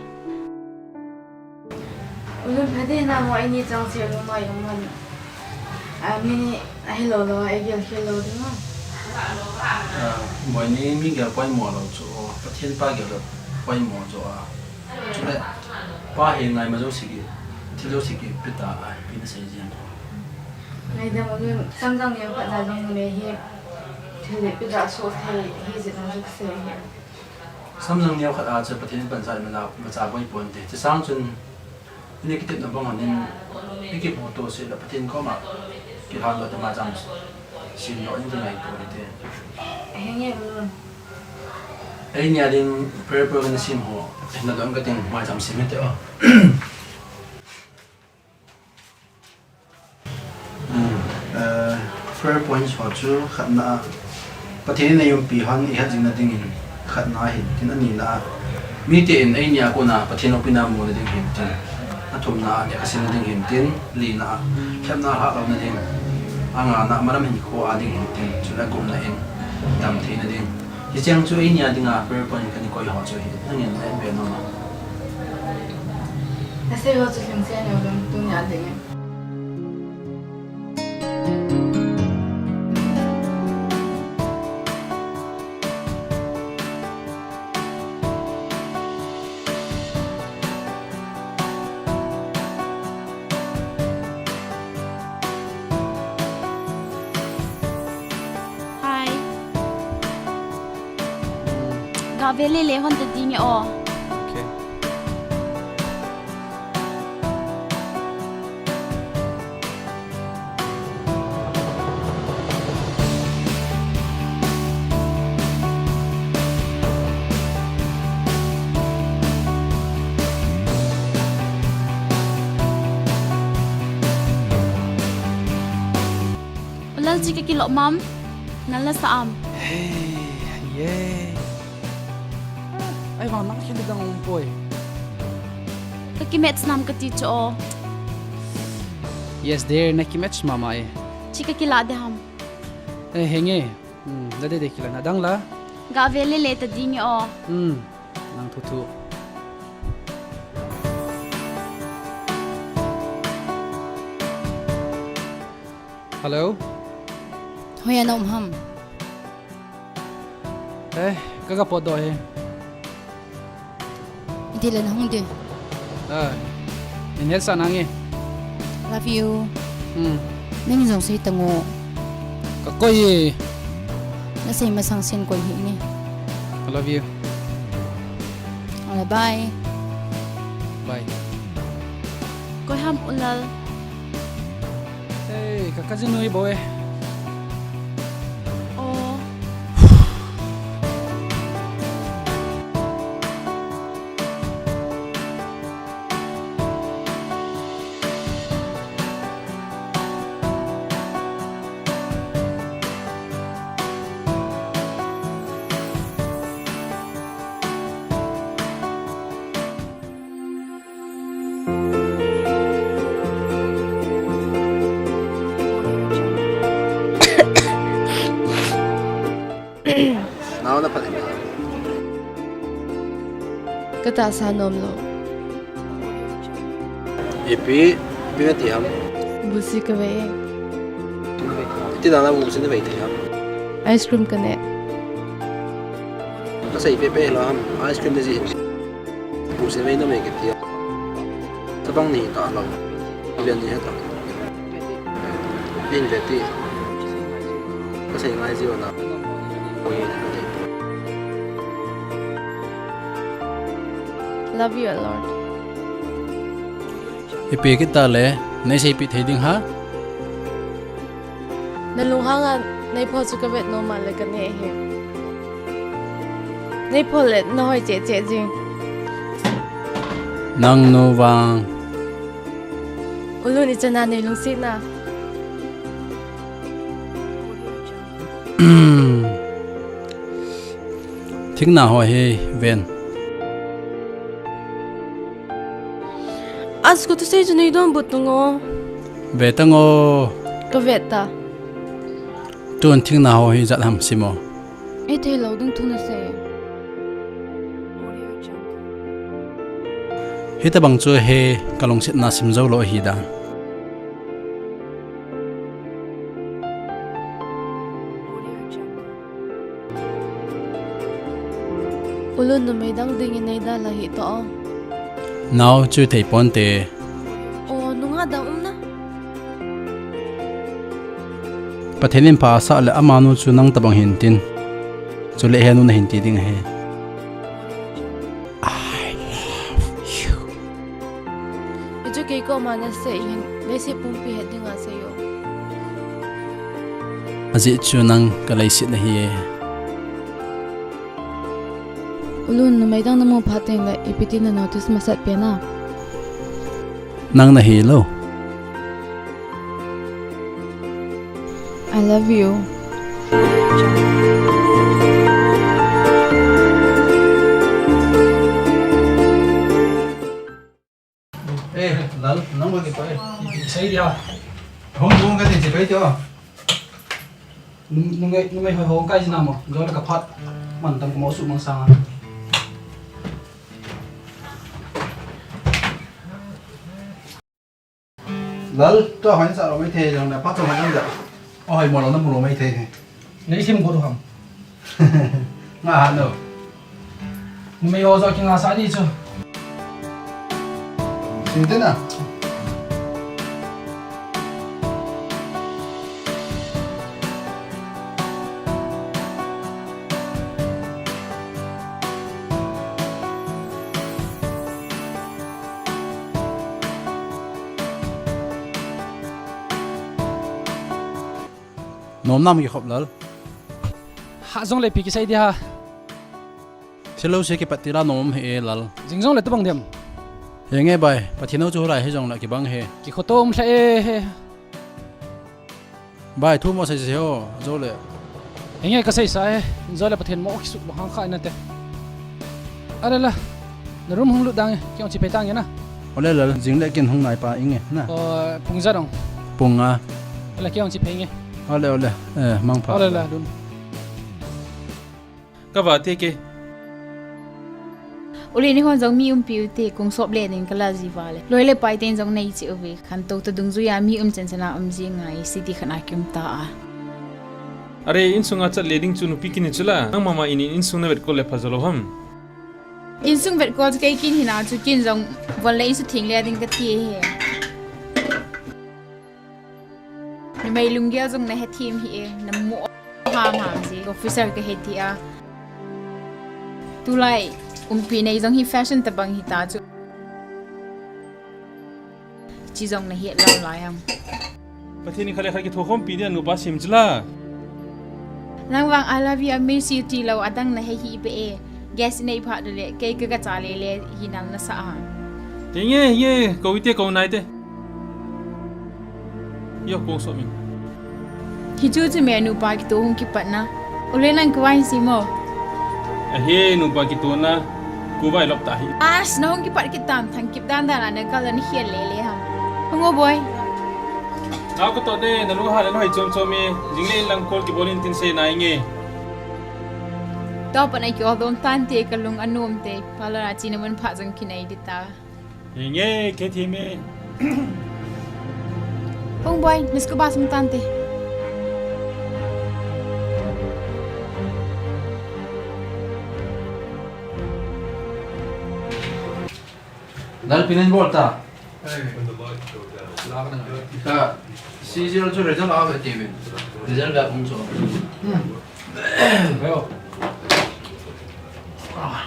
Ulun phate na mo ini chang se lu mai mo. A mini a hello lo a gel hello di mo. A, mo ini mi gel poi mo lo chu o. Pathen pa gel poi mo chu a. Chule, pa hi ngai ma jo sigi, thil jo sigi, pita a, pi na sei jian. Ngaidam un, samjang neo khat a jong numei hi thil le pi da so thei hi jeh a jong kasei hi. Samjang neo khat a chu Pathen in pansa imacha boipon te. Chusang chun, ini kitepna bang hon in, ikimuto seh le Pathen koma kilhan doh te ma cham sim doh in ti ngaito hite. Henge Lun. Eini a ding prayer point kasim ho, nadoh in kating ma cham sim hite o. Hmm, eh, prayer points ho chu khatna a, Pathen in eiumpi hon ihet jing na dingin khatna ahin, tin anina a, mite in eini a kona Pathen loupina mu na ding hin tin, athumna a lekha sim na ding hin tin, lina a lhepna lhah lou na ding, angana a malam hinkho a ding hin tin, chule agupna in damthei na ding. Hicheng chu eini a dinga prayer point kana koi ho chu hi, nangin na en be nom a? Nasei ho chu lhingset neo lou, tunia dingin. Hi. Gave lele hon ta ding e o. Okay. U Lal, chi kakilom am? Nal nasa am? Hey, yeah. Ahivang nang khel dang um poi. Kakimatch nam kati chu o. Yes dear, nakimatch mama e. Chi kakila de ham? Eh, henge. Hmm, la dede kila na dang la. Gave lele ta ding e o. Hmm, nang thu thu. Hello? Hoiya na um ham? Eh, ka, ka potdoh hi. Iti le na hung di? Ah, in hetsah nange. Love you. Hmm. Nang jong sei tango. Ka koi e. Nasei masang sen koi hih inge. I love you. Bye. Bye. Koi ham U Lal? Hey, ka cousin nu hi bou e. Oh. Nao na phat in. Ka tahsa nom lou. Ipi, ipi na ti ham? Busi ka ve e. Iti dan a busi na ve ti ham? Ice cream ka ne. Ka sei pepe lou ham, ice cream na ji. Busi ve na me ke ti. Tabang ni ta lou. Len ni he ta. Hin ve ti. Ka sei ngai ji na. Oi, ka nei. Love you a lot. Ipi kit ta le, nei seipeh thei ding ham? Na lunghang a nei pho chu ka vet nom a le ka ne hi. Nei pho le na hoi cheh cheh jing. Nang nu vang. U Lun i chan a nei lungset na. Thingna ho hi ven. Asko thusei chu nei donbut tang o. Ve tang o. Ka vet ta. Tun thingna ho hi ijat ham sim o. Ei thei lou ding thu na sei. Hitabang chu hi ka lungsetna sim jou lou ahi dan. U Lun, numei dang dingin nei dalha hih toh o. Nao chu thei ponte. O, nungah dang um na. Pathen in pha asah le amanu chu nang tabang hin tin. Chule henu nahin ti ding ahi. I love you. Hichu kei koma nasei hin, leiset pumpi het dinga sei o. Ajeh chu nang ka leiset nahi e. U Lun, numei dang namu phat tengle, ipi ti na notice masat pen a? Nang nahi lou. I love you. Eh, Lal, nang ba kipa e? Ipi sei dia? Hung hung ka ti chi pai tio. Nung, nung, nung mai hoi hong kai jina mo. Jole ka phat. Man tam ko mo su mang sang. Lal, to hoi sa lo mai the jong na phat to mai jong da. O hoi mo lo na mo lo mai the. Nei sim ko ham. Nga ha no. Numei ho jo kinga sa di chu. Sing te na. Nom nam kikhop Lal. Ha jong le ipi kisei di ha. Thil lo se kipat tila nom hi e Lal. Jing jong le tabang dem. Henge bai, Pathen ho chu hulai hi jong le kibang he. Kikhoto um lha e he. Bai, thu mo sei sei ho, jo le. Henge ka sei sa e, jo le Pathen mo kisuk bang hang kha ina te. Ale la. Na room hung lut dang e, kei hung chi phei tang e na. Ole Lal, jing le kin hung nai pa inge na. O, pung ja dong. Pung a. Ale kei hung chi phei nge. Ole, ole. Eh, mangpha. Ole la, dun. Ka va te ke. Uli ni hon jong mi umpi u te, kong sop le ning ka la ji va le. Loi le pai ten jong nei chi uve. Khantou to dungjuia mi um chen chen a um ji ngai, city khat a ki um ta a. Are, insunga chat le ding chu nupi kini chu la. Nang mama in in insung na vet ko le pha jo lo ham. Insung vet ko chu kei kin hina chu kin jong von le insu thing le ding ka ti he. Numei lunggel jong na he thim hi e, na mu ham ham ji. Officer ka he ti a. Tulai, umpi nei jong hi fashion tabang hi ta chu. Chi jong na hi lam lai ham. Pathen in khat le khat kitho khompi dia nupa sim chu la. Nang vang I love you, I miss you ti lo adang na he hi be e. Gas nei pha du le, kei ka ka cha le le hi nang na sa a. Te nge, nge, ko ite ko nai te. Yo, kong sop in. Hichu chu me nupa kito hung kipat na. Ule nang ko vai si mo. Ahi, nupa kito na. Ko vai lop ta hi. As, na hung kipat kitam thang kip dan dan a na ka lan hial le le ham. Hung o boy. Na ko to de, na lu ha le no hi chom chom e. Jing le in lang kol kibol in tin se nai nge. To pa na ki o dom tan te ka lung anom te. Pa la chi na mun pha jong kinai di ta. Henge, ke thi me. Hung boy, na school bus hung tan te. Lal pinin bol ta. Ka, C G L chu result a ve ti ve. Result a hung chu. Hmm. Ayo. Ah.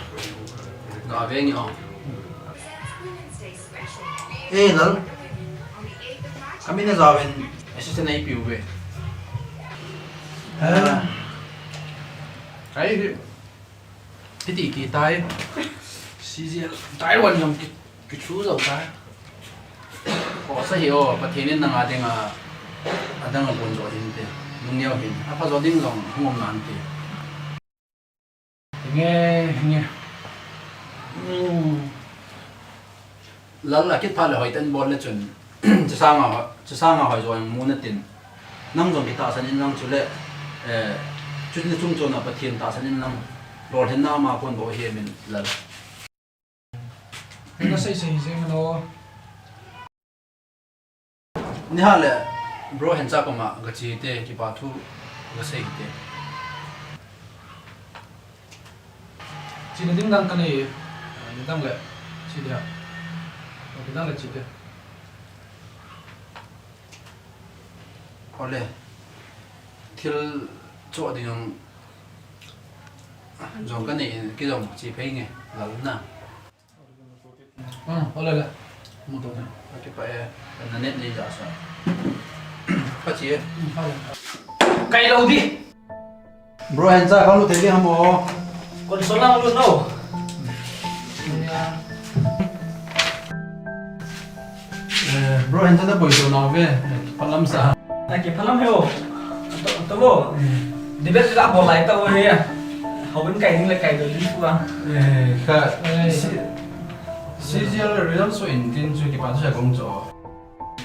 Ga ve nge o. Eh, Lal. Kami na jawen assistant A P U ve. Ah. Ai, hiti ki tai. C G L tai wan jong ki, ki chu jo tai. O sa hi o, Pathen in nang a ding a, adang a bun jo hin te. Nung neo hin. A pha jo ding jong hung um nan te. Nge, nge. Hmm. Lal a kit phat le hoi ten bol le chun. Chusanga, chusanga hoi jo ang mu na tin. Nang jong kitahsan in lang chule. Eh, chuni chung chon a Pathen tahsan in lang. Lolhinna ama kon bo hi min Lal. Na sei sei jeng lo. Ni ha le, bro Hencha koma ka che te, kipa thu ka sei te. Chi na ding dang ka nei, ni dang le, chi dia. Ni dang le chi te. Ole. Thil choh ding jong, jong kanei in, kei jong che phei nge, lal na. Ah, ole le. Mu to na. Ka kipah e, na net nei ja sa. Ka che. Hmm, ole. Kai lou di. Bro, Hencha, ka lut thei di ham o. Kon so lang lut no. Eh, bro, Hencha na boi to na ve. Palam sa. Na kiphalam he o. To, to bo. Debate la bol lai ta o he. Houin kai ding le kai lou ding pu a. Eh, ka. Eh. Si, C G L result so in tin chu kipah thu sa kong cho.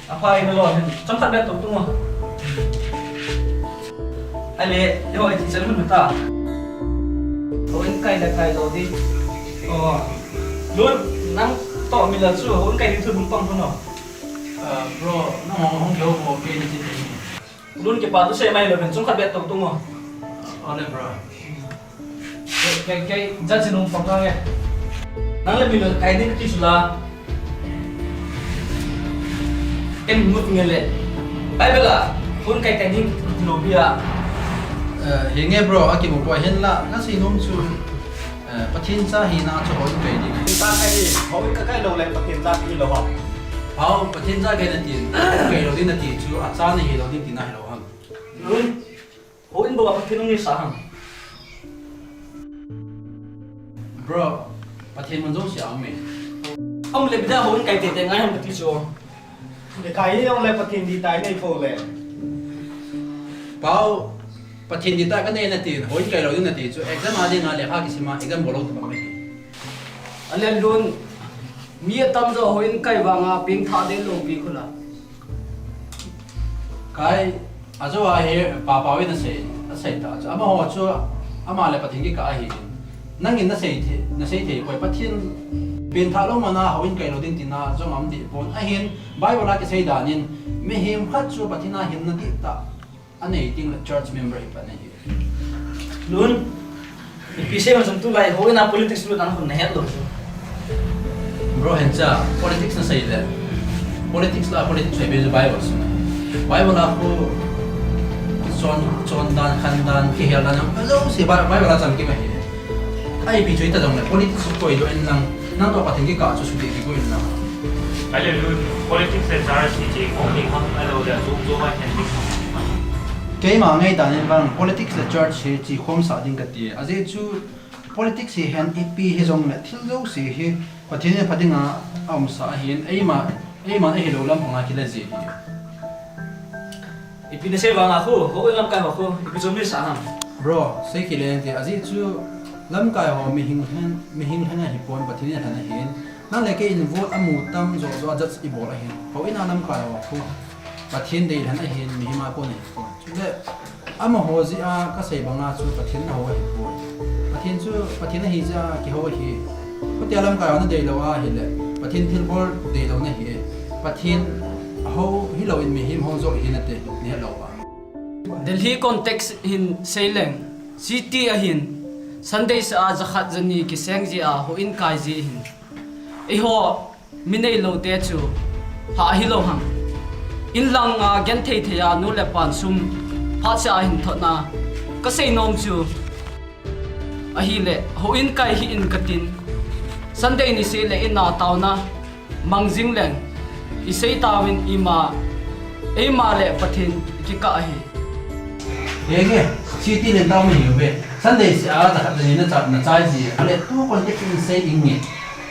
Apha in lo hin. Chomkhat beh to tu mo. Ale, yo, iti chal mun ta. Houin kai le kai lou di. O. Lun, nang to mi la chu, houin kai ding thu dum pang thu no. Ah, bro, nang hong hong keu ko ke ni chi te ni. Lun kipah thu sei mai lou pen chomkhat beh to tu mo. Ole, bro. Kei, kei, kei, judge nung pang nge. Nang le mi lun kai ding ti chu la. Ken mut nge le. Bible a, houin kai kai ding ti lou bia. Eh, hi nge, bro, a kimu poi hin la, na sei nom chu. Eh, Pathen cha hina chu houin kai ding. Pathen cha kai hi, houin ka kai lou le Pathen cha hi lou ham. Hao, Pathen cha kai na ti, kai lou ding na ti chu, a cha na hi lou ding ti na hi lou ham. Lun, houin bou a Pathen hung ni sa ham. Bro, Pathen mun jong si a um e. Um le bida houin kai tete ngai ham ti chu. Lekha hi jong le Pathen dihtah nei fo le. Pao, Pathen dihtah ka nei na ti, houin kai lou ding na ti chu, exam a ding a lekha kisim a, exam bol lou ta bang mai. Ale Lun, mi atam jo houin kai vang a, pengthah ding lou pi khu la. Kai, ajo a hi, Papa in asei, asei ta chu, amaho chu, ama le Pathen kikah ahi. Nangin na sei thei, na sei thei poi, Pathen pengthah lou man a houin kai lou ding tina jong um deh pon. Ahin, Bible a kisei dan in, mihem khat chu Pathen a hinna dihtah anei ding le church member hi pan ahi. Lun, ipi sei ma jong tulai houin a politics lut ang hun na het lou chu. Bro, Hencha, politics na sei le. Politics la, politics sei be Bible sung. Bible a khu chon, chon dan, khan dan, kihel dan, jong jouse Bi-, Bible a chang kima hi. Ipi chu hita jong le, politics koi lou in lang, nang toh Pathen kikah chu sudih kikoi in lang. Ale Lun, politics le church hi che khom ding ham, ahilou le, chom chom a khen ding ham. Keima ngaidan in vang, politics le church hi che khom sah ding kati. Ajeh chu, politics hi hen ipi hi jong le, thil jouse hi, Pathen in pha ding a, aumsa ahin, eima, eima ahilou lam pang a kila ji hi. Ipi na sei vang a khu, houin lamkai ho khu, ipi chu mi sa ham. Bro, sei kile ti, ajeh chu lamkai ho mihing lhen, mihing lhen ahi pon, Pathen in alhen ahin. Nang le kei in vote amu tam jo jo a judge i bol ahin. Houin a lamkai ho khu, Pathen deilhen ahin, mihem a kon ahi pon. Chule, amaho jeh a ka sei bang a chu Pathen in ahou ahi pon. Pathen chu, Pathen ahi jeh a kihou ahi. Khutia lamkai ho na deilou ahile, Pathen thilbol deilou na hi e. Pathen hou hilou in mihem hou joh hi nate, ni het lou a. Delhi context hin sei leng, city a hin, Sunday seh a jakhat jani kiseng ji a houin kai ji hin. Eiho, mi neilou te chu, ha ahilou ham. In lang a genthei thei a nu le pan sum, phat seh a hin thot na, ka sei nom chu, Ahile, houin kai hih in katin. Sunday niseh le in a taona mang jing leng, i sei tauvin ima, eima le Pathen kikah ahi. Henge, city le town hi uve. Sunday seh a jakhat jani na cha, na chai ji. Ale tu context in sei inge.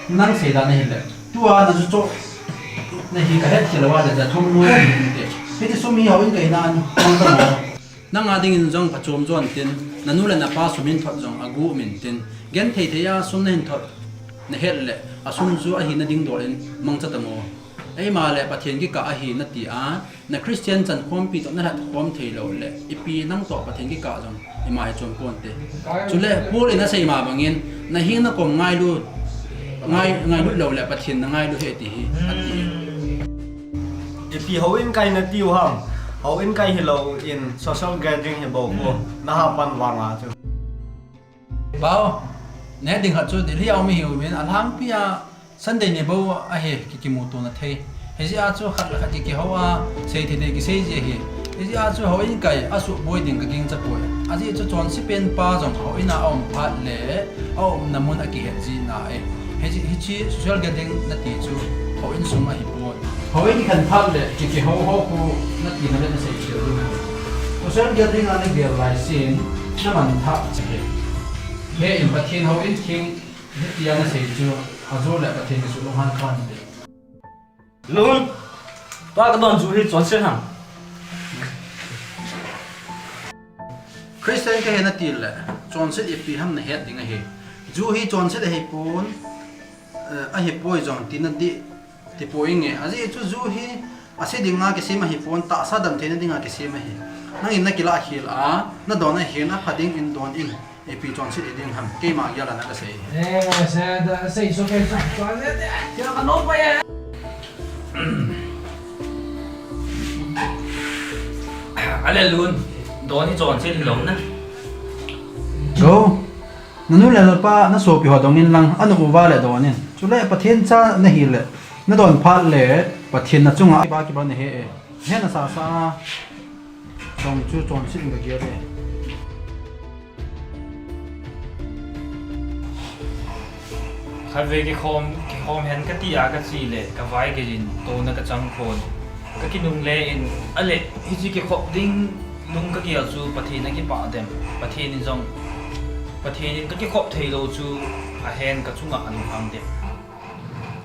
Nang sei dan ahile. Tua na ju cho. Na hi ka het khel uva le ja thum nu ni te. Hiti sum hi houin kai na an. Mang ta mo. Nang a dingin jong phachom jon tin, na nu le na pa sum hin thot jong agu um in tin, genthei thei a sum na hin thot, na het le, a sum chu ahi na ding dol in mangcha ta mo. Eima le Pathen kikah ahi na ti a, na Christian chankhompi toh na lhat khom thei lou le, ipi nang toh Pathen kikah jong, ima hi chom pon te. Chule, Paul in asei ma bangin, na hing na kom ngailu, ngai, ngailut lou le, Pathen na ngailu hih ti hi, ati. Ipi houin kai na tiu ham? Houin kai hilou in social gathering hi bou ko. Na ha pan vang a chu. Pao, neh ding khat chu Delhi a um i hiuvin, alhangpi a Sunday ni bou ahi ki, kimuto na thei. Hijeh a chu khat le khat ki, kihou a, sei thei thei kisei ji ahi. Hijeh a chu houin kai asuh boi ding kagingcha poi. Ajeh chu chonse pen pa jong houin a aum phat le aumna mun akihet jeh in ahi. Hiche, hiche social gathering nati chu houin sung ahipon. Houin kikhen phat le kiki hou hou khu natina le nasei cheh ding. Social gathering a nagel laisen namanthah cheh. He in Pathen houin theng hitia nasei chu ajo le Pathen kisuh lunghan khan te. Lun, tua kadon ju hi chonset ham? Christian kahi nati le, chonset ipi ham nahet ding ahi. Ju hi chonset ahipon, eh, ahipoi jong tina ding tipoi nge. Ajeh chu ju hi ase dinga kisem ahipon, tahsa damtheina dinga kisem ahi. Nangin nakilah khel a, nadon ahin apha dingin don in. Ipi chonset iding ham, keima gel a na kasei. Eh, se da, sei so kei so. Chonset, eh, kei ka no pa e. Ale Lun, don hi chonset hilou na. Go. Nanu le napa nasopi ho dongin lang, anu uva le donin. Chule Pathen cha nahile, nadon phat le Pathen nachunga kiba kiba nahe e. Hena sasa a dong chu chonset in kagel e. Khatvei kikhom, kikhom hen kati a kache le, kavai gei in, tona kachang pon. Kakinungle in, ale, hiche kikhop ding lung kagel chu Pathen akipah dem. Pathen in jong, Pathen in kakikhop theilou chu ahen kachunga alunghang dem.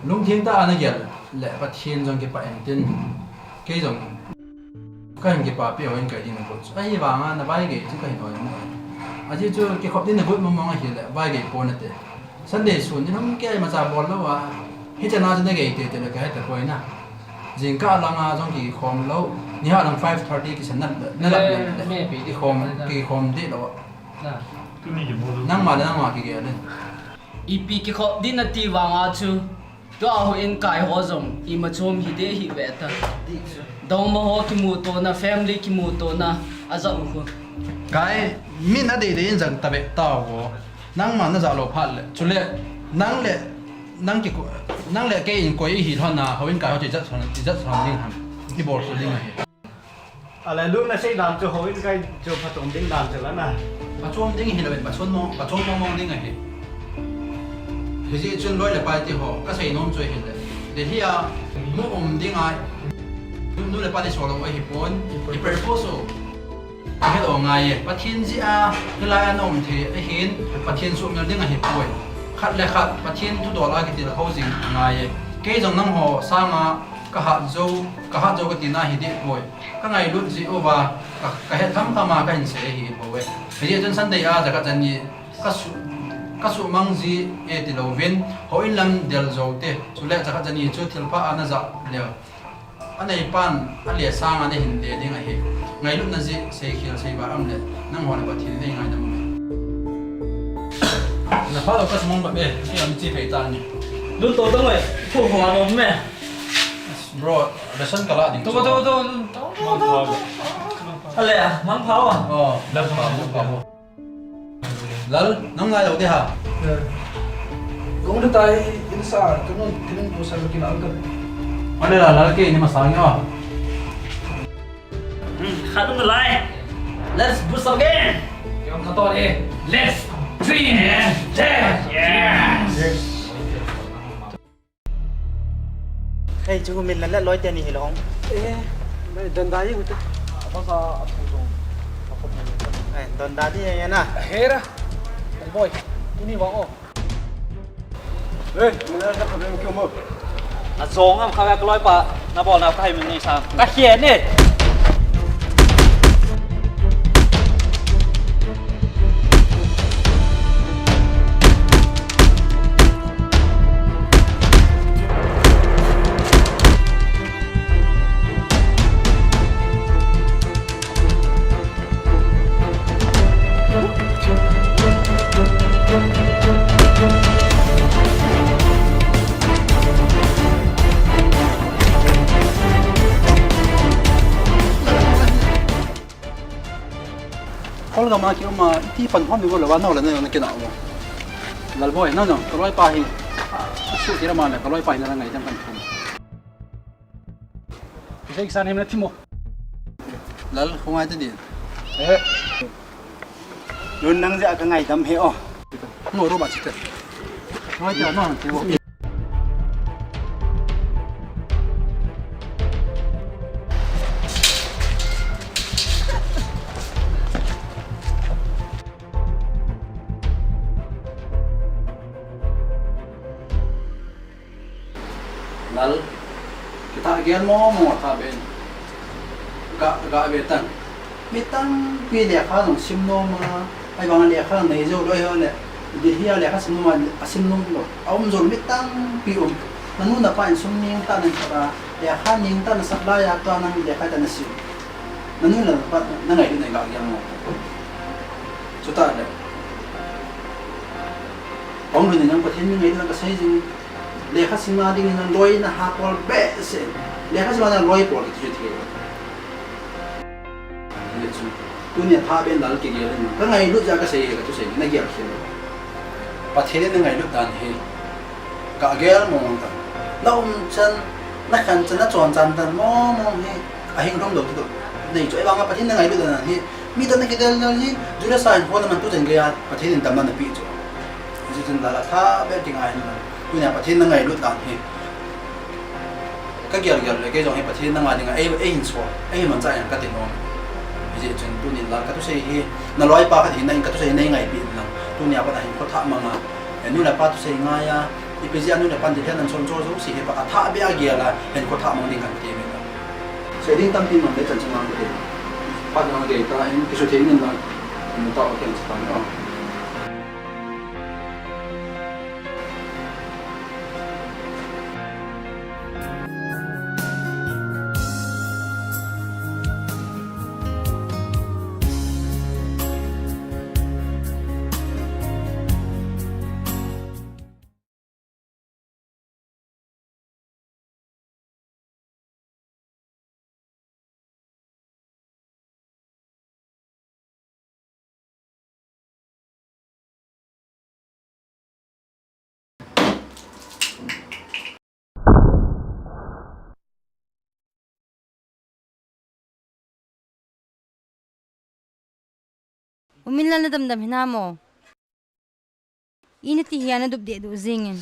Lungthim tah a nagel le Pathen jong kipah intin, kei jong kahin kipah peh houin kai ding nagot chu. Ahivanga navai gei chu kahin oi mo. Ajeh chu kikhop ding nagot mong mong ahile vai gei pon nate. Sunday sun ni lhum kei imacha bol lou a. Hichana chu nagei tete le kahe tapoi na. Jingkah langa jong kikhom lou. Niha lang five thirty kisan na, na lap le, le. Kikhom, kikhom deh lou a. Nangma le nangma kigel le. Ipi kikhop ding nati vanga chu, tua houin kai ho jong, ima chom hi ding hi ve ta. Dongma ho kimutona, family kimutona, ajah u khu. Kai, min adei dei in jang ta ve tao. Nangma najah lou phat le. Chule, nang le, nang kiko, nang le kei in koi ihi lhon a, houin kai ho chu ijat son, ijat son ding ham. Ibol su ding ahi. Ale, Lun nasei dan chu houin kai chu phachom ding dan chu la na. Phachom ding hilou in, phachom mong, phachom mong mong ding ahi. Hijeh chun loi le pai te ho, kasei nom chu ahile. Delhi a, mu um ding a, nu le pa le so lou ahipon, i purpose u. Helou ngai e, Pathen jeh a, hilai a na um thei ahin, Pathen suhmil ding ahipoi. Khat le khat, Pathen thudol a kitilkhou jing ngai e. Kei jong nangho sanga, kahat jou, kahat jou katina hi deh poi. Kangailut ji uva, ka, kahet tham tham a kahin sei ahi bou e. Hijeh chun Sunday a, jakhat jani, kasu, kasuhmang ji e tilouvin, houin lam del jou te, chule jakhat jani chu thilpha a najah leu. Aneipan, ale sanga nahin de ding ahi. Ngailutna ji, seikhel seiva um le, nangho le Pathen in eingaidam uve. Napha lou kasumang ba be, kei am chi phei ta ni. Lun to to ngoi, ko ho a mo me. Bro, ration kalah ding. To, to, to, to, to, to, to. Ale, mang pha wa. Oh, mang pha, mang pha. Lal, nang ngai lou ding ham. Kong le tai in sa, ka nun, thilin pu sa ka kila ka. Ale la, Lal kei ni masang yo. Hmm, khat um lai. Let's do some game. Yong ka to le. Let's drink and dance. Yes. Hei, chu min la la loi te ni hilou. Eh, mai dan dai hu te. Ba sa a thu jong. Ai, don da di ya na. Hera. Boy, tuni wa o. Eh, mina sa ka ben kyo mo. A jong am kha ka loi pa, na bol na ka hai min ni sa. Ka khia ni. Kol gam a ki um a, iti pan hom mi bol le wa, nau le nau na kina u. Lalboi, nau nau, ka loi pa hi. A, su ti ra ma le, ka loi pa hi na la ngai jam kan thum. Jai kisan hem na thimo. Lal, kho ngai ta din. Eh. Lun nang ja ka ngaidam he o. Ngo ro ba chi te. Ngai ta no te o. Lal, kitha gel mo mo tha ben. Ga, ga ve tan. Mi tampi lekha jong sim nom a, ahivang lekha nei jou lou ho le. Delhi a lekha sim nom a, a sim nom lou. A um jou mi tampi um. Na nu na pa in sum ning tah na sat a, lekha ning tah na sat lai a tua nang lekha tah na sim. Na nu na pa na ngailut na ga gel mo. Chuti le. Ong lhun in nang Pathen mi ngailut na ka sei jing. Lekha simna ding in nang loi na ha pol behseh. Lekha simna loi pol kiti chu thei. Ni chu. Tunia tha ben Lal kigel in. Ka ngailut ja ka sei, ka thusei na gel khin. Pathen in na ngailut dan hi. Ka gel mong ta. Na um chan, na khan chan, na chon chan dan mong mong hi. A hing lhung dou tu. Nei chu, ahivang a Pathen na ngailut dan hi. Mi toh na kidel dal hi, Judas a hin hon a man tu chan gei a, Pathen in damna na pe chu. Hijeh chun Lal a tha ber ding ahi na. Tunia Pathen na ngailut dan hi. Ka gel gel le, kei jong hi Pathen na ngai ding a, ei, ei hin so, ei hin manchah in ka ti nom. Hijeh chun tunin Lal ka thusei hi, na loipa ka ti hin na in ka thusei hi nei ngaipi in lang. Tunia pat a hin kho thah mang a, eh, nu le pa thusei ngai a, ipi jeh a nu le pan ti hian an chon cho jouse hi pa a tha beh a gel a, hin kho thah mang ding kan ti mai. Sei ding tampi mang le chan chang mang te. Phat mang te ta in kisu thei nin lang. Mu ta o ken sa ta ni o. U Minlal, na damdam hinam o? Ina ti hi ana dup deh duh jingin.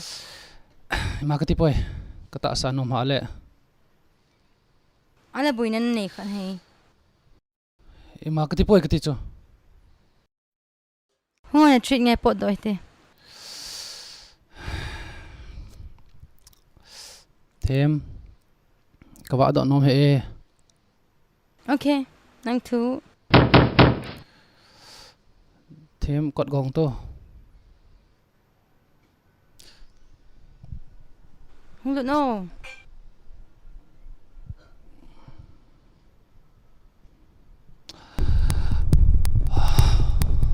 Ima kati poi, ka tahsa nom hah le. Ana boina nanei khat hi. Ima kati poi kati chu. Hung ana treat ngai potdoh hite. Them, ka vahdoh nom hih e. Ok, nang thu. Them, kot gong to. Hung lut no.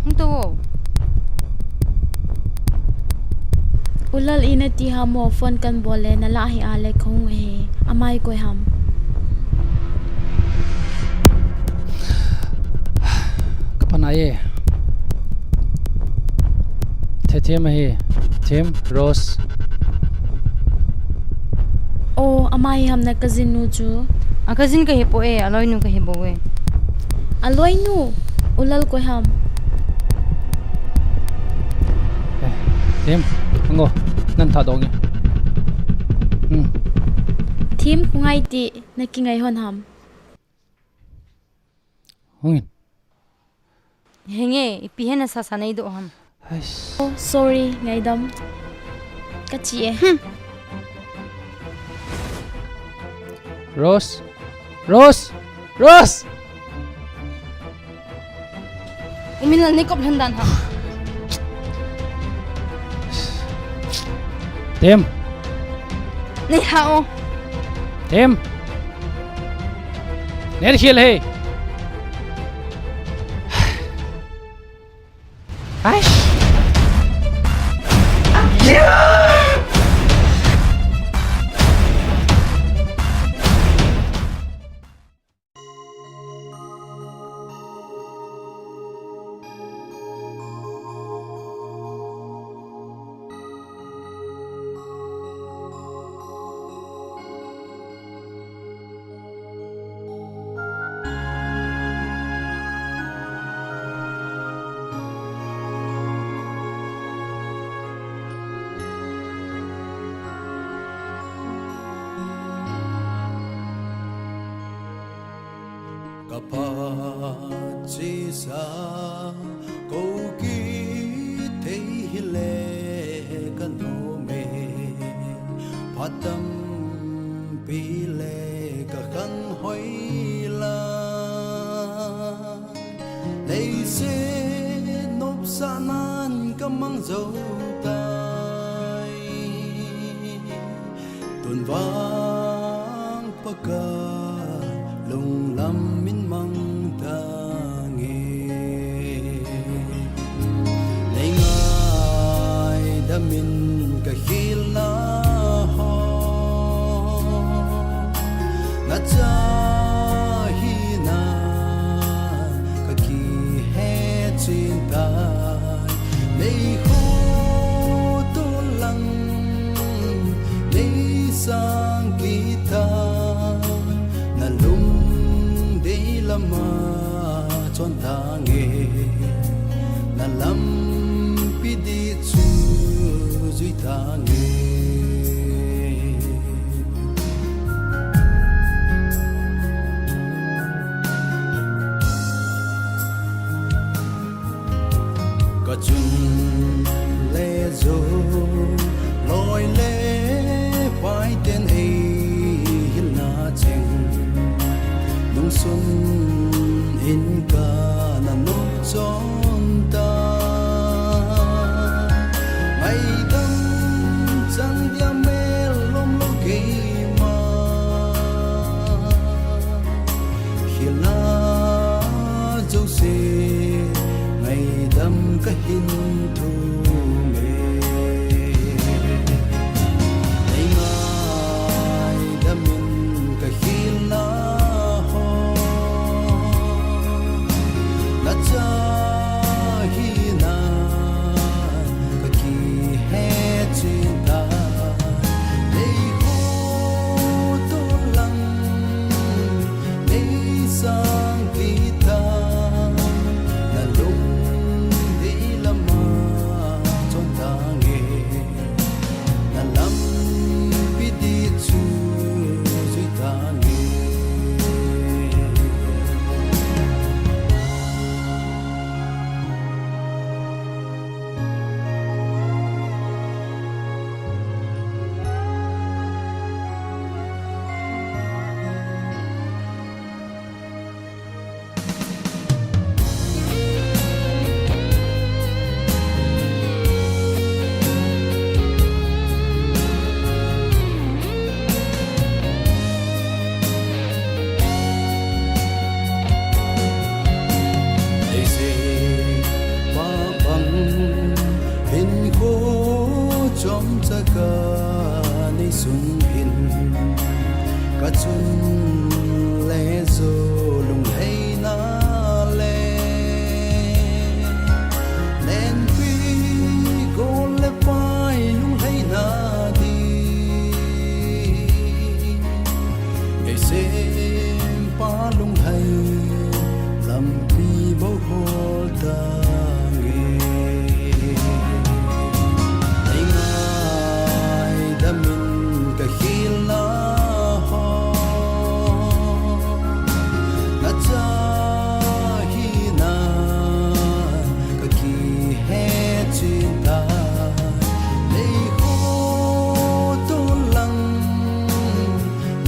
Hung to. U Lal, ina ti ham o, phone kan bol le, na lah hih a le kahung e. Amai koi ham? Ka pa nai e. Them ahi. Them, Rose. O, ama hi ham, na cousin nu chu? A cousin ka hi poi, a loinu ka hi bou e. A loinu? U Lal koi ham? Eh, Them, hung o, nan thadoh nge. Hmm. Them, kho ngai ti, na kingai hon ham? Hung in. Henge, ipi hena sasa nei doh ham? Ais. Oh, sorry, ngaidam. Ka chi e. Hmm. Rose. Rose. Rose. U Minlal, nei kop lhon dan ha. Them. Nei ha o. Them. Ner hial he. Ai. Chesa kou kit thei hile ka nom e, phat tampi le ka khang hoi lai. Leiset nopsah nan ka mang jou tai. Tun vang Pakai lunglam in mang tange. Nei ngaidam in ka khilna ho, na cha hina ka kihe chin tai. Nei khoto lang, nei sang kit a, na lungdei lama chon tange, na lampi ding chu jui tange. Ka chun le jou, loi le pai ten ei hilna cheng, nungsun in ka na nop chon tai. Ngaidam chang dia mel lom lou keima, hilna jouse ngaidam ka hin thum e. Nei ngaidam in ka khilna ho, na cha hina ka kihe chin tai. Nei khoto lang, nei sang kit a, na lungdei lama chon tange, na lampi ding chu jui tange. Leiset pa bang hinkho chomcha ka nei sung hin, ka chun le jou lunglhaina le lenpi gol le pai lunglhaina ding, ei sempa lunglhai lampi bou hol tange. Nei ngaidam in ka khilna ho, na cha hina ka kihe chin tai. Nei khoto lang,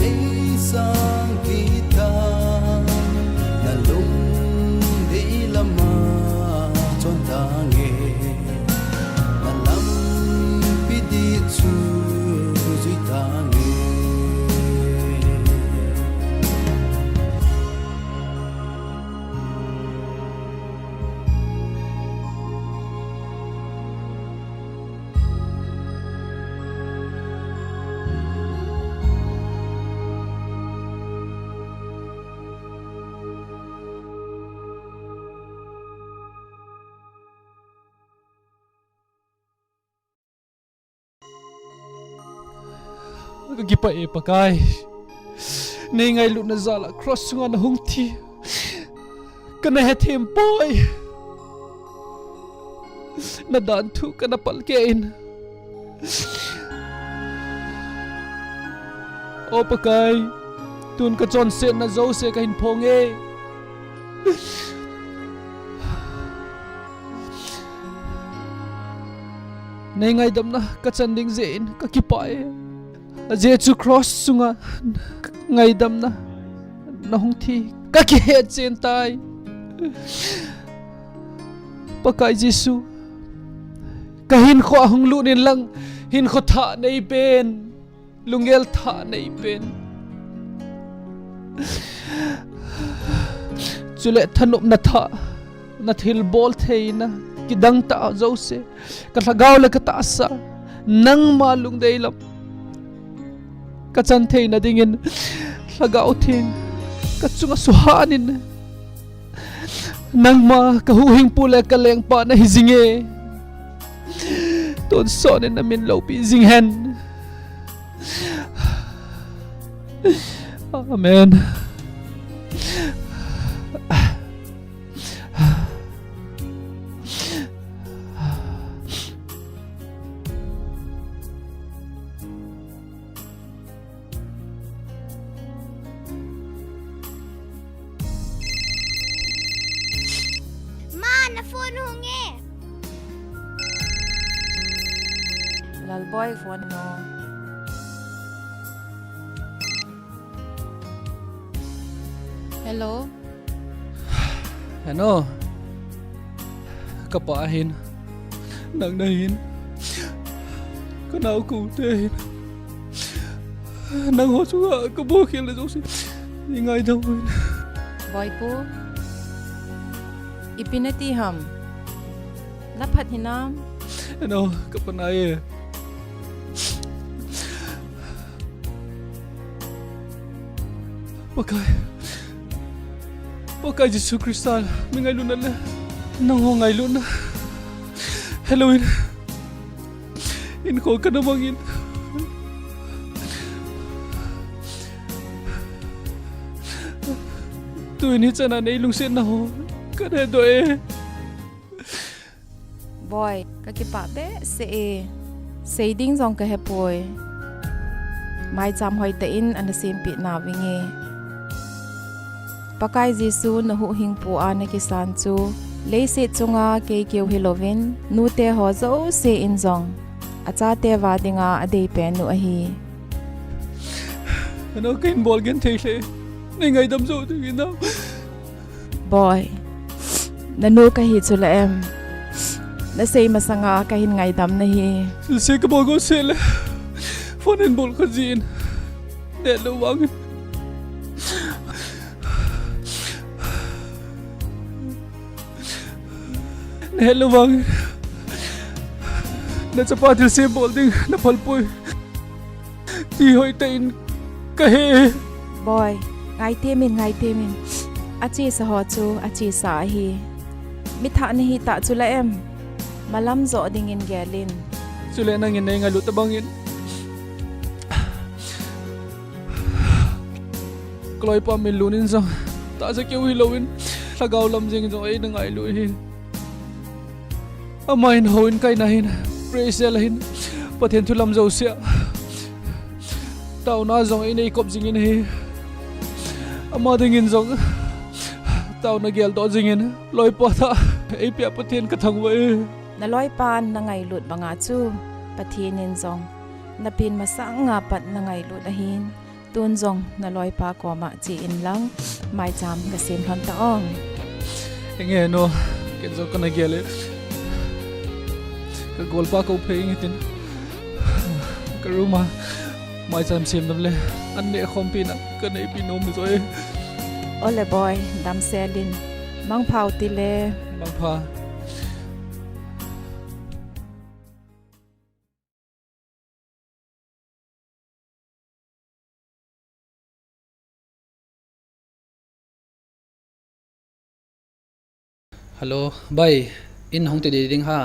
nei sang kit a, na lungdei lama chon tange, na lampi ding chu jui tange. Ka kipah e Pakai. Nei ngailutna jal a cross sunga na hung thi. Kana hethem poi. Na danthu kana palkeh in. O Pakai, tun ka chonsetna jouse ka hin phong e. Nei ngaidamna kachan ding jeh in kakipah e. Ajeh chu cross chunga ngaidamna nahung thi kakihet chen tai. Pakai Jesu, kahinkho a hung lut in lang, hinkho thah neipen, lunggel thah neipen, chule thanopna thah, nathilbol theina kidang tah jouse, kalhagao le katahsa, nangma lungdei lam kachan theina dingin, Lhagao Theng kachunga suhan in, nangma kahuhhingpu le kalengpa nahi jinge. Tonsot in namin loupi jing hen. Amen. Ma, na phone hung e. Lalboi phone no. Hello. Hello. Kapa hin. Nang nahin. Kanao kote hin. Nangho chunga kabolkhel na jouse, nei ngaidam un. Boipu. Ipi nati ham? Naphat hinam? Hello, kapa nai e. Pakai. Pakai Jesu Christa, mi ngailutna le nangho ngailutna. Hello in. Hinkho kana mangin. Tuin hichan a nei lungsetna ho kana hedoh e. Boi, kakipah behseh e. Sei ding jong kahepoi. Maicham hoitah in ana sempeh nauving e. Pakai Jesu nahuhhingpu a nakisan chu, leiset chunga kei keu hilouvin, nute ho jouse in jong achate va dinga adeipen u ahi. Ano kahin bol genthei lheh, nei ngaidam jou ding hinam? Boi, nanu kahi chule em? Nasei masanga kahin ngaidam nahi. Thilse kabol go seh le phone hin bol kha jin, nahet lou vangin. Nahet lou vangin nachapa thilse bol ding naphal poi ti hoitah in kahe. Boi, ngaitemin, ngaitemin. Achesa ho chu achesa ahi. Mithah nahitah chule em? Malam joh dingin gelin. Chule nangin nei ngailut tobangin kaloipa min lun in jong, tahsa keu hilouvin, lhagao lam jeng in jong eina ngailut ahi. Amahin houin kaina hin, praise ahin, Pathen thu lam jousea taona jong eina eikop jingin ahi. Ama dingin jong taona geldoh jingin, loipa thah eipea Pathen kathangvah e. Naloipan nangailut banga chu Pathen in jong napin masanga pat nangailut ahin. Tun jong naloipa koma che inlang, maicham kasem lhon ta o. Enge no, ken jong kana gel e. Kagolpa kou phei inge tin, ka room a maicham sem nom le an neh khompina kaneipi nom jo e. Ole boi, damsel in. Mangpha o tile. Mangpha. Hello, bai, in hung ti ding ha.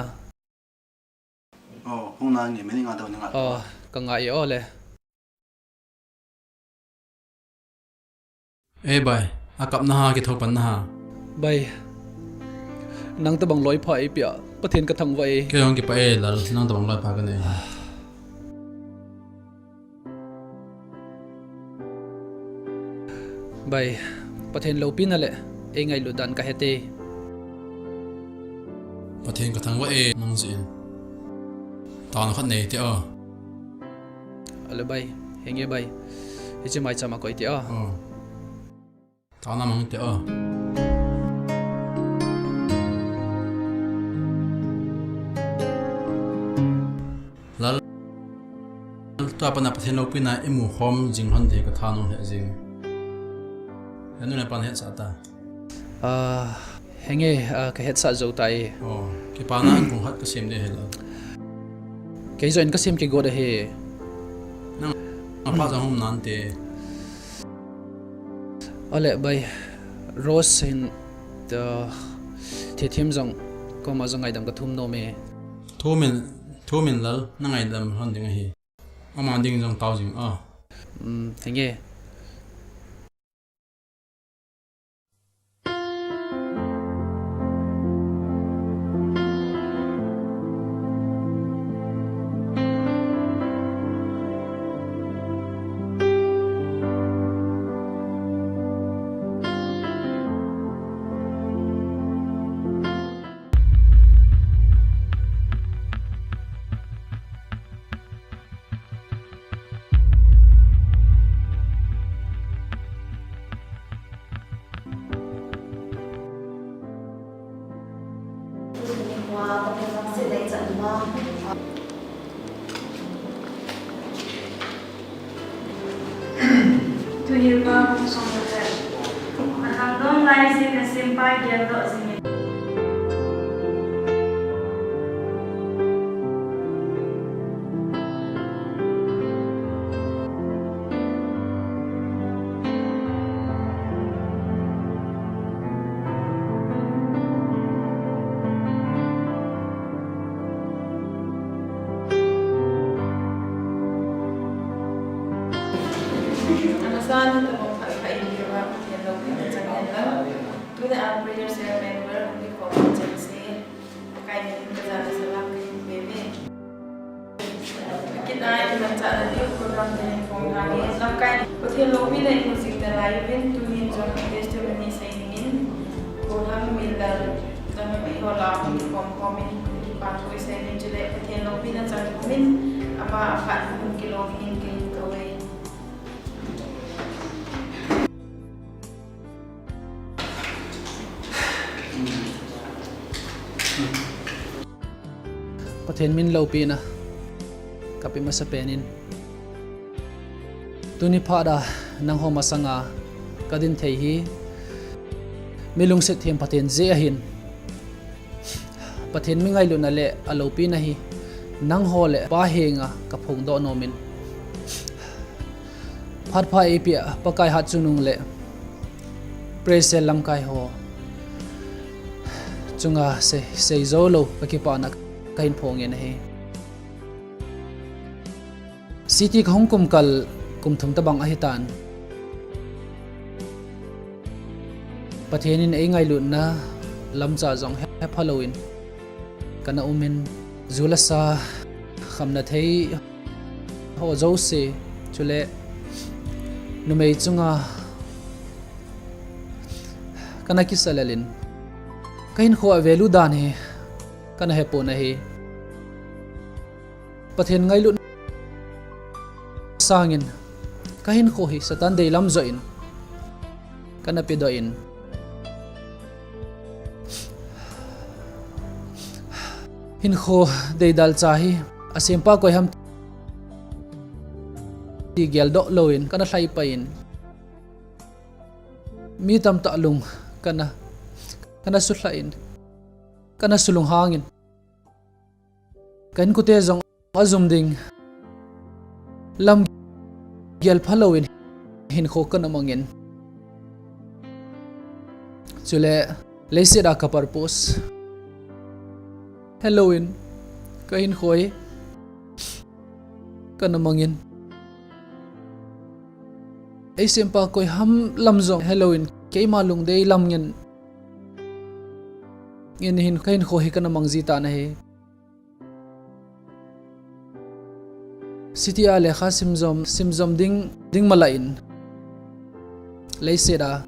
Oh, hung na nge, mini nga dau ni nga. Oh, ka ngai o le. Ei bai, akap na ha, kithopan na ha. Bai, nang tabang loipa eipea Pathen kathangvah e. Kei jong kipah e lal, nang tabang loipa kanei. Bai, Pathen loupina le eingailut dan kahe te. Pathen kathangvah e, nang jeh in. Taona khat nei te o. Ale bai, henge bai. Hiche maicham a koi te o. O. Taona mang te o. Lal, tua pat a Pathen loupina imu khom jing lhon ding kathanom lheh jing. Henu le pan hetsah ta. Ah, henge, ah, kahetsah jou tai. O, kipana an kong khat kasem ding hilou. Kei joh in kasem kigot ahi. Nang, apha jong hom nante. Ale bai, Rose hin, ta, thethim jong, koma jong ngaidam kathum nom e. Thum in, thum in Lal, na ngaidam lhon ding ahi. Ama ding jong tao jing a. Um, henge. Tuhilva pung som le khat. Akhangdong lai jin asempa geldoh jingin. Amasan, tabang khat khat in keiva Pathen loupina chang hen lang. Tuni a prayer cell member hung kikhom chengse, Pakai min in kajana salam kahin peuve. Akit a imanchahna diu program kahin phong hangin, lamkai Pathen loupina imu jing nalai uvin, tunin jong testimony sei dingin, Golhang Minlal, Janami ho lah a hung kikhom khom in, kipa thu isei uvin, chule Pathen loupina chang khom in, ama aphat hung kilo dingin kahin kouve. Pathen min loupina kape masapen in, tuni phat a nangho masanga kadin thei hi, mi lungset them Pathen jeh ahin, Pathen mi ngailutna le aloupina hi nangho le Pa henga kaphongdoh nom in, phat pha eipeh a Pakai hatchungnung le prayer cell lamkai ho chunga sei, sei jou lou kakipana kahin phong in ahi. City kahung kum kal kum thum tabang ahitan, Pathen in eingailutna lamcha jong hepha louvin kana um in, ju le sa, khamna thei ho jouse, chule numei chunga kana kisa lel in, kahinkho a value dan hi kana hepon ahi. Pathen ngailut sangin kahinkho hi Satan deilam joh in kana pedoh in, hinkho deidalcha hi asempa koi ham ti geldoh louvin kana lhaipai in, mi tamtah lung kana, kana sulhah in, kana sulunghang in, ka inkote jong ajum ding lam gelpha louvin hinkho kana mangin, chule leiset a ka purpose helouvin kahinkho hi kana mangin, eisempa koi ham lam jong helouvin keima lungdei lam ngen in hin kahinkho hi kana mang ji tan ahi. City a lekha simjom, simjom ding, ding malah in, leiset a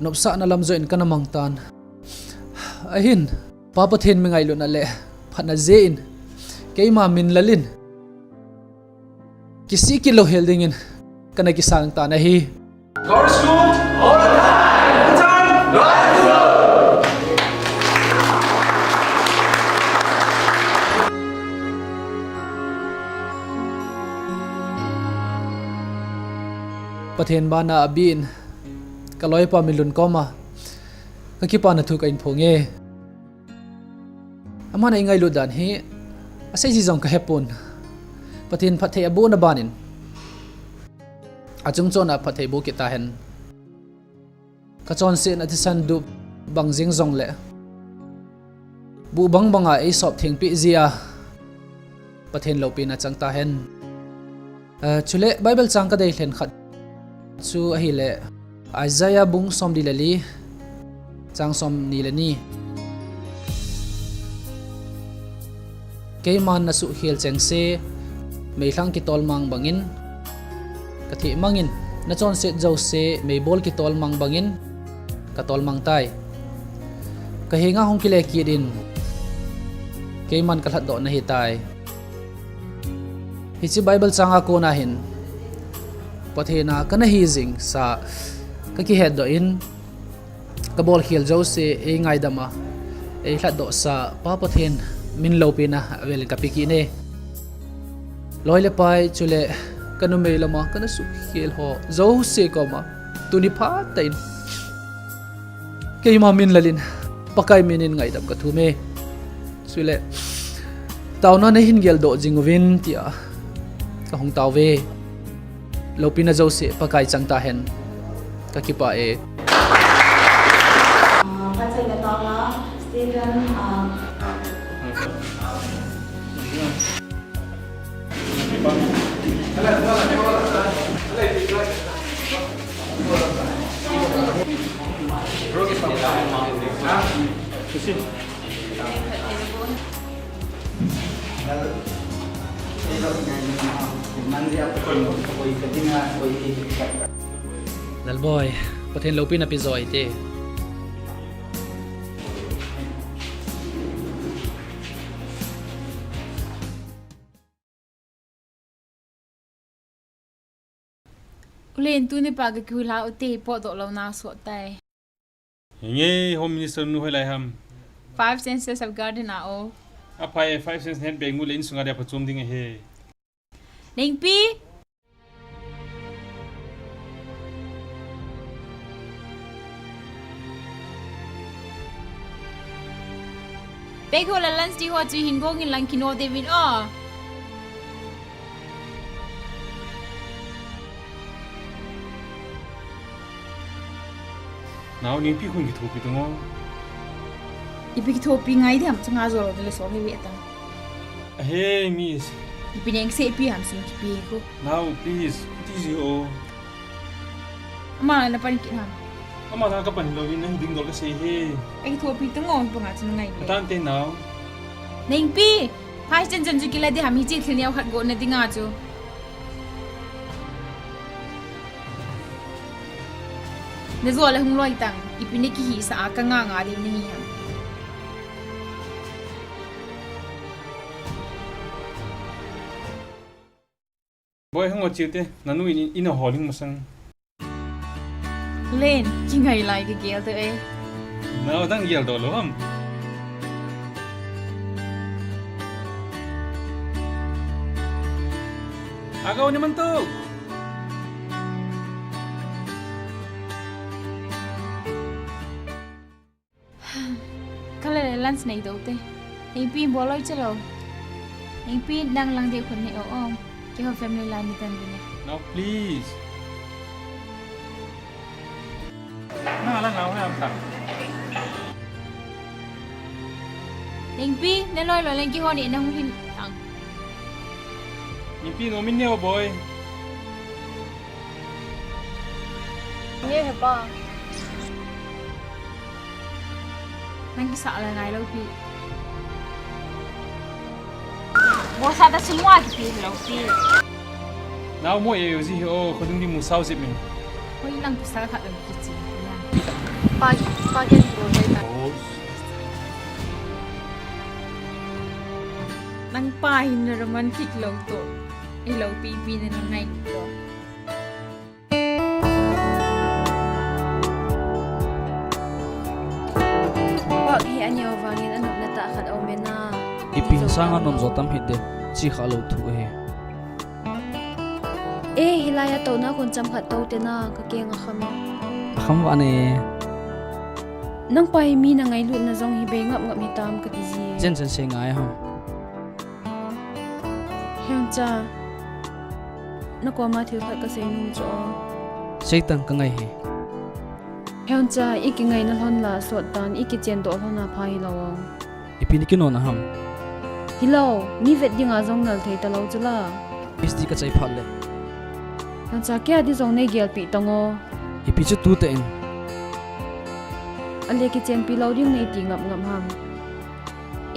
nopsahna lam joh in kana mang tan. Ahin, Pa Pathen mi ngailutna le phatna jeh in keima min lalin kisih kit louhel dingin kana kisang tan ahi. Chorus good, all the time, all the time, all the time. Pathen bana abin, ka loipa Minlun koma ka kipana thu ka in phong e. Aman a i ngailut dan hi asei ji jong ka hepon. Pathen phatthei abohna banin achung chon a phatthei boh kit tahen. Ka chonsetna thisan dup bang jing jongle, buh bang banga ei sop thengpeh jia Pathen loupina chang tahen. Eh, chule Bible chang ka dei lhen khat chu ahile, Isaiah bung somli le li, chang somni le ni. Keiman na suhkhel chengse, meilhang kitolmang bangin ka thehmangin, na chonset jouse meibol kitolmang bangin ka tolmang tai. Ka henga hung kile kit in, keiman ka lhatdoh na hitai. Hiche Bible changa kona hin Pathen a kana hi jing sa ka kihetdoh in, ka bolkhel jouse ei ngaidam a, ei lhatdoh sa Pa Pathen min loupina avel in ka pe kit e. Loi le pai chule ka numei lama kana suhkhel ho jouse koma tuni phat tah in keima min lalin Pakai min in ngaidam ka thum e. Chule, taona na hin geldoh jing uvin tia ka hung tao ve. Loupina jouse Pakai chang tahen. Ka kipah e. Ah, phatchai le taona, Stephen, ah, Lalboi, Pathen loupina pe jo hite. U Len, tuni pa ka kihulha u te, potdoh lou na sot tai. Henge, Home Minister nu hoilai ham? Five senses of garden a o. Aphai, five senses het beng u le insunga dia phachom ding ahi. Nengpi! Pek ho la lunch di ho chu hin gong in lang kino David o. Nao, Nengpi khun kithopi tungo. Ipi kithopi ngai diam, changa jolo de le so he ve ta. Hey, miss. Ipi neng se ipi ham sin kipi ko. Nao, please, kuti ji o. Ama na pan kit ham. Ama na ka pan lo, na ding dol ka sei he. Ai thopi tungo, pa nga chun ngai. Tan te nao. Nengpi, phai chen chen ju kila de ham hi chi thil niau khat go na dinga chu. Na jo le hung loi tang, ipi ni kihi sa a ka nga nga de ni hi ham. Boi, hung o chiu te, nanu in, in a holding masang. Len, kingai lai kigel te e. Nao dang gel doh lou ham. Aga ni man tu. Kala le lunch nei do te. Nengpi bol loi che lo. Nengpi nang lang de khun nei o o. Keiho family line ni tan bine. Nao, please. Nang lang nao ham ta. Nengpi, ne loi loi leng keiho ni nang hin tang. Nengpi no min ne o boi. Nge he pa. Nang kisa la ngai lou pi. Bo sa ta sungwa kipi lou pi. Nao mo e yo ji o, kho dung di mu sao ji min. Ko i nang kisa kha lou kichi. Pa, pa gen pro dai ta. Oh. Nang pa hin na romantic lou toh, i lou pipi na nang ngai toh. Pak hi a neo vangin a nopna tah khat a um e na. Ipi hi sanga nom jo tam hite, chi kha lou thu hi. E, hilai a touna khun cham khat tou te na, ka keng a kham e. A kham va ne. Nang pa hi mi na ngailutna jong hi bei ngap ngap hi tam ka ti ji. Chen chen sei ngai ham. Hiang cha, na koma thil khat ka sei nom chu o. Sei tang ka ngai hi. Hiang cha, i kingaina lhon la sot tan, i kichen doh lhon a pha hi lou o. Ipi ni kinona ham? Hilou, mi vet dinga jong nal thei ta lou chu la. Isti ka chai phat le. Hiang cha, kei a di jong nei gelpi tang o. Ipi chu tu te in. Ale kichenpi lou ding nei ti ngap ngap ham.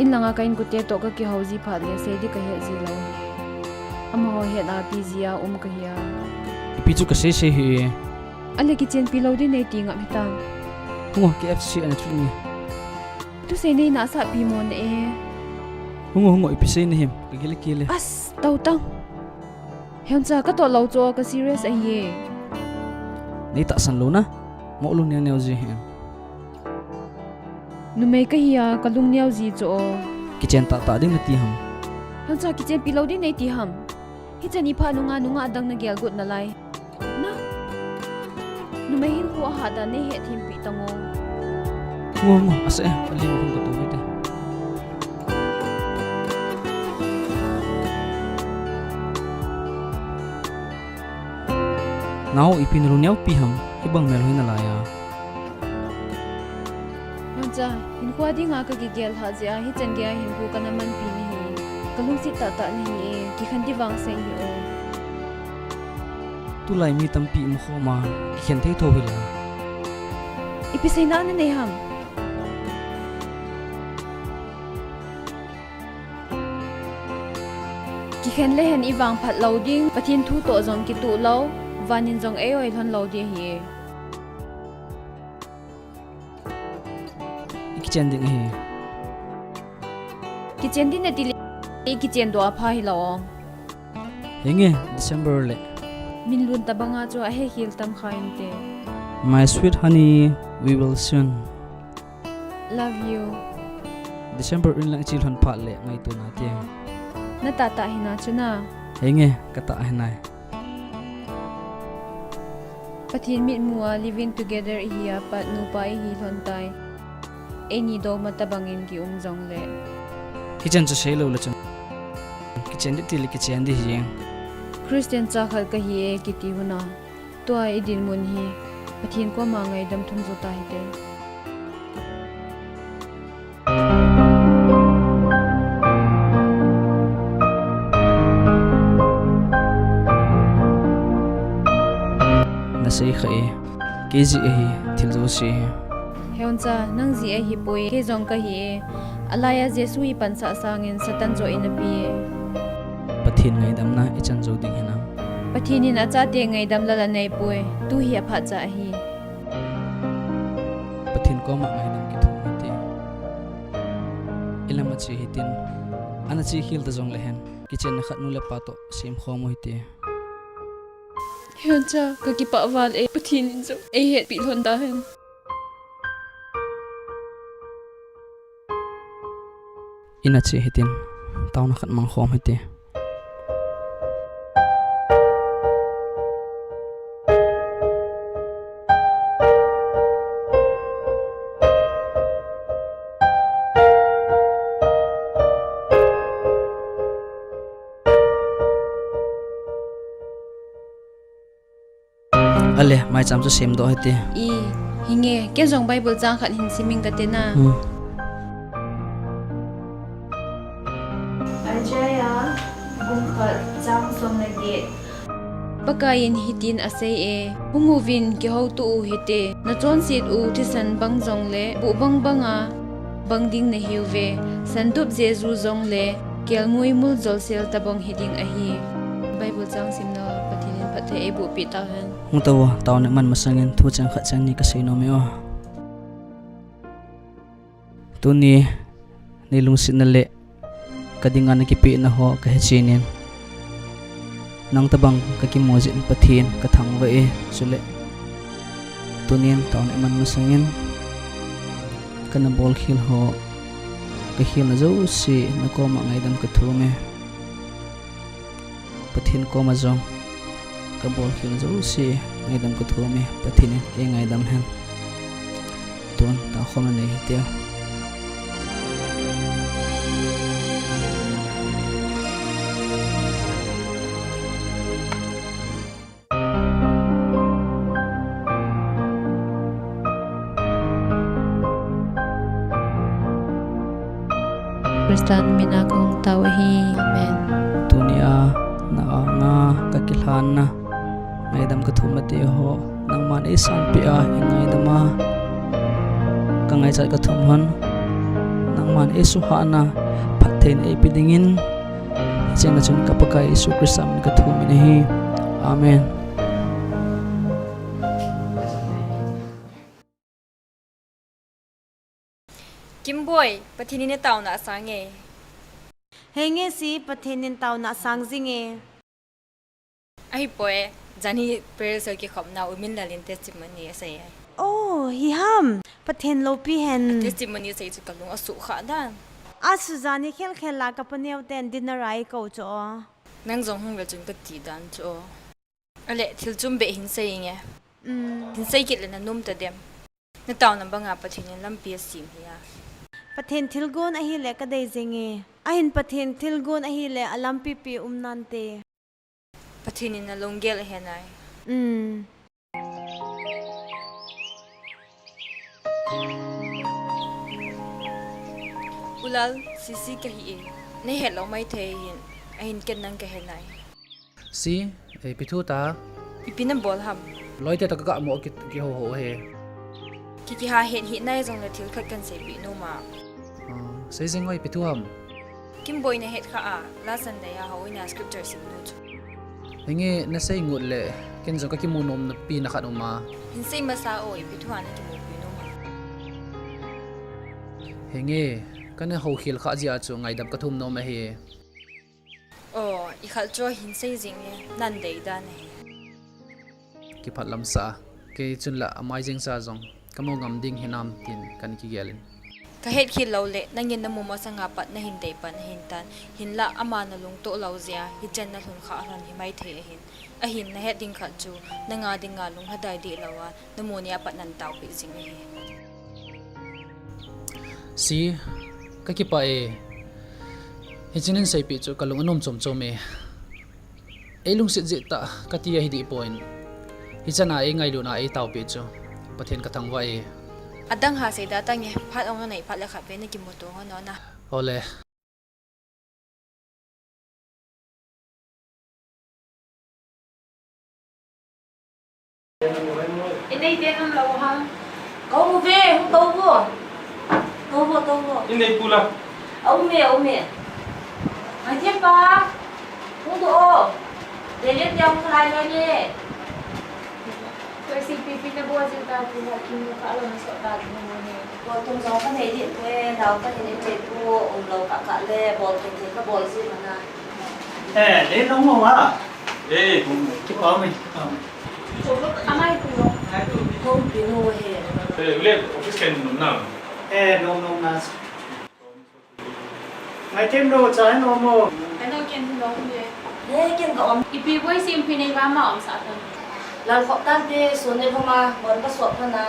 In langa ka inkote toh ka kihou ji phat le sei di ka het ji lou hi. Amaho het a ti ji a um ka hi a. Ipi chu ka sei sei hi. Ale kichenpi lou di nei ti ngap hi tam. Hung o, K F C ana treat nge. Tu sei nei na sa pi mo na e. Hung o, hung o, ipi sei na him. Ka gile kile. As, tau tang. Hiang cha, ka toh lou chu ka serious ahi e. Nei tahsan lou na. Mo lung neo neo ji hi. Numei ka hi a, ka lung neo ji chu o. Kichen tah tah ding na ti ham. Hiang cha, kichenpi lou ding nei ti ham. Hichan i pha nunga, nunga dang na gel got na lai. Na. Numei hin khu a ha da nei het thim pi tang o. Ngo, ngo, ase, ali mo ka tu te. Nao, ipi na lung neo pi ham, hibang mel hoi na lai a. Hiang cha, hinkho dinga ka kigel ha jeh a, hichan gei a hinkho ka na manpi ni hi. Ka lungset tah tah ni hi e, kikhen di vang sei hi o. Tulai mi tampi um khom a, kikhen thei tho hi la. Ipi seina na nei ham. Kikhen le hen i vang phat lou ding, Pathen thu toh jong kituh lou, van in jong ei oi lhon lou di hi. I kichen ding ahi. Kichen ding na ti le, i kichen doh a pha hi lou o. Henge, December le. Min lun ta banga chu a he khel tam kha inte. My sweet honey, we will soon. Love you. December in lang chi lhon phat le ngaito na te. Na tah tah hi na chu na. Henge, ka tah hi nai. Pathen mitmu a living together i hi a pat nupa i hi lhon tai. Eini doma tabang in ki um jong le. Kichan chu sei lou le chun. Kichen di ti le kichen di hi. Christian cha khat ka hi e kiti huna. Tua i dinmun hi. Pathen koma ngaidam thum jo ta hite. Na sei kha e, kei jeh ahi, thil jouse hi. Hiang cha, nang jeh ahi poi, kei jong ka hi e. Alai a Jesu i pansah sangin Satan joh in a pi e. Pathen ngaidamna i chan jo ding hinam. Pathen in a chate ngaidam lal a nei poi, tu hi a phat cha ahi. Pathen koma ngaidam kithum hite. I lam a che hitin, ana che khel ta jong le hen, kichenna khat nu le pa toh sem khom u hite. Hiang cha, ka kipah val e, Pathen in jong ei hetpi lhon ta hen. Ina che hitin, taona khat mang khom hite. Ale, maicham chu sem doh hite. I, hinge, ken jong Bible chang khat hin sim ing kate na. Hmm. Isaiah, bung khat chang som le get. Pakai in hitin asei e, hung uvin kihouto u hite, na chonset u thisan bang jong le, buh bang banga, bang ding na hiu ve, sandup jeju jong le, kelngoi mul jolsel tabang hi ding ahi. Bible chang simna Pathen in phatthei ei boh peh ta hen. Hung tao, tao ne man masangin thu chang khat chang ni ka sei nom e o. Tuni, nei lungsetna le Ka dinga na kipehna ho ka hechen in. Nang tabang ka kimu jeh in Pathen ka thangvah e, chule tunin taona iman masangin ka na bolkhel ho, ka khelna jouse na koma ngaidam ka thum e. Pathen koma jong ka bolkhel jouse ngaidam ka thum e, Pathen in ei ngaidam hen. Tun, takhomna nei hitia. Christa min a kahung tao ahi. Amen. Tunia na anga ka kilhanna ngaidam ka thum nate ho, nangman ei sanpeh a, ei ngaidam a, ka ngaichat ka thum hon, nangman ei suhahna, phattheina ei pe dingin, hicheng a chun ka Pakai Jesu Christa min ka thum in ahi. Amen. Kimboi, Pathen in taona asang e. Henge Si, Pathen in taona asang jing e. Ahipoi, janhi prayer cell kikhopna u Minlal in testimony asei e. Oh, hi ham. Pathen loupi hen. Testimony asei chu ka lung asukha dan. Asu janhi khel khel a ka paneo ten dinner a eikou chu o. Nang jong hung ve chun kati dan chu o. Ale, thil chom beh hin sei inge. Mm. Hin sei kit le na nom ta dem. Na taona banga Pathen in lampi asem hi a. Pathen thilgon ahile ka dei jing e. Ahin Pathen thilgon ahile alampi pi um nante. Pathen in na lunggel ahe nai. Mm. U Lal, Sisi kahi e. Nei het lou maithei hin, ahin ken nang kahe nai. Si, eh, ipi thu ta? Ipi na bol ham? Loite toh ka ga mo ki, kihou hou ahi. Ki, kiha het hih nai jongle thil khat kan seipeh nom a. Ah, sei jing o, ipi thu ham? Kimboi na het kha a, la Sunday a houin a scripture sim nu chu. Henge, na sei ngut le, ken jong ka kimu nom na pi na khat um a. Hin sei masa o, ipi thu a na kimupi nom a. Henge, ka na houkhel kha jeh a chu ngaidam ka thum nom ahi. O, i khat chu hin sei jing e, nan dei dan ahi. Kiphat lamsah a, kei chun la amai jeng sa jong ka mu ngam ding hinam tin kan kigel in. Ka het khel lou le, nangin na mu masang a pat na hin dei pan ahin tan, hinlah ama na lungtoh lou jeh a, hichan na lhun kha lhon hi maithei ahin. Ahin na het ding khat chu, nanga dinga lunglhadai deh lou a, na mu ni a pat nan taopeh jing ahi. Si, ka kipah e. Hiche nei seipeh chu ka lung anom chom chom e. Ei lungset jeh tah kati ahi deh poi. Hichan a ei ngailutna ei taopeh chu Pathen ka thangvah e. Adang ha sei da tange, phat ong na nei phat le khat vei na kimuto ho no na. Ole. Inei te nam lou ham. Ka um uve, hung tou vo. Tou vo, tou vo. Inei pu la. A um e, a um e. Mai them pa. Hung doh o. Dei le tia hung lai lai le. Koi si pipi na bol jing ta ti ha, kin ka lo na so ta ti mo ne. Bol tum jong ka nei ding poi, nao ka hin nei poi, um lou kah kah le, bol thei thei ka bol jing mana. Eh, le nong mo ha. Eh, kipah me, kipah me. Amai pu lo. Home pi nu he. Eh, le office ken nom na. Eh, nom nom na. Ngai them lo, cha hin om o. Kano ken hin lo le. He, ken ka om. Ipi boi sim pi nei ba ma om sa tan. Lal khop tan te, sun nei ba ma, bon ka sop na.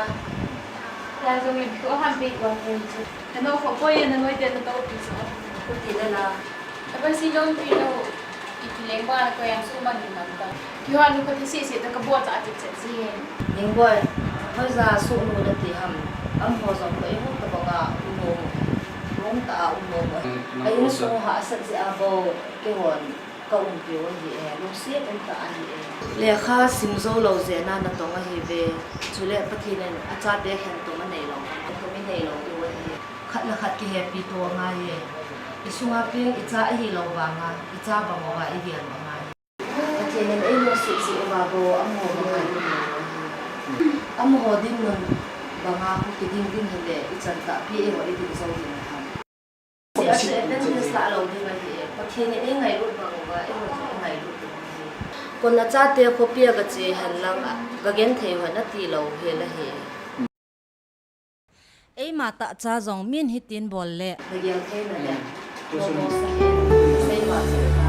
La jong ipi o ham pe ko ko. Kano khop boi na noi te na to pi so. Ko ti le la. Ka ba si lo pi lo. Ipi leng ba ko yang su ma ni man ta. Keiho a nu ka thi seh seh ta ka bol cha a ti chet ji. Ningboi, hoija soh nu na ti ham, amaho jong kho eiho tobang a um nom u, lungtah a um nom u. Mm, a insung hahsat jeh a bou, keihon ka umpiu ahi e, lungset umtah ahi e. Lekha sim jou lou jeh a natong ahi ve, chule Pathen in achate khen tum anei lou, tum inei lou diu ahi. Khat le khat kihepi to angai e. Isunga peng icha ahilou vanga, icha bang uva igel u angai. Pathen in eilungset jeh uva bou amaho banga i um lou u ahi. Amaho dinmun banga hung kiding ding hile, ichan tahpi eiho iding jou ding u ham. Sia Evangelist lah lou ding ahi. Pathen in eingailut bang uva, eimachun eingailut ding ahi. Kon achate khopi a gache henlang, gagenthei u hen ati lou hel ahi. Eima tahcha jong min hitin bol le. Nagel theina le. Promotion in. Seiva seiva.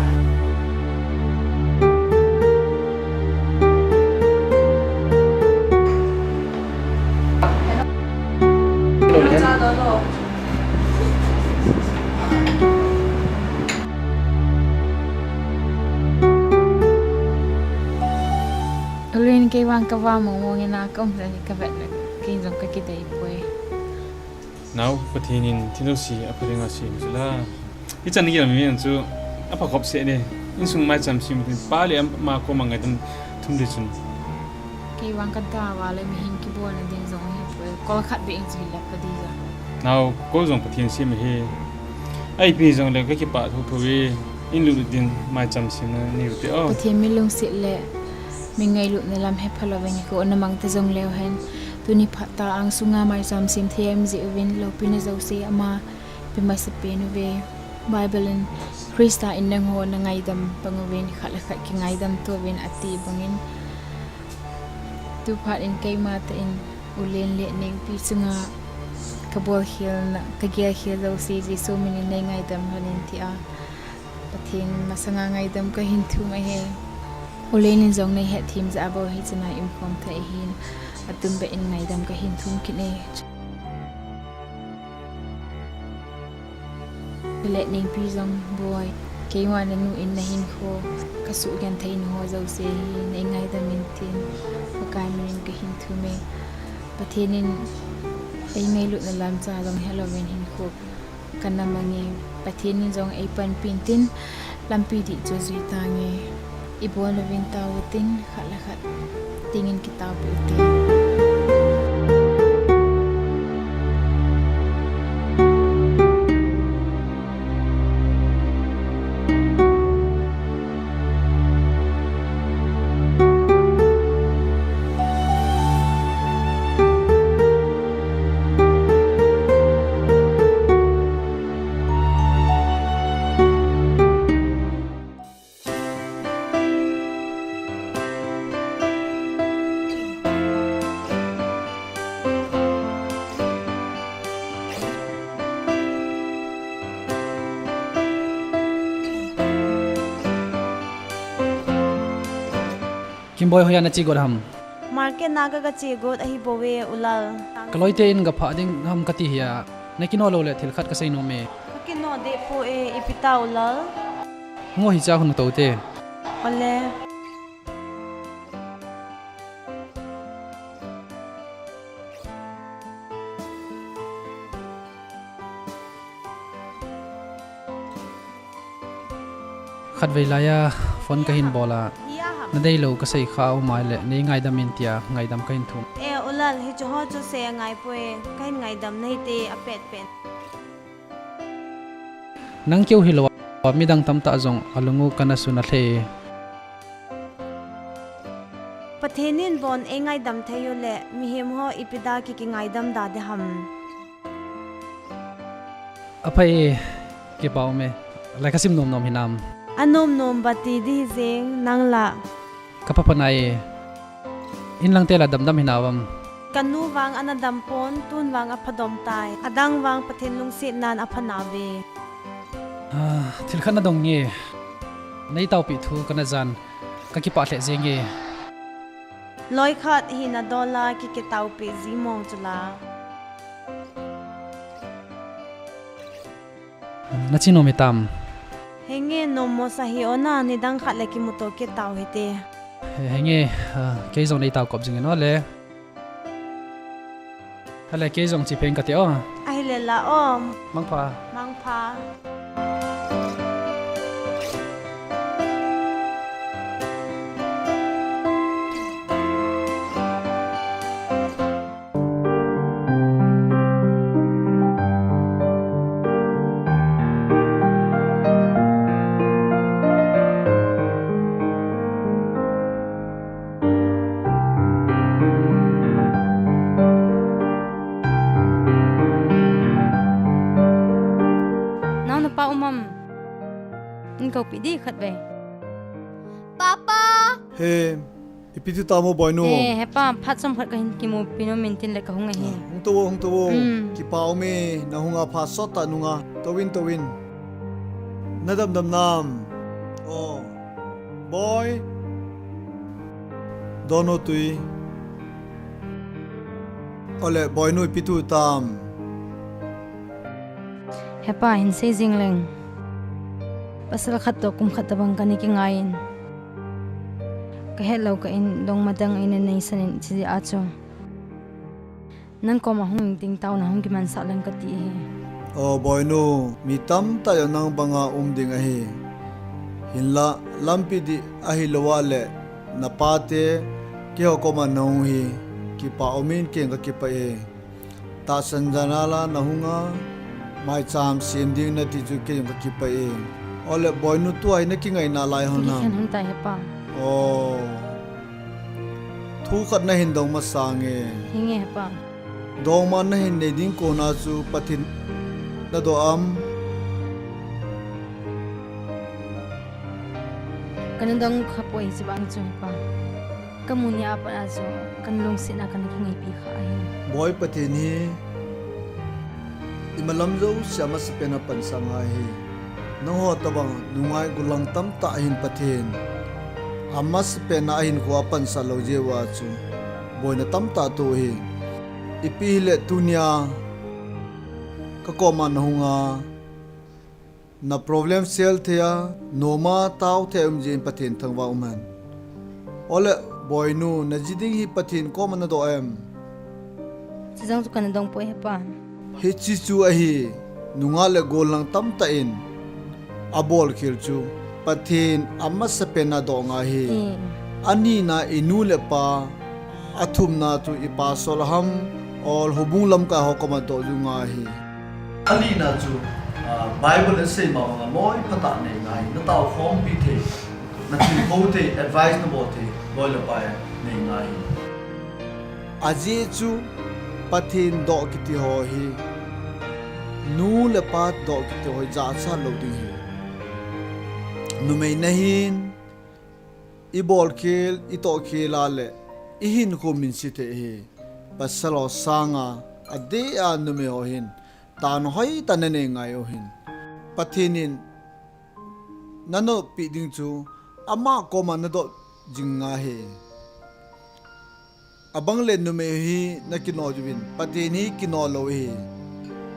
Alen, kei vang kava mong mong in a ka um le ka vet le, kei jong ka kidei poi. Nao, Pathen in thil jouse apha dinga sem chu la. Ichan gel mi chu apha khop seh e. Insung maicham sem tin pa le ama koma ngaidam thum ding chun. Kei vang ka da uva le mihem kibolna ding jong hi poi. Kol khat beh in chu hi la pa ding ja. Nao, kol jong Pathen sem ahi. Ipi jong le ka kipah thotho e. In lut ding maicham semna nei u te o. Pathen mi lungset le mi ngailutna lam hepha lou vin ko na mang ta jong leu hen. Tuni phat a angsunga maicham sem thei em jeh uvin loupina jouse ama pe masapen uve. Bible in Christa in nangho na ngaidam bang uvin khat le khat kingaidam to uvin ati bangin. Tu phat in keima tah in Alen le Nengpi chunga ka bolkhelna, ka gelkhel jouse Jesu min in nei ngaidam lhon in tia. Pathen masanga ngaidam kahin thum ahi. Alen in jong nei hetthem jeh a bou hichena um khom thei ahin, atum beh in ngaidam kahin thum kit e. Le Nengpi jong boi, keima nanu in nahinkho, ka suhgenthei na ho jouse hi nei ngaidam in tin, Pakai min in kahin thum e. Pathen in ei ngailutna lamcha jong helou vin hinkho kana mang e. Pathen in jong ei panpi in tin, lampi dih chu jui tange. I bol uvin tao utin, khat le khat dingin kitao peh ute. Kimboi, hoiya nache got ham? Market na ka, kache got ahi bouve, U Lal. Ka loite in gaphah ding ham kati hia, nakinoh lou le thil khat kasei nom e. Kakinoh deh poi, ipi ta U Lal? Hung o, hichea hung nato te. Ole. Khatvei laiya phone kahin bol a, nadei lou kasei kha aum a le, nei ngaidam in tia ngaidam kahin thum. E, U Lal, hiche ho chu sei angai poi, kahin ngaidam nahi te apet pen. Nang keu hilou a, midang tamtah jong alung u kana sun alheh e. Pathen in bon eingaidam thei u le, mihem ho ipi da ki, kingaidam da ding ham. Aphai e, kipa um e. Lai kasim nom nom hinam? Anom nom ba ti ding jing nang la. Kapha pha nai e. In lang te la damdam hinam? Kanu vang ana dam pon, tun vang apha dom tai. Adang vang Pathen lungsetnan apha nauve. Ah, thil khat nadong nge. Nei taopi thu kana jan. Kakipah lheh jenge. Loi khat hina dola ki, kitaopi ji mong chu la. Nache nom hitam? Henge, nom mo sa hi ona, nidang khat le kimuto kit tau hite. He, henge, ah, kei jong nei tao kop jing in o le. Hale, kei jong che pheng kate o. Ahile la o. Mangpha. Mangpha. Nang Pa um am? Nei koupi ding khat ve. Papa! He, ipi thu tam o boinu? He, hepa, phat chomkhat kahin kimupi nom in tin le kahung ahi. Ah, hung tou o, hung tou o. Hmm. Kipa um e, nahung a phat sot tah nunga. Tou in, tou in. Nadam dam nam? O. Boi. Don o tui. Ole, boinu ipi thu tam? Hepa, hin sei jing leng. Pasal khat toh kum khat tabang kana kingai in. Kahet lou kah in dongma dang eina neisan in, chujeh a chu nang koma hung ding taona hung kimansah leng kati ahi. O boinu, mi tamtah jong nang banga um ding ahi. Hinla, lampi dih ahilou a le, na pate, keiho koma nahung hi, kipa um in, ken kakipah e. Tahsan jan a la nahung a, maicham sem ding nati chu kei jong kakipah e. Ole boinu, tua hi nakingaina lai ham? Kikhen hon tai hepa. O. Thu khat nahin dong masang e. Hinge hepa. Dongma nahin nei ding kona chu Pathen nadoh am? Kana dong kha poi, hiche vang chu hepa. Kamu ni a pat a chu kana lungsetna kana kingaipi kha ahi. Boi, Pathen hi imalam jousea amasapen a pansah ngai ahi. Nangho tabang nungai gollhang tamtah hin Pathen amasapen a ahinkho a pansah lou jeh uva chu boina tamtah atoh ahi. Ipi hile tunia kakoma nahung a, na problem sel thei a, nom a tao thei a um jeh in Pathen thangvah um hen. Ole boinu, naji ding hi Pathen koma nadoh em? Chujong chu kana dong poi hepa. Hiche chu ahi, nungah le gollhang tamtah in abolkhel chu Pathen amasapen a doh ngai ahi. Hmm. Anina inu le pa, athumna chu i pastor ham, or houbung lamkai ho koma doh jing ngai ahi. Alina chu, ah, Bible in asei ma banga moi phatah nei ngai, natao khompi thei, nathilbol thei, advice nabol thei, loi le pai nei ngai. Ajeh chu Pathen doh kiti ho hi, nu le pa doh kiti ho hi jachat lou ding ahi. Numei nahin, ibolkhel, itohkhel a le, ihinkho minse thei ahi. Pasal ho sanga, adeh a numei ho hin, taona hoitah nanei ngai u hin. Pathen in nanoppi ding chu, ama koma nadoh jing ngai ahi. Abang le numei hi nakino uvin, Pathen hi kino lou ahi.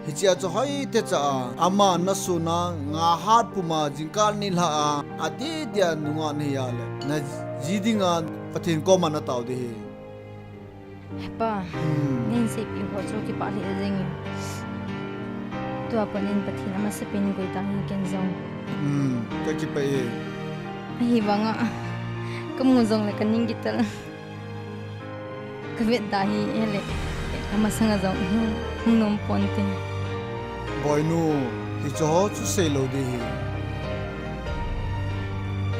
Hichea chu hoitah cha a, ama nasun a, nga hat puma, jingkah nilhah a, adeh deh a nungah nahi a le, naji dinga Pathen koma natao ding ahi. Hepa, hmm, neihin seipi ho chu kipah lheh jenge. Tua pat in Pathen amasapen in koi tange ken jong. Hmm, kakipah e. Ahivanga, kamu jongle kaning kitel. Kavetda hi, ahile, kamasanga jong hung, hung nom ponte. Boinu, hiche ho chu seilou ding ahi.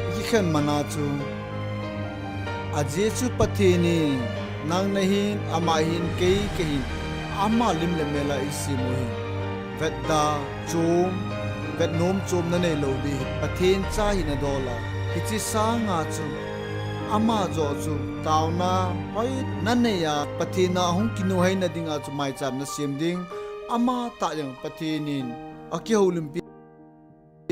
Ikikhen mana chu. Ajeh chu Pathen in, nang nahin, ama hin, kei kahin, ama lim le mel a eisem u ahi. Vetda chom, vetnom chom nanei lou ding ahi. Pathen cha hina dol a. Hiche sanga chu, ama joh chu, taona hoi nanei a, Pathen a hung kinuhei na dinga chu maicham nasem ding. Amatah jong Pathen in akihoulimpi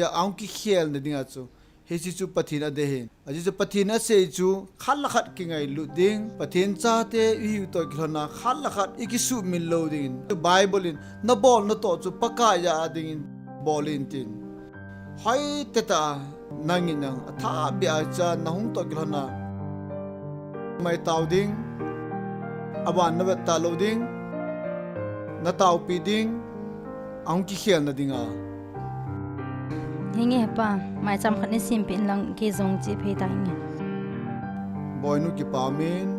a, ahung kikhel na dinga chu, hiche chu Pathen adei ahi. Ajeh chu Pathen asei chu khat le khat kingailut ding, Pathen chate ihiu toh kilhon a khat le khat ikisuhmil lou dingin. Bible in, nabol natoh chu Pakai a dingin bol in tin. Hoitah tah a, nangin nang athahbeh a cha nahung toh kilhon a, maitao ding, aban navet talou ding, nataopi ding, ahung kikhel na dinga. Henge hepa, maicham khat nei sempeh in lang kei jong che phei tange. Boinu kipah in,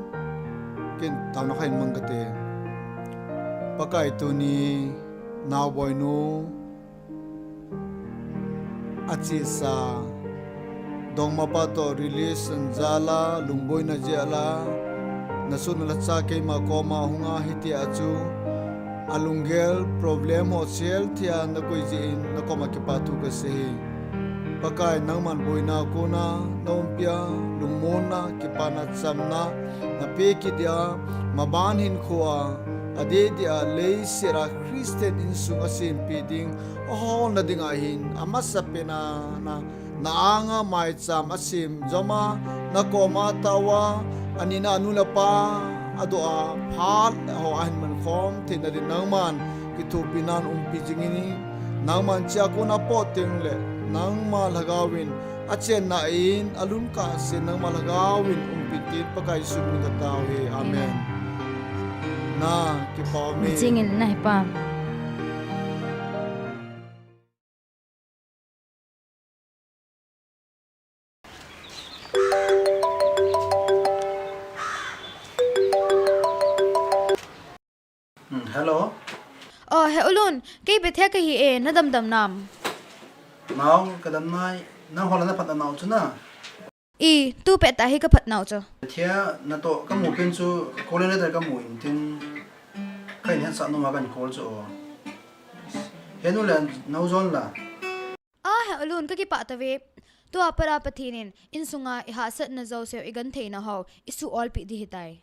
ken taona khat hin mang kate. Pakai tuni, nao boinu, achesa, dongmapa toh relation jal a, lungboina jal a, nasoh nalhacha keima koma hunga hitia chu, alunggel problem ho sel thia nakoi jeh in nakoma kipathu kasei. Pakai nangman boina kona naumpi a, lungmonna, kipana, chamna napeh kit dia, maban hinkhoa adeh dia leiset a Christian insung asempeh ding, aholna dinga hin amasapen a na, na anga maicham asem joma, nakoma taova, anina anu le apa adoh a phat ho ahin mankhom theina din nangman kithopina umpi jingin, nangman chea kona pot tengle nangma lhagao in achenna in alungkah sen nangma lhagao in umpi tin Pakai Jesu min in katao e. Amen. Na, kipah e. Jingin nahi pa. Hmm, hello. Oh, he U Lun, kei Bethia kahi e, nadam dam nam? Nao, kadam nai, nangho la naphat nau chu na? I, tu pettah hi kaphat nau chu. Bethia, natoh kamu pen chu, calling letter kamu in tin, kahin hetsah nom a kahin call chu o. Henu le, nao jon la. A, he U Lun, kakipah tave. Tua pat a Pathen in insunga ihahsatna jouse u igenthei nau ho isuh olpeh ding ahitai.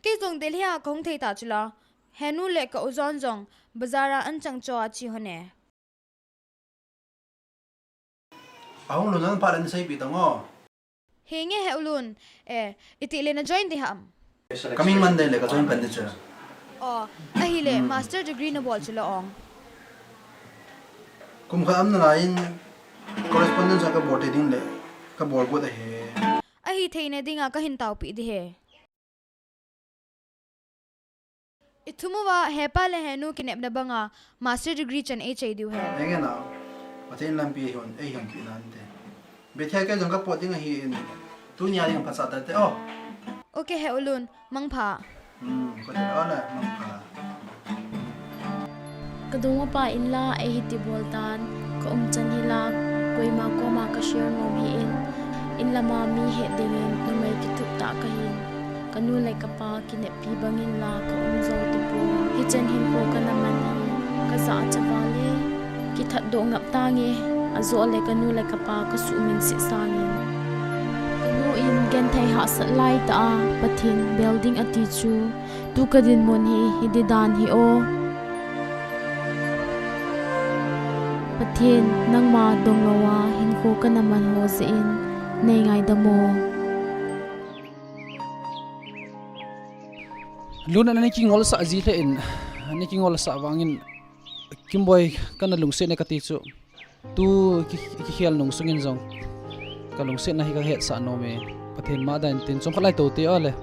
Kei jong Delhi a kahung thei ta chula. Henu le ka u jon jong bazar a anchang cho a che hon e. Ahung lhun lhon phat le naseipeh tan o. Henge he U Lun, eh, itih le na join ding ham? Coming Monday le ka join pan ding chu. Oh, ahile, hmm, master degree nabol chu la ong. Kum khat um nalai in correspondence a kabol thei ding le kabol got ahi. Ahi theina dinga kahin taopeh ding ahi. Ithum uva hepa le henu kinepna banga master degree chan eichai diu ahi. Henge nao. Pathen lampi eihon, eihon pi nante. Bethia kei jong kapot ding ahin. Tunia ding phatsah tate o. Okay he U Lun, mangpha. Hmm, kote ole, mangpha. Kadongmapa in la eihiti bol tan, kaum chan hi la, koima koma kashare nom hih in, in lama mi het dingin numei kithup tah kahin, kanu le kapa kineppi bangin la kaum jou tapon. Hichan hinkho kana man hi, kajah a chaval e, kithat doh ngap tange, ajoh le kanu le kapa kasuhmil sih sangin. Kanu in genthei hahsat laitah a, Pathen bel ding ati chu, tu kadinmun hi, hiti dan hi o. Pathen, nangma dong louva hinkho kana man ho jeh in, nei ngaidam o. Lun, ana kingolsah ji lheh in, ana kingolsah vangin, Kimboi, kana lungset e kati chu. Tu ki, kikhel nung sungin jong kalungsetna hi kahetsah nom e. Pathen ma dan tin chomkhat lai tou te ale.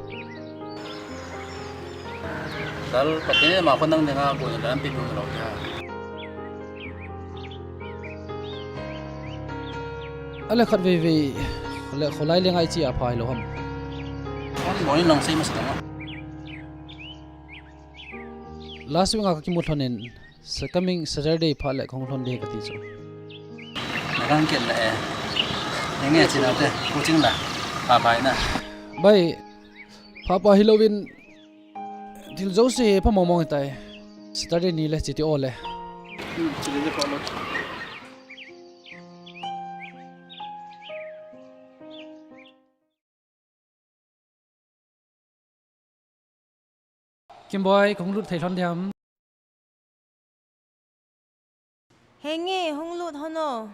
Lal, Pathen in ama khonung dinga kon in lampi pu lou te. Ale khatvei vei le kholai le ngai chi a phai lou ham. Kon boi nung sei masa ma. Last week a kakimu lhon in, sa coming Saturday phat le kahung lhon ding kati chu. Nakang kel le e. Henge china te, coaching la. Pa pai na. Bai, papa hilouvin, thil jouse pha mong mong tai. Saturday ni le chiti ole. Hmm, chiti le pha lo. Kimboi, kahung lut thei lhon diam? Henge, hung lut hon o.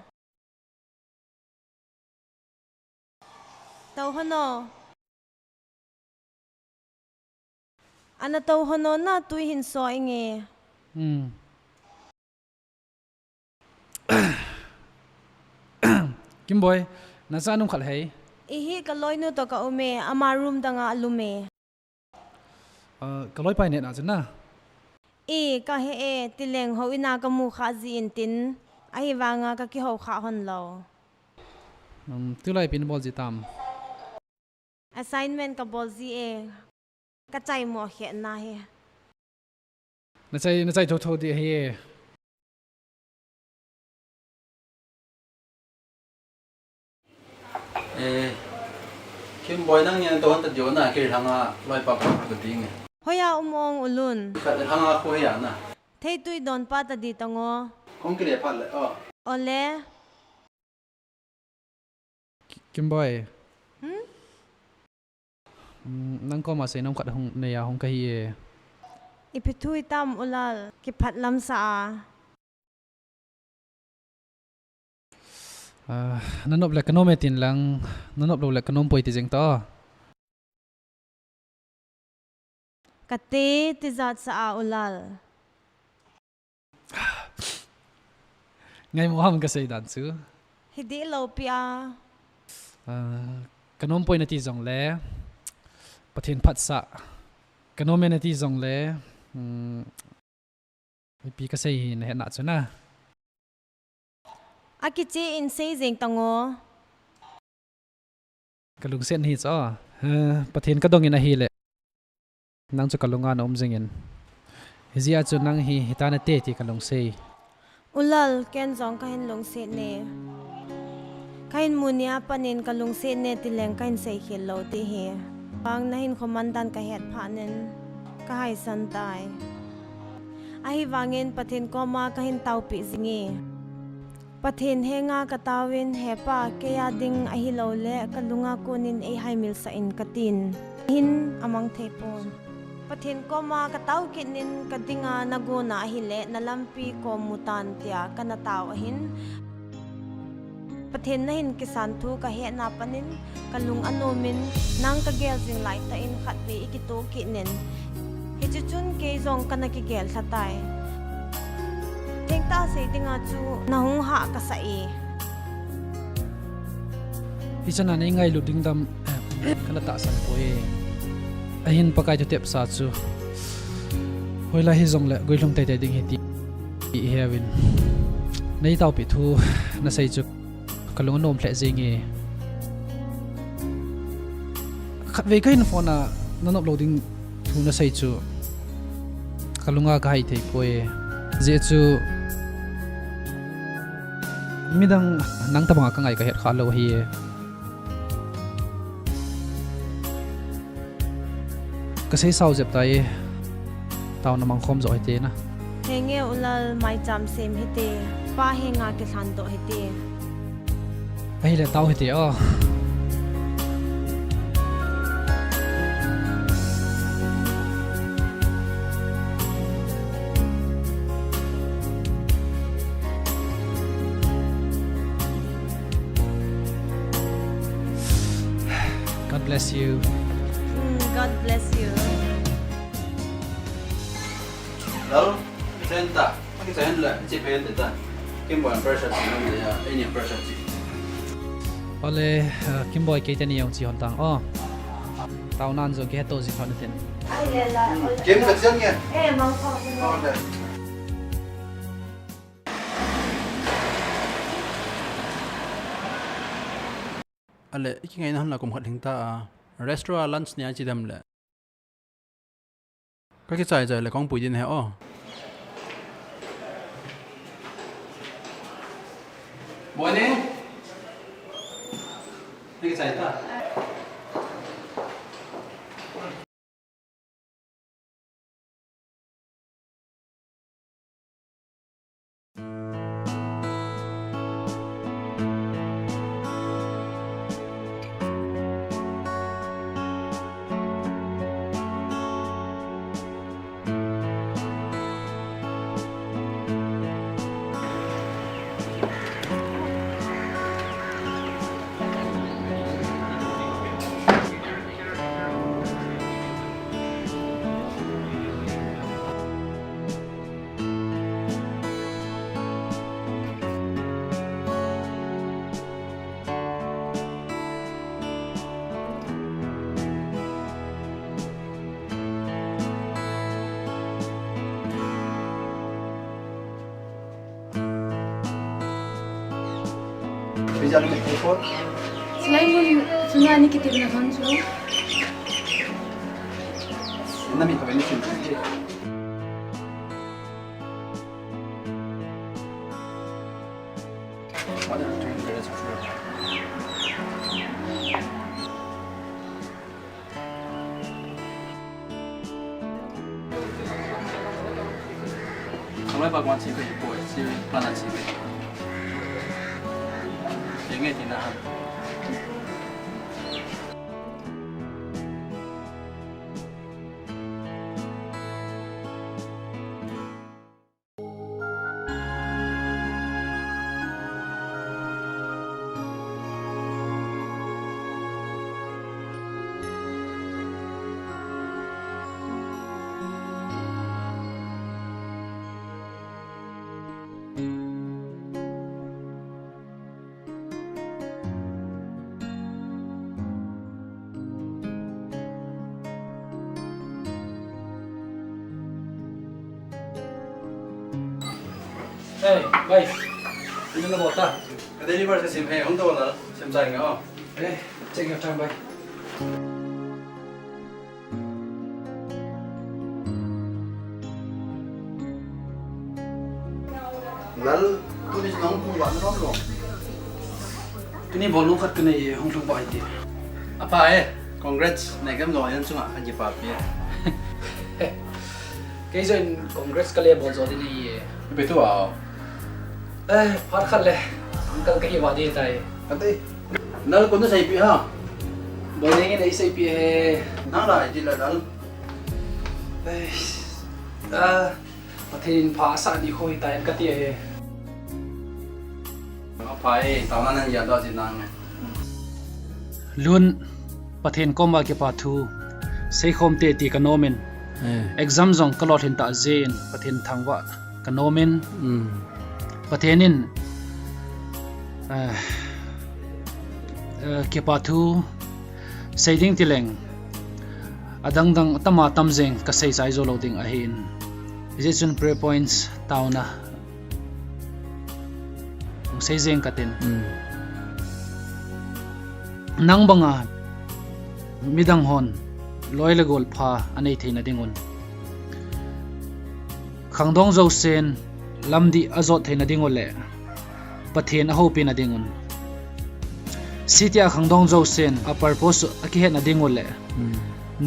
Tou hon o. Ana tou hon o na tui hin so inge. Hmm. Kimboi, nacha nung khat hei. Ihi kaloinu toh kaum e, ama room danga alum e. Ah, kaloipa in neh na chu na. I, kahe e, tileng houin a kamu kha jin tin, ahivanga kakihou kha hon lou. Um, tulai ipi nabol ji tam? Assignment kabol ji e. Kachai mo khe na he. Nachai, nachai thotho di he. Eh, Kimboi nang nian to han ta dio na ke hanga loipa ka ka ding e. Hoiya um ong Ulal? Khat le hanga khu hoiya na. Theitui don pa ta di tango. Kong kile phat le, oh. Ole. Ki-, Kimboi. Hmm? Hmm, nang koma seinom khat hung neiya hung kahi e. Ipi thu itam Ulal, kiphat lam sa a. Ah, na nop le ka nom e tin lang, na nop lou le ka nom poi ti jeng ta. Ka te tijat sa a Ulal. Ngaimo ham ka sei dan chu. Hi dih lou pi a. Ah, ka nom poi na ti jong le, Pathen phatsah. Ka nom e na ti jong le, um, ipi ka sei hi na het na chu na. A kiche in sei jeng tango. Ka lungset hi chu, eh, Pathen ka dong in ahile. Nang chu ka lunga na um jing in. Hijeh a chu nang hi, hita na te ti ka lungsei. Ulal, ken jong ka hin lungset ne. Ka hin mu nia panin ka lungset ne ti leng ka hin sei khel lou ti hi. Bang na hin khoman dan ka het phat nin ka haisan tai. Ahivangin Pathen koma ka hin taopi jing e. Pathen henga ka taovin, He Pa, kei a ding ahilou le ka lunga konin ei haimil sah in ka tin. Hin amang thei pon. Pathen koma ka tao kit nin ka dinga na gona ahile na lampi kom mu tan tia ka na tao ahin. Pathen na hin kisan thu ka hetna panin ka lung anom in nang ka gel jing lai tah in khatvei i kito kit nin. Hiche chun kei jong ka na kigel lha tai. Thengtah sei dinga chu na hung hah ka sa e. Hichan a nei ngailut ding dam, eh, ka na tahsan poi. Ahin Pakai thutepsa chu hoilai hijong le guilhung teitei ding ahi ti, ti i heuvin. Nei taopi thu na sei chu ka lung anom lheh jeng e. Khatvei ka hin phone a na nop lou ding thu na sei chu ka lunga ka hai thei poi. Hijeh chu midang nang tabanga ka ngai ka het kha lou ahi e. Ka sei sao jep tai. Taona mangkhom jo hite na. Henge Ulal, maicham sem hite. Pa henga kilhan doh hite. Ahile tao hite o. God bless you. Mm, God bless you. Lal, present ta. Maki sa hen la, chi pen ta. Kimboi pressure chi hen la, any pressure chi. Ole, uh, Kimboi kei teni jong chi hon tang. Oh. Tao nan jo ke to ji hon tin. Kim ka chen nge. Eh, mang ko. Ole. Ale, i kingaina hon la kum khat hing ta a, restaurant lunch nia chi dem le. Ka kichai chai le kong pui din he o. Morning. Ni kichai ta. Silai mun sunga ni kitip na hon chu. Nami to ni sin. Bhagwan chi pe po, chi pa na chi pe. Ye nge ti na ha. Hey, bhai. Ina na bota. Ka deliver se sim he, hung to la, sim sai nga. Hey, check your time, bhai. Lal, tuni nang hung ba nom lo. Tuni bol nung khat ka nei e, hung lhung ba iti. Apa e, congrats, nei gam lo yan chunga, an ji pa pi. Kei join congrats ka le bol jo di nei e. Be tu a. Eh, phat khat le. Uncle ka hi ba di tai. Ka dei. Lal kon na sei pi ha. Bol nei nei sei pi he. Nang la di la lal. Eh, ah, Pathen in pha asah ding khoi tai ka ti e. Pha e, tao na nan ya do jin nang. Lun, Pathen koma kipa thu seikhom te ti ka nomin. Eh. Exam jong ka lolhin ta jin Pathen thangvah ka nomin. Mm. Pathen in, eh, eh, kipa thu sei ding ti leng, adang dang tama tam jeng ka sei chai jo lo ding ahin. Hijeh chun prayer points taona hung sei jeng ka tin. Mm. Nang banga midang hon loi le gol pha anei theina dingun, khangdong jousen lamdih ajot theina dingu le Pathen ahoupi na dingun, sitia khangdong jousen a purpose akihet na dingu le, hmm,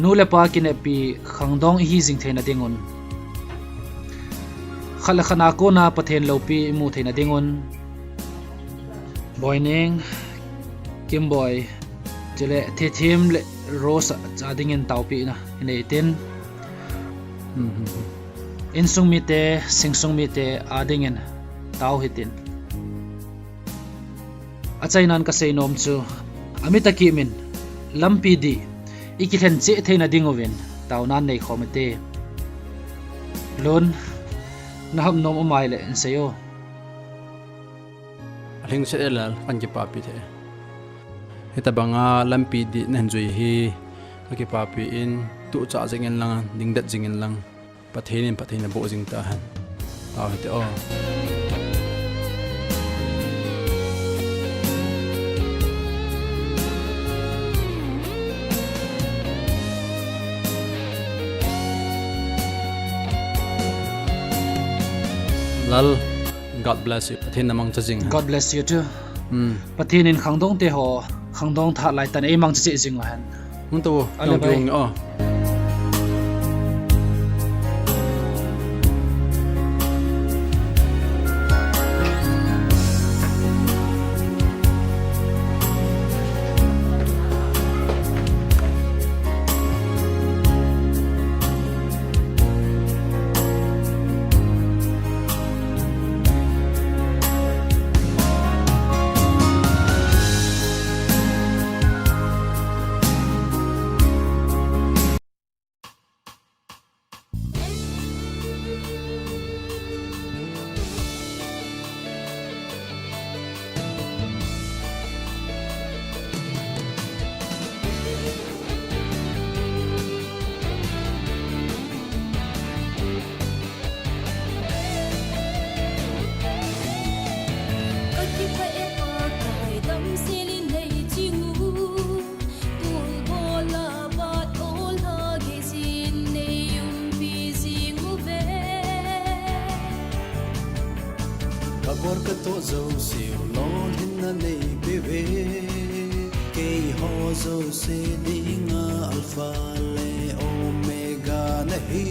nu le pa kinepi khangdong ihi jing theina dingun, khat le khat a kona Pathen loupi imu theina dingun, Boining, Kimboi, chule Thethim le Rose a dingin taopina inei tin. Hmm. Insung mite, singsung mite a dingin tao hitin. Achainan ka seinom chu, amita kimin lampi dih ikilhen cheh theina dinguvin taonan neikhom ite. Lun, na hap nom umai le in sei o. Alhingset e Lal, kan kipapi thei. Hitabanga lampi dih nahin jui hi, ka kipapi in, tuchah jingin lang, dingdet jingin lang. Pathen in Pathen aboh jing tahen. Tao hite o. Lal, God bless you. Pathen in amangcha jing hen. God bless you too. Hmm. Pathen in khangdong te ho, khangdong tha lai tan eimangcha cheh jing uhen. Hung tao, ale bai. Ka bor ka toh jouse u lolhinna nei peuve. Keiho jouse dinga Alpha le Omega nahi.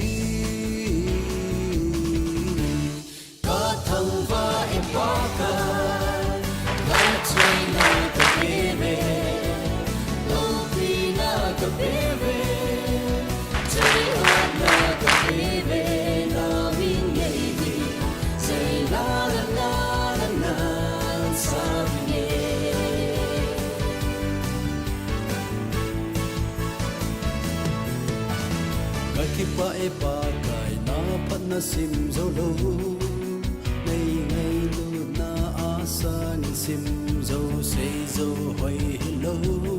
Pa e Pakai, na phatna sim jou lou, nei ngailutna a sang sim jou, sei jou hoi hilou.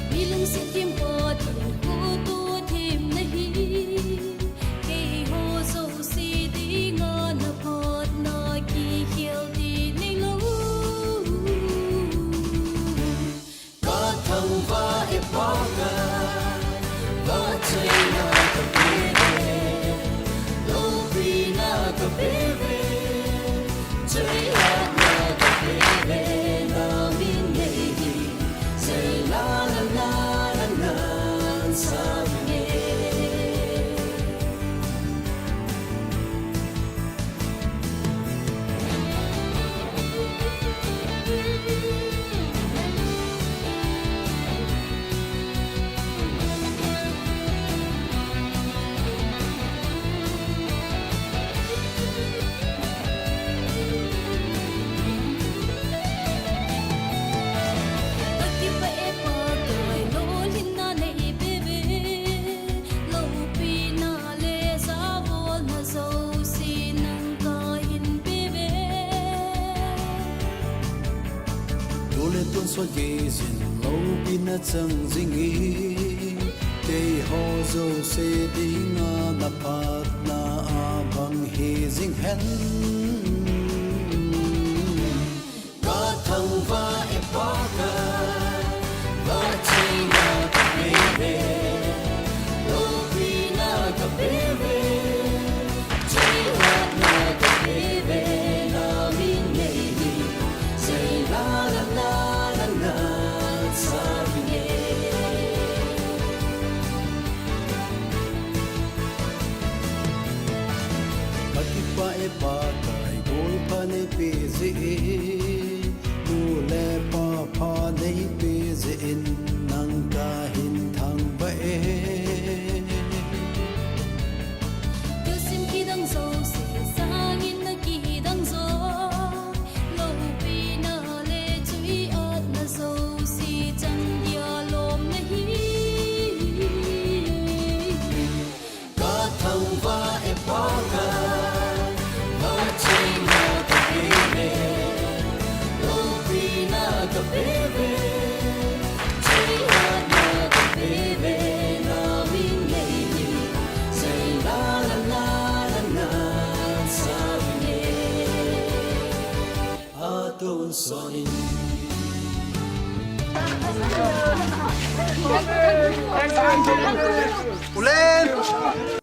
Mi lungset thim pa ding kho to thim nahi, keiho jouse dinga na phatna kikhel ding neilou. Ka thangvah e Pakai, vahchoina ka pe ve, loupina ka pe ve, choi-atna ka pe ve, na min nei hi, sei la la la la la, sa ve. Ka kipah e Pakai, lolhinna nei pe ve, loupina le jabolna jouse nang kahin pe ve. Tu le tun sot gei jin loupina chang jing e, keiho jouse dinga na phatna abang hi jing hen. Ka thangvah e Pakai, vahchoina ka pe ve, loupina ka pe ve, choi-atna ka pe ve, na min nei hi, sei la la la la la, sa ve. Ka kipah e Pakai, golpha nei pe jeh in, nu le pa pha nei pe jeh in, nang kahin thangvah e. Thilsem kidang jouse sangin na kidang jo, loupina le choi-atna jouse chang dia lom nahi. Ka thangvah e Pakai, vahchoina ka pe ve, loupina ka pe ve, choi-atna ka pe ve, na min nei hi, sei la la la la la, sa ve. Atun soin. Ulen!